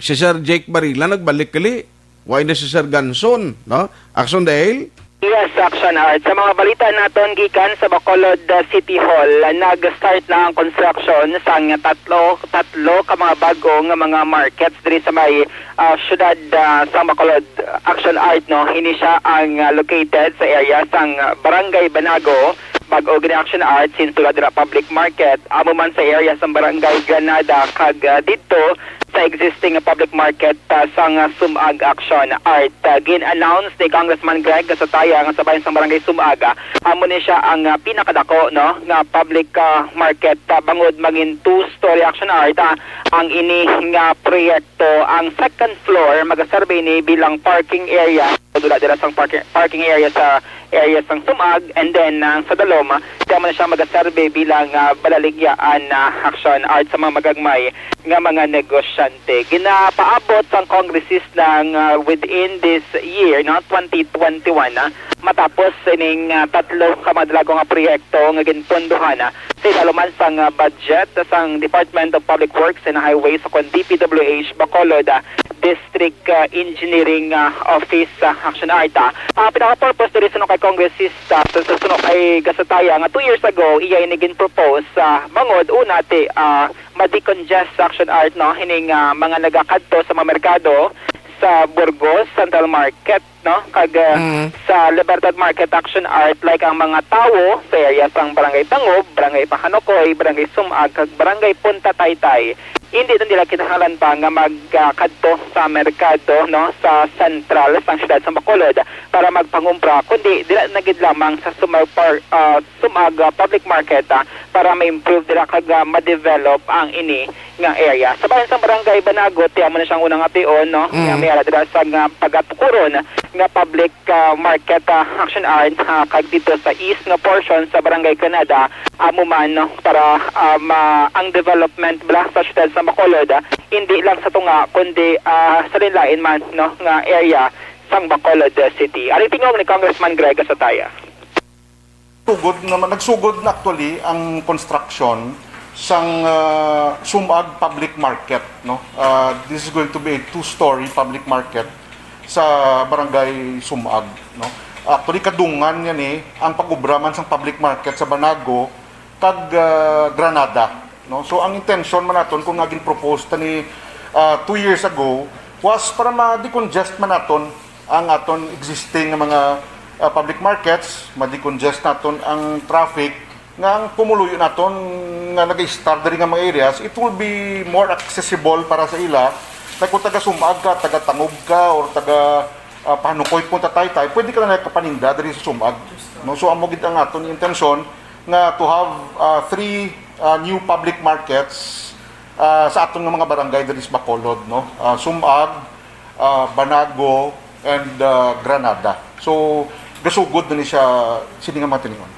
si Sir Jake Barila nagbalik gali. Why na si Sir Ganson, no? Action Dale? Yes, Action Art. Sa mga balita naton gikan sa Bacolod, uh, City Hall, uh, nag-start na ang construction sang tatlo, tatlo ka mga bag-o nga mga markets diri sa may, uh, syudad, uh, sang Bacolod, Action Art, no? Hini siya ang, uh, located sa area sang, uh, Barangay Banago, bag-o gid, Action Art, since wala dira public market, amo man sa area sang Barangay Granada, kag, uh, didto sa existing public market, ah, sang, ah, Sumag Action Art. Ah, gin-announce ni Congressman Greg Gasataya nga sa bahin sang Barangay Sumag, ah, amo ni siya ang, ah, pinakadako, no, nga public, ah, market, ah, bangod mangin two-story, Action Art, ah, ang ini nga proyekto. Ang second floor magaserve ini bilang parking area. Dula dira sang parking, parking area sa area sang Sumag, and then, ah, sa dalom, ah, siya man siya magaserve bilang, ah, balaligyaan na Action Art sa mga magagmay nga mga negosyante. Ginapaabot sang congressista nga within this year, no, twenty twenty-one, ah, matapos ining, ah, tatlo ka mga dalago nga proyekto nga ginpondohan, ah, sa idalom man sang, ah, budget sang Department of Public Works and Highways, o kon D P W H Bacolod, ah, District, ah, Engineering, ah, Office, ah, Action Art, ah. Ah, pinaka-purpose diri suno kay Congressista, sa, sa suno kay Gasataya, nga two years ago, iya ini gin-propose, ah, bangod una ti, ah, ma-decongest, Action Art, no, hining, ah, mga nagakadto sa mga merkado sa Burgos Central Market, no? Kag, ah, Mm. sa Libertad Market, Action Art, like ang mga tawo sa area sang Barangay Tangob, Barangay Pahanukoy, Barangay Sumag, kag Barangay Punta Taytay, hindi na nila kinahanglan pa nga mag, ah, kadto sa merkado, no, sa sentral sang siyudad sa Bacolod para magpangumpra, kundi dira na gid lamang sa Sumag Par-, ah, Sumag, ah, Public Market, ah, para ma-improve dira kag, ah, ma-develop ang ini nga area. Sa bahin sang Barangay Banago, ti amo na siyang unang ation, no, Mm. nga may ara dira sa nga pagatukuron nga public, ah, market, ah, Action Art, ah, kag dito sa east nga portion sa Barangay Granada, amo man, no, para, ah, ma-, ang development bala sa siyudad sa Bacolod, ah, hindi lang sa tunga, kundi, ah, sa linlain man, no, nga area sang Bacolod City. Ari tingog ni Congressman Greg Gasataya. Sugod naman, nagsugod na actually ang construction sang, ah, Sumag Public Market, no? Ah, this is going to be a two-story public market sa Barangay Sumag, no? Actually, kadungan yan eh, ang pag-ubra man sang public market sa Banago kag, ah, Granada, no? So, ang intention man naton kung nga gin-propose ta ni, ah, two years ago was para ma-decongest man naton ang aton existing nga mga, ah, public markets, ma-decongest naton ang traffic nga ang pumuluyo naton nga nag-start diri nga mga areas, it will be more accessible para sa ila. Like kung taga Sumag ka, taga Tangub ka, or taga, ah, Pahanukoy, Punta Taytay, pwede ka na nagkapaninda diri sa Sumag. No? So amo gid ang aton intensyon nga to have, ah, three, ah, new public markets, ah, sa aton nga mga barangay diri sa Bacolod, no? Ah, Sumag, ah, Banago, and, ah, Granada. So, gasugod na ni siya sini nga mga tinion.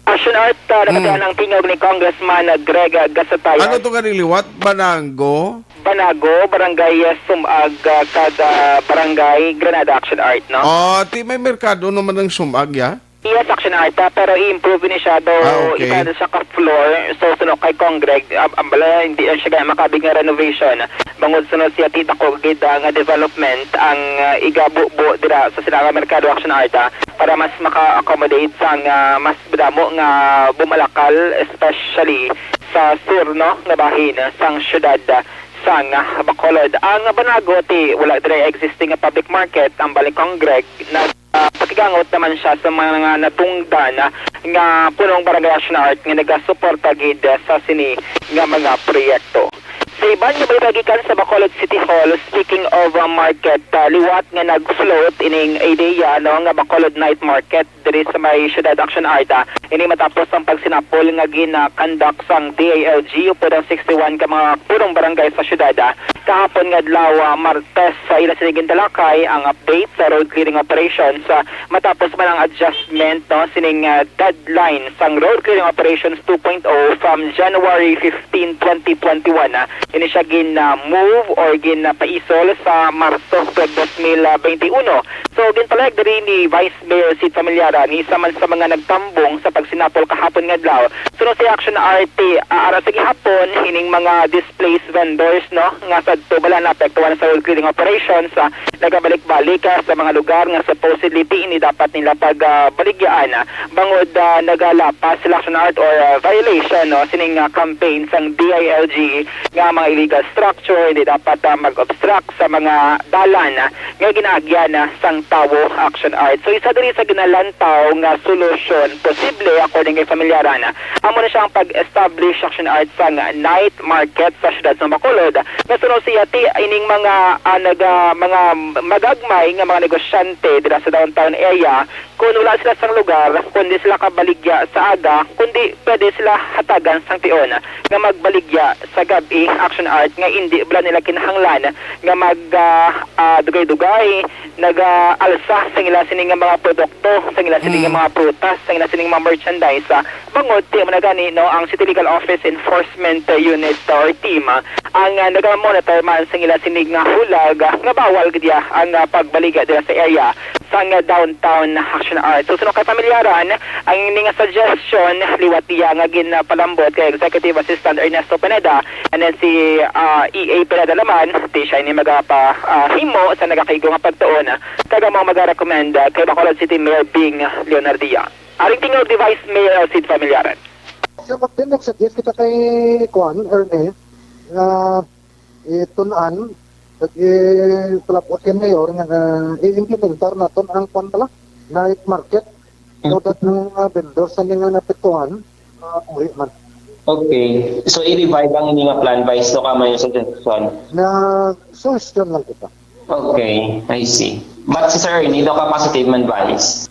Action Art, ah, Mm. nakatuan ang tingog ni Congressman, ah, Greg, ah, Gasataya. Ano to gani liwat? Banango? Banago, Barangay, ah, Sumag, ah, kag, ah, Barangay Granada, Action Art, no? Ah, ti may merkado naman ang Sumag, ya? Yes, Action Art, ah, pero i-improve ni siya, though Ah, okay. isa na siya ka floor. So, suno kay Congreg, ah, ambala, hindi lang siya gaya makabig nga renovation. Bangod suno siya, ti dako gid, ah, nga development ang, ah, igabubo dira sa sila nga merkado, Action Art, ah, para mas maka-accommodate sa nga mas damo nga bumalakal, especially sa sur, no, nga bahin sang syudad, ah, sang, ah, Bacolod. Ang Banago, ti wala dira existing nga public market, ang bali Congreg na ah, pakigangot naman siya sa mga natungdan, ah, nga punong Barangay Action Art nga nagasuporta gid, ah, sa sini nga mga proyekto. Sa iban nga balita gikan sa Bacolod City Hall, speaking of, ah, market, ah, liwat nga nag-float ining ideya, no, nga Bacolod Night Market diri sa may Syudad Action Art, ah, ini matapos ang pagsinapol nga gina-conduct sang D I L G upod ang sixty-one ka mga punong barangay sa syudad, ah, kahapon nga adlaw, ah, Martes, sa ila sini gintalakay ang update sa road clearing operations, ah, matapos man ang adjustment, no, sining, ah, deadline sang road clearing operations two point oh from January fifteen, twenty twenty-one, ah. Ini siya gin, ah, move or gin, ah, paisol sa Marso dos mil veintiuno. So, ginpalayag diri ni Vice Mayor Sid Familiaran, isa man sa mga nagtambong sa pagsinapol kahapon nga adlaw. Suno sa Action Art, ah, ara sa gihapon, ining mga displaced vendors, no, nga sadto bala naapektuhan sa road clearing operations, ah, nagabalik-balik, ah, sa mga lugar nga supposedly ti ini dapat nila pag, ah, baligyaan, ah, bangod, ah, nagalapas sila Action Art or, ah, violation, no, sining, ah, campaign sang D I L G nga mga illegal structure hindi dapat, ah, mag-obstruct sa mga dalan, ah, nga ginaagyan, ah, sang tawo, Action Art. So, isa diri sa ginalantaw nga solusyon posible, according kay Familiaran, ah, amo na siya ang pag-establish, Action Art, sang night market sa siyudad sa Bacolod. Nga suno siya, ti ining mga, ah, naga-, mga magagmay nga mga negosyante dira sa downtown area, kung wala sila sang lugar, kundi sila kabaligya sa aga, kundi pwede sila hatagan sang tion nga magbaligya sa gab-i, Action Art, nga indi bala nila kinahanglan nga mag, ah, ah, dugay-dugay nagaalsa sa ila sini nga mga produkto, sa ila sini nga Mm. mga prutas, sa ila sini nga mga merchandise, ah, bangod ti amo na gani, no, ang City Legal Office Enforcement Unit or team, ah, ang, ah, nagamonitor man sa ila sini nga hulag, ah, nga bawal gid, ah, ang, ah, pagbaligya dira sa area sang, ah, downtown Action Art. So, suno kay Familiaran, ang ini nga suggestion liwat iya nga ginpalambot kay Executive Assistant Ernesto Pineda, and then si, ah, E A Pineda naman, ti siya ini magapa-, ah, himo sa nagakaigo nga pagtuon, ah, kag amo ang magarekomenda kay Bacolod City Mayor Bing Leonardia. Aring tingog ni Vice Mayor Sid Familiaran. Sa pagtindog sa diyes kita kay kuan, Erne, ah, itun-an, Kag, eh, palabot kay Mayor nga, ah, i-implementar naton ang kwan pala, night market. So Mm. that ang mga vendors sa mga naapektuhan, ah, uli man. Okay. So, i-revive ang inyong plan, Vice, to ka man yung suggestion? Na suggestion lang kita. Okay, I see. But si Sir Ernie, daw ka positive man, Vice?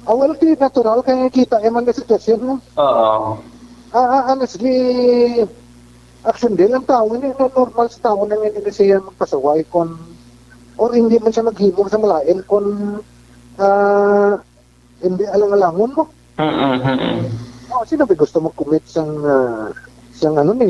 Ah, well, di natural kay kita man ang sitwasyon, no? Oo. Ah, ah, honestly, Action Day lang tao, hindi na normal sa tao na hindi na siya magpasaway kon, or hindi man siya maghimo sa malain kon, ah, hindi alang-alangon mo. Mm-mm, mm-mm. Oh, sino ba gusto mag-commit sang, ah, sang ano ni,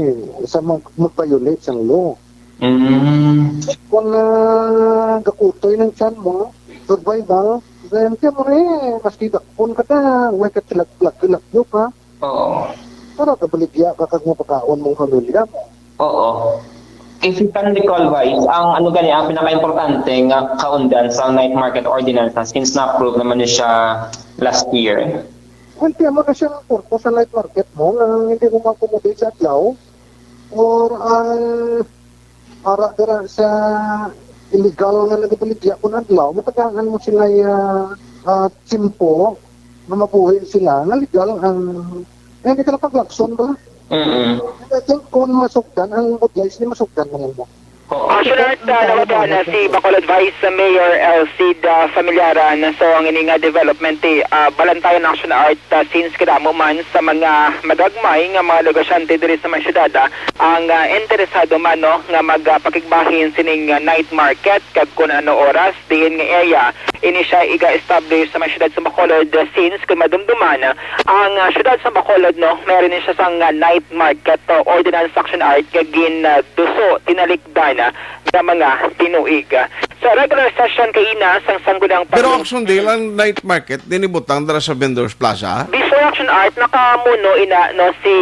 sa mag-, mag-violate sang law? Mm. Kung, ah, gakutoy ng tiyan mo, survival, then siya mo rin, maski dakpon ka na, way ka tilaglag-tilagyo ka. Oo. Para kabaligya ka kag mapakaon mong pamilya mo. Oo. If you can recall, Vice, ang ano gani ang pinakaimportante nga kaundan sa night market ordinance na since na-approve naman ni siya last year? Well, kaya mo na siyang purpose sa night market mo nga hindi mo ma-accommodate sa adlaw or ang para dira sa illegal nga nagabaligya kun adlaw, matagaan mo sila, ah, ah, tiyempo nga mabuhi sila nga legal ang, eh, hindi ka na paglakson ba? Mm-mm. And I think kung masugdan, ang budlay sila masugdan na mo. Oo. Actually, Art, ah, nawatian na si Bacolod Vice Mayor Elcid, ah, Familiaran. So, ang ini nga development, eh, ah, Balantayan Action Art, ah, since kadamo man sa mga madagmay nga mga negosyante diri sa mga syudad, ah, ang, ah, interesado man, no, nga magpakigbahin sining, ah, night market kag kun ano oras diin nga area ini siya iga-establish sa mga syudad sa Bacolod, ah, since kung madumduman, ah, ang, ah, syudad sa Bacolod, no, meron ni siya sang, ah, night market, ah, ordinance, Action Art, nga gin, ah, duso, tinalikdan, ah, nga mga tinuig. Sa regular session kaina sang Sangguniang Pero Pangulong Action Day, ang night market, din ibutang dira sa Vendors Plaza? Before, Action Art, nakamuno ina, no, si,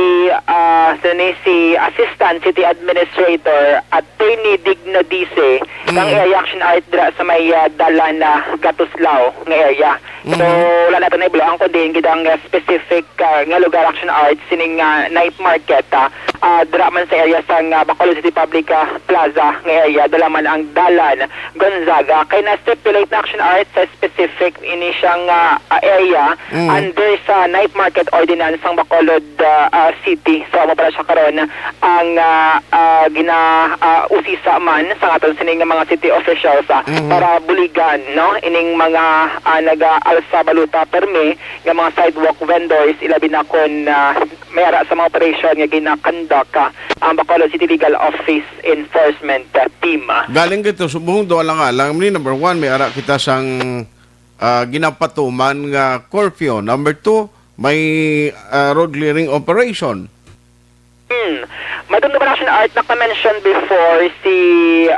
ah, si, ni, si Assistant City Administrator Attorney Digna Dice, ng Mm. area, Action Art, dira sa may, ah, dalan na Gatuslao nga area. So, Mhm. wala nato na ibulahan kundi ang gidang, ah, specific, ah, nga lugar, Action Art, sining, ah, night market, ah, ah, dira man sa area sang, ah, Bacolod City Public, ah, Plaza nga area, dala man ang dalan Gonzaga. Kay na-stipulate na, Action Art, sa specific ini siyang, ah, ah, area Mm. under sa night market ordinance sang Bacolod, ah, ah, City. So, amo pala siya karon ang, ah, ah, gina, ah, usisa man sa aton sini nga mga city officials, ah, Mhm. para buligan, no, ining mga, ah, nag-aalsa balota permi nga mga sidewalk vendors, ilabi na kon, ah, may ara sa mga operasyon nga gina-conduct, ah, ang Bacolod City Legal Office Enforcement, ah, Team. Galing kito subong do alang-alang ni number one, may ara kita sang, ah, ginapatuman nga curfew. Number two, may, ah, road clearing operation. Hmm. Madam Nomination Art, naka-mention before si,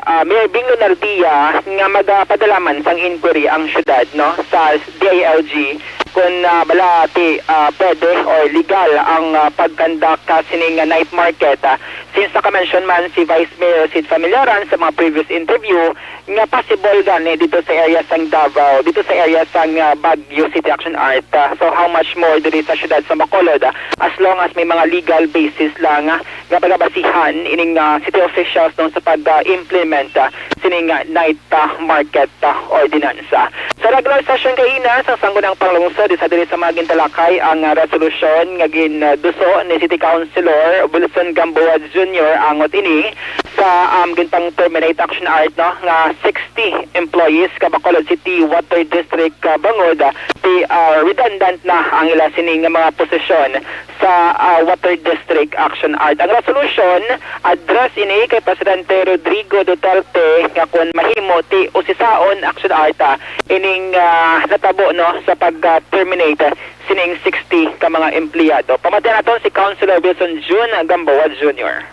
ah, Mayor Bing Lunardia nga magapadala man sang inquiry ang syudad, no, sa D I L G kung, ah, bala ti, ah, pwede or legal ang, ah, pag-conduct, ah, sining, ah, night market. Ah, since naka-mention man si Vice Mayor Sid Familiaran sa mga previous interview, nga possible gani dito sa area sang Davao, dito sa area sang, ah, Baguio City, Action Art. Ah, so how much more diri sa siyudad sa Bacolod, ah, as long as may mga legal basis lang, ah, nga pagabasihan ining, ah, city officials, no, sa pag, ah, implement, ah, sining, ah, night, ah, market, ah, ordinance. Ah, sa regular session kaina sa Sangguniang Panglungsod, isa diri sa mga gintalakay ang, ah, resolusyon nga gin, ah, duso ni City Councilor Wilson Gamboa Junior, angot ini sa, um, ginpang-terminate, Action Art, no, nga sixty employees ka Bacolod City Water District, ah, bangod, ah, ti, ah, redundant na ang ila sini nga mga posisyon sa, ah, Water District, Action Art. Ang resolusyon, address ini kay Presidente Rodrigo Duterte nga kun mahimo ti usisaon, Action Art, ah, ining, ah, natabo, no, sa pag, ah, terminate sining sixty ka mga empleyado. Pamatian naton si Councilor Wilson Jun Gamboa Junior.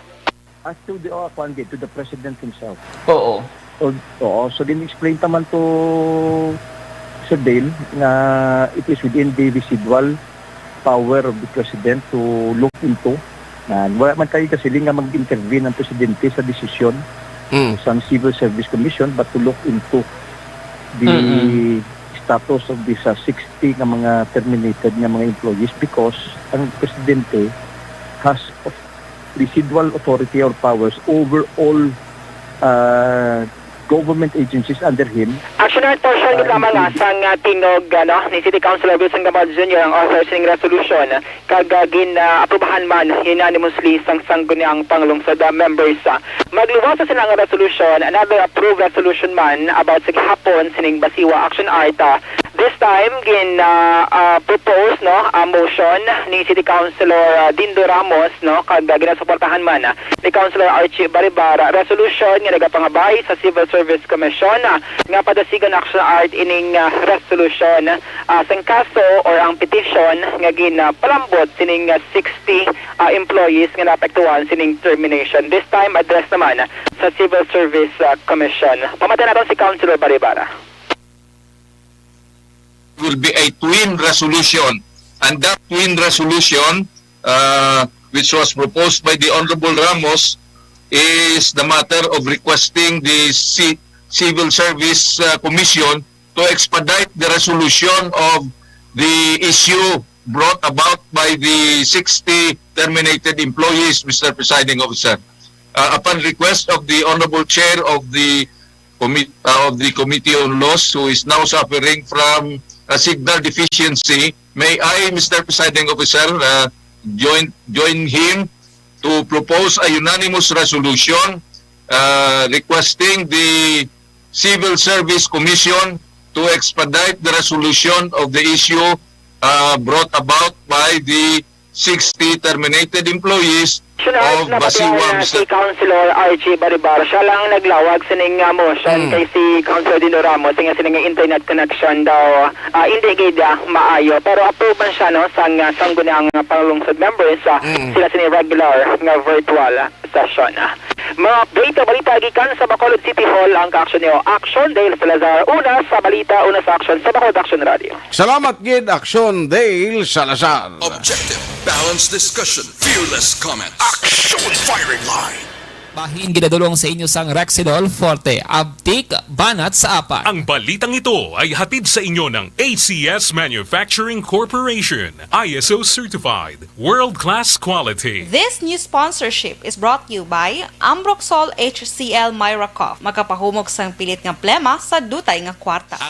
As to the, uh, kuwan gid, to the president himself. Oo. O, oo, so gin-explain ta man to Sir Dale nga it is within the residual power of the president to look into. Na wala man tayo kasiling nga mag-intervene ang presidente sa desisyon Mm. sang Civil Service Commission, but to look into the Mm-mm. status of this, uh, sixty nga mga terminated nga mga employees, because ang presidente has residual authority or powers over all, uh, government agencies under him. Action Art, portion gid lamang, ah, sang, ah, tingog, ano, ni City Councilor Wilson Gambad Junior ang author sining resolution, kag, ah, gin, ah, aprubahan man unanimously sang sangguniang panglungsod, ah, members. Ah, magluwas sa silang resolution, another approved resolution man about sa gihapon sining Basiwa Action Art, ah, this time, gin, ah, ah, propose, no, ah, motion ni City Councilor, ah, Dindo Ramos, no, kag, ah, ginasuportahan man, ah, ni Councilor Archie Baribar, ah, resolution nga nagapangabay sa Civil Service Commission, ah, nga padasigon action art ining, ah, resolution, ah, sang kaso or ang petition nga gin, ah, palambot sining, ah, sixty, ah, employees nga naapektuhan sining termination. This time, address naman, ah, sa Civil Service, ah, Commission. Pamati naton si Councilor Baribar. Will be a twin resolution. And that twin resolution, uh, which was proposed by the Honorable Ramos, is the matter of requesting the Ci- Civil Service uh, Commission to expedite the resolution of the issue brought about by the sixty terminated employees, Mister Presiding Officer. Uh, upon request of the Honorable Chair of the commi- uh, of the Committee on Laws, who is now suffering from a signal deficiency, may I, Mister Presiding Officer, uh, join join him to propose a unanimous resolution uh, requesting the Civil Service Commission to expedite the resolution of the issue uh, brought about by the sixty terminated employees of Basiwang si Councilor Archie Baribar. Siya lang ang naglawag sining uh, motion mm. kay si Councilor Dino Ramos nga sining internet connection daw uh, hindi gid uh, maayo. Pero approve man siya no sang uh, sangguniang panglungsod members uh, mm. sila sini regular nga virtual session. Mga update o balita gikan sa Bacolod City Hall ang kaaksyon niyo. Action Dale Salazar, una sa balita, una sa aksyon sa Bacolod Action Radio. Salamat gid, Action Dale Salazar. Objective, balanced discussion, fearless comments. Action Firing Line. Bahin ginadulong sa inyo sang Rexidol Forte, Abtik, Banat sa Apat. Ang balitang ito ay hatid sa inyo ng A C S Manufacturing Corporation, I S O certified. World-class quality. This news sponsorship is brought to you by Ambroxol H C L Myra Cough. Makapahumok sang pilit nga plema sa dutay nga kwarta.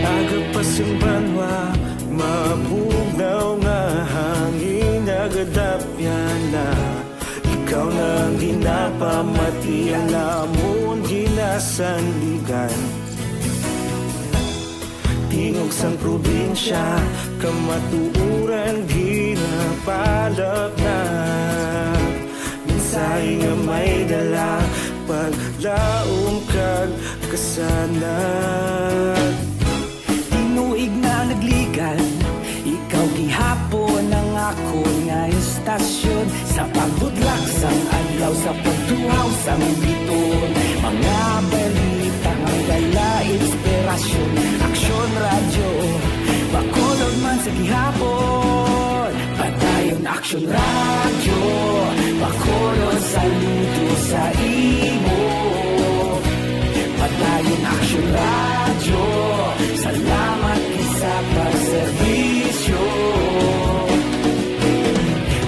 Aga pa sing banwa, mabugnaw nga hangin nagadapyan na. Ikaw na ang ginapamati, ang amon ginasandigan. Tingog sang probinsya, kamatuoran ginapalapnag. Mensahe nga may dala, paglaom kag kasanag. Tinuig na nagligad, ikaw gihapon ang akon nga istasyon. Sa pagbudlak sang adlaw, sa pagtuhaw sang biton, mga balita nga dala inspirasyon. Aksyon Radyo, Bacolod man sa gihapon. Padayon Aksyon Radyo, Bacolod, saludo sa imo. Padayon Aksyon Radyo, salamat gid sa pagserbisyo.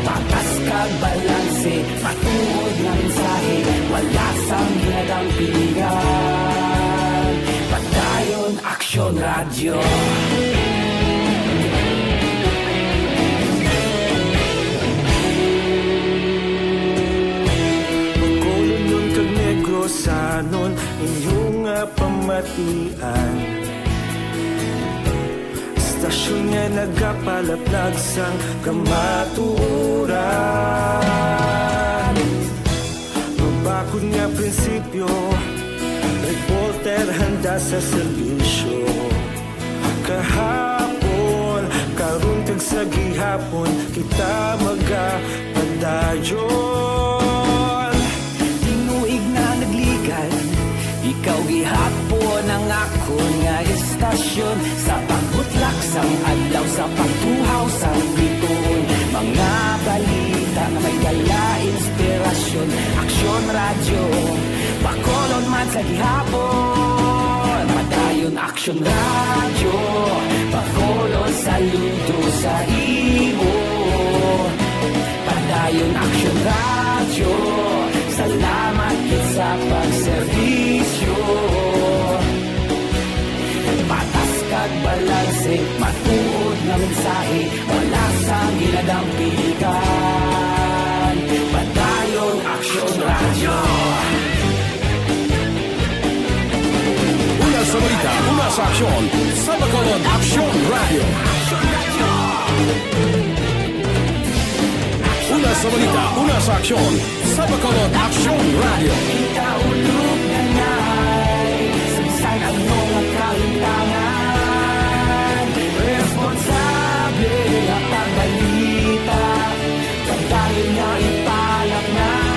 Patas kag balanse, matuod nga mensahe, wala sang ginadampigan. Padayon Aksyon Radyo. Bacolodnon kag Negrosanon, inyo nga pamatian. Istasyon nga nagapalaplag sang kamatuoran. Mabakod nga prinsipyo, reporter handa sa serbisyo. Kahapon, karon kag sa gihapon, kita magapadayon. Tinuig na nagligad, ikaw gihapon. Kun nga istasyon, sa pagbutlak sang adlaw, sa pagtuhaw sang bituon, mga balita nga may dala inspirasyon. Aksyon Radyo, Bacolod man sa gihapon. Padayon Aksyon Radyo, Bacolod, saludo sa imo. Padayon Aksyon Radyo, salamat gid sa pagserbisyo. Patas kag balanse, matuod nga mensahe, wala sang ginadampigan. Padayon Aksyon Radyo. Una sa balita, una sa aksyon, sa Bacolod Aksyon Radyo. Una sa balita, una sa aksyon, sa Bacolod Aksyon Radyo. Kita ulog na nai, saysay ang mga kahintangan. Responsable nga pagbalita, pagdali nga ipalaknan.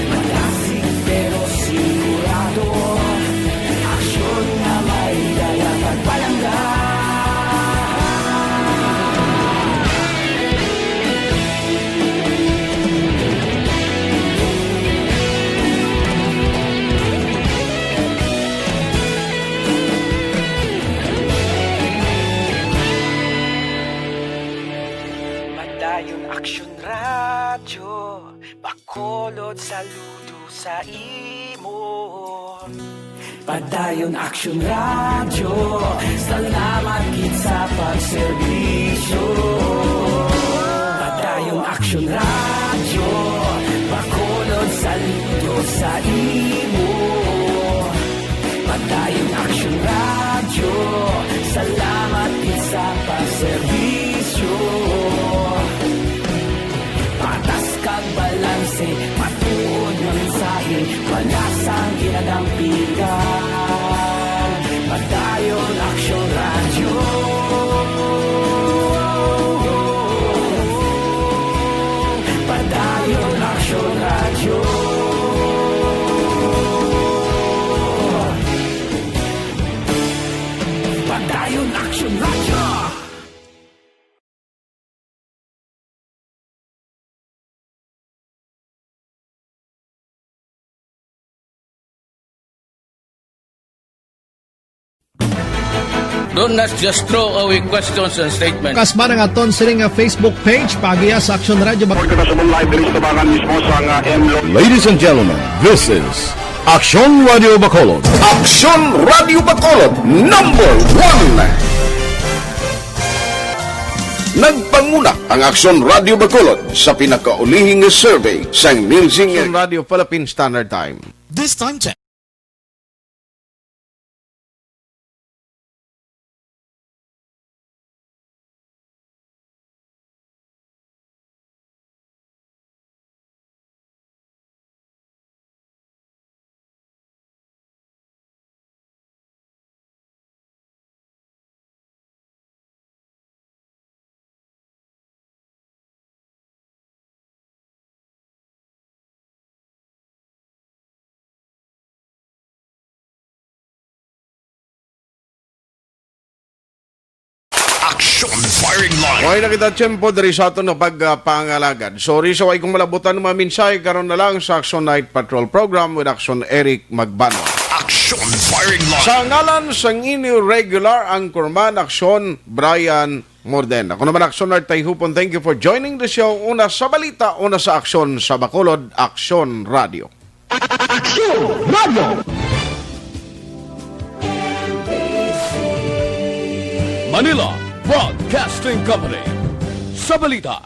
Malasig pero sigurado, aksyon nga may dala kag palangga. Padayon Aksyon Radyo, Bacolod, saludo sa imo. Padayon Aksyon Radyo, salamat gid sa pagserbisyo. Padayon Aksyon Radyo, Bacolod, saludo sa imo. Padayon Aksyon Radyo, salamat gid sa pagserbisyo. Patas kag balanse, matuod nga mensahe, wala sang ginadampigan. Padayon Aksyon Radyo. Padayon Aksyon Radyo. Padayon Aksyon Radyo. Don't not just throw away questions and statements. Kasma nga aton sini nga Facebook page, paagiha sa Aksyon Radyo Bac- Report na sa live diri sa tabangan mismo sa nga M Lo- Ladies and gentlemen, this is Aksyon Radyo Bacolod. Aksyon Radyo Bacolod, number one. Nagpanguna ang Aksyon Radyo Bacolod sa pinakaulihi nga survey sang Nielsen. Aksyon Radyo Philippine Standard Time. This time check. Action Firing Line. Okay na kita, tiyempo diri sa aton nga pagpangalagad. Sorry sa way kong malabutan ng mga mensahe, karon na lang sa Action Night Patrol Program with Action Eric Magbanwa. Action Firing Line. Sa ngalan sang inyo regular anchorman, Action, Brian Morden. Ako naman, Action Art Tayhupon. Thank you for joining the show. Una sa balita, una sa aksyon, sa Bacolod, Aksyon Radio. Aksyon Radio! Manila Broadcasting Company. Sa balita,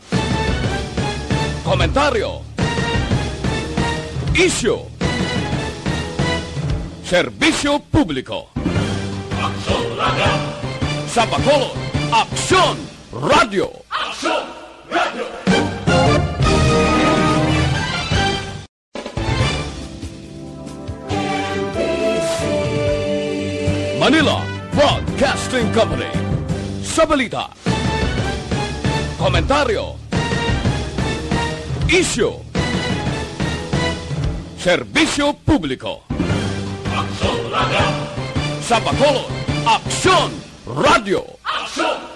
komentaryo, isyu, serbisyo publiko. Aksyon Radio. Sa Bacolod, Aksyon Radio. Aksyon Radio. Manila Broadcasting Company. Sa balita, komentaryo, isyu, serbisyo publiko. Aksyon Radio. Sa Bacolod, Aksyon Radio. Aksyon!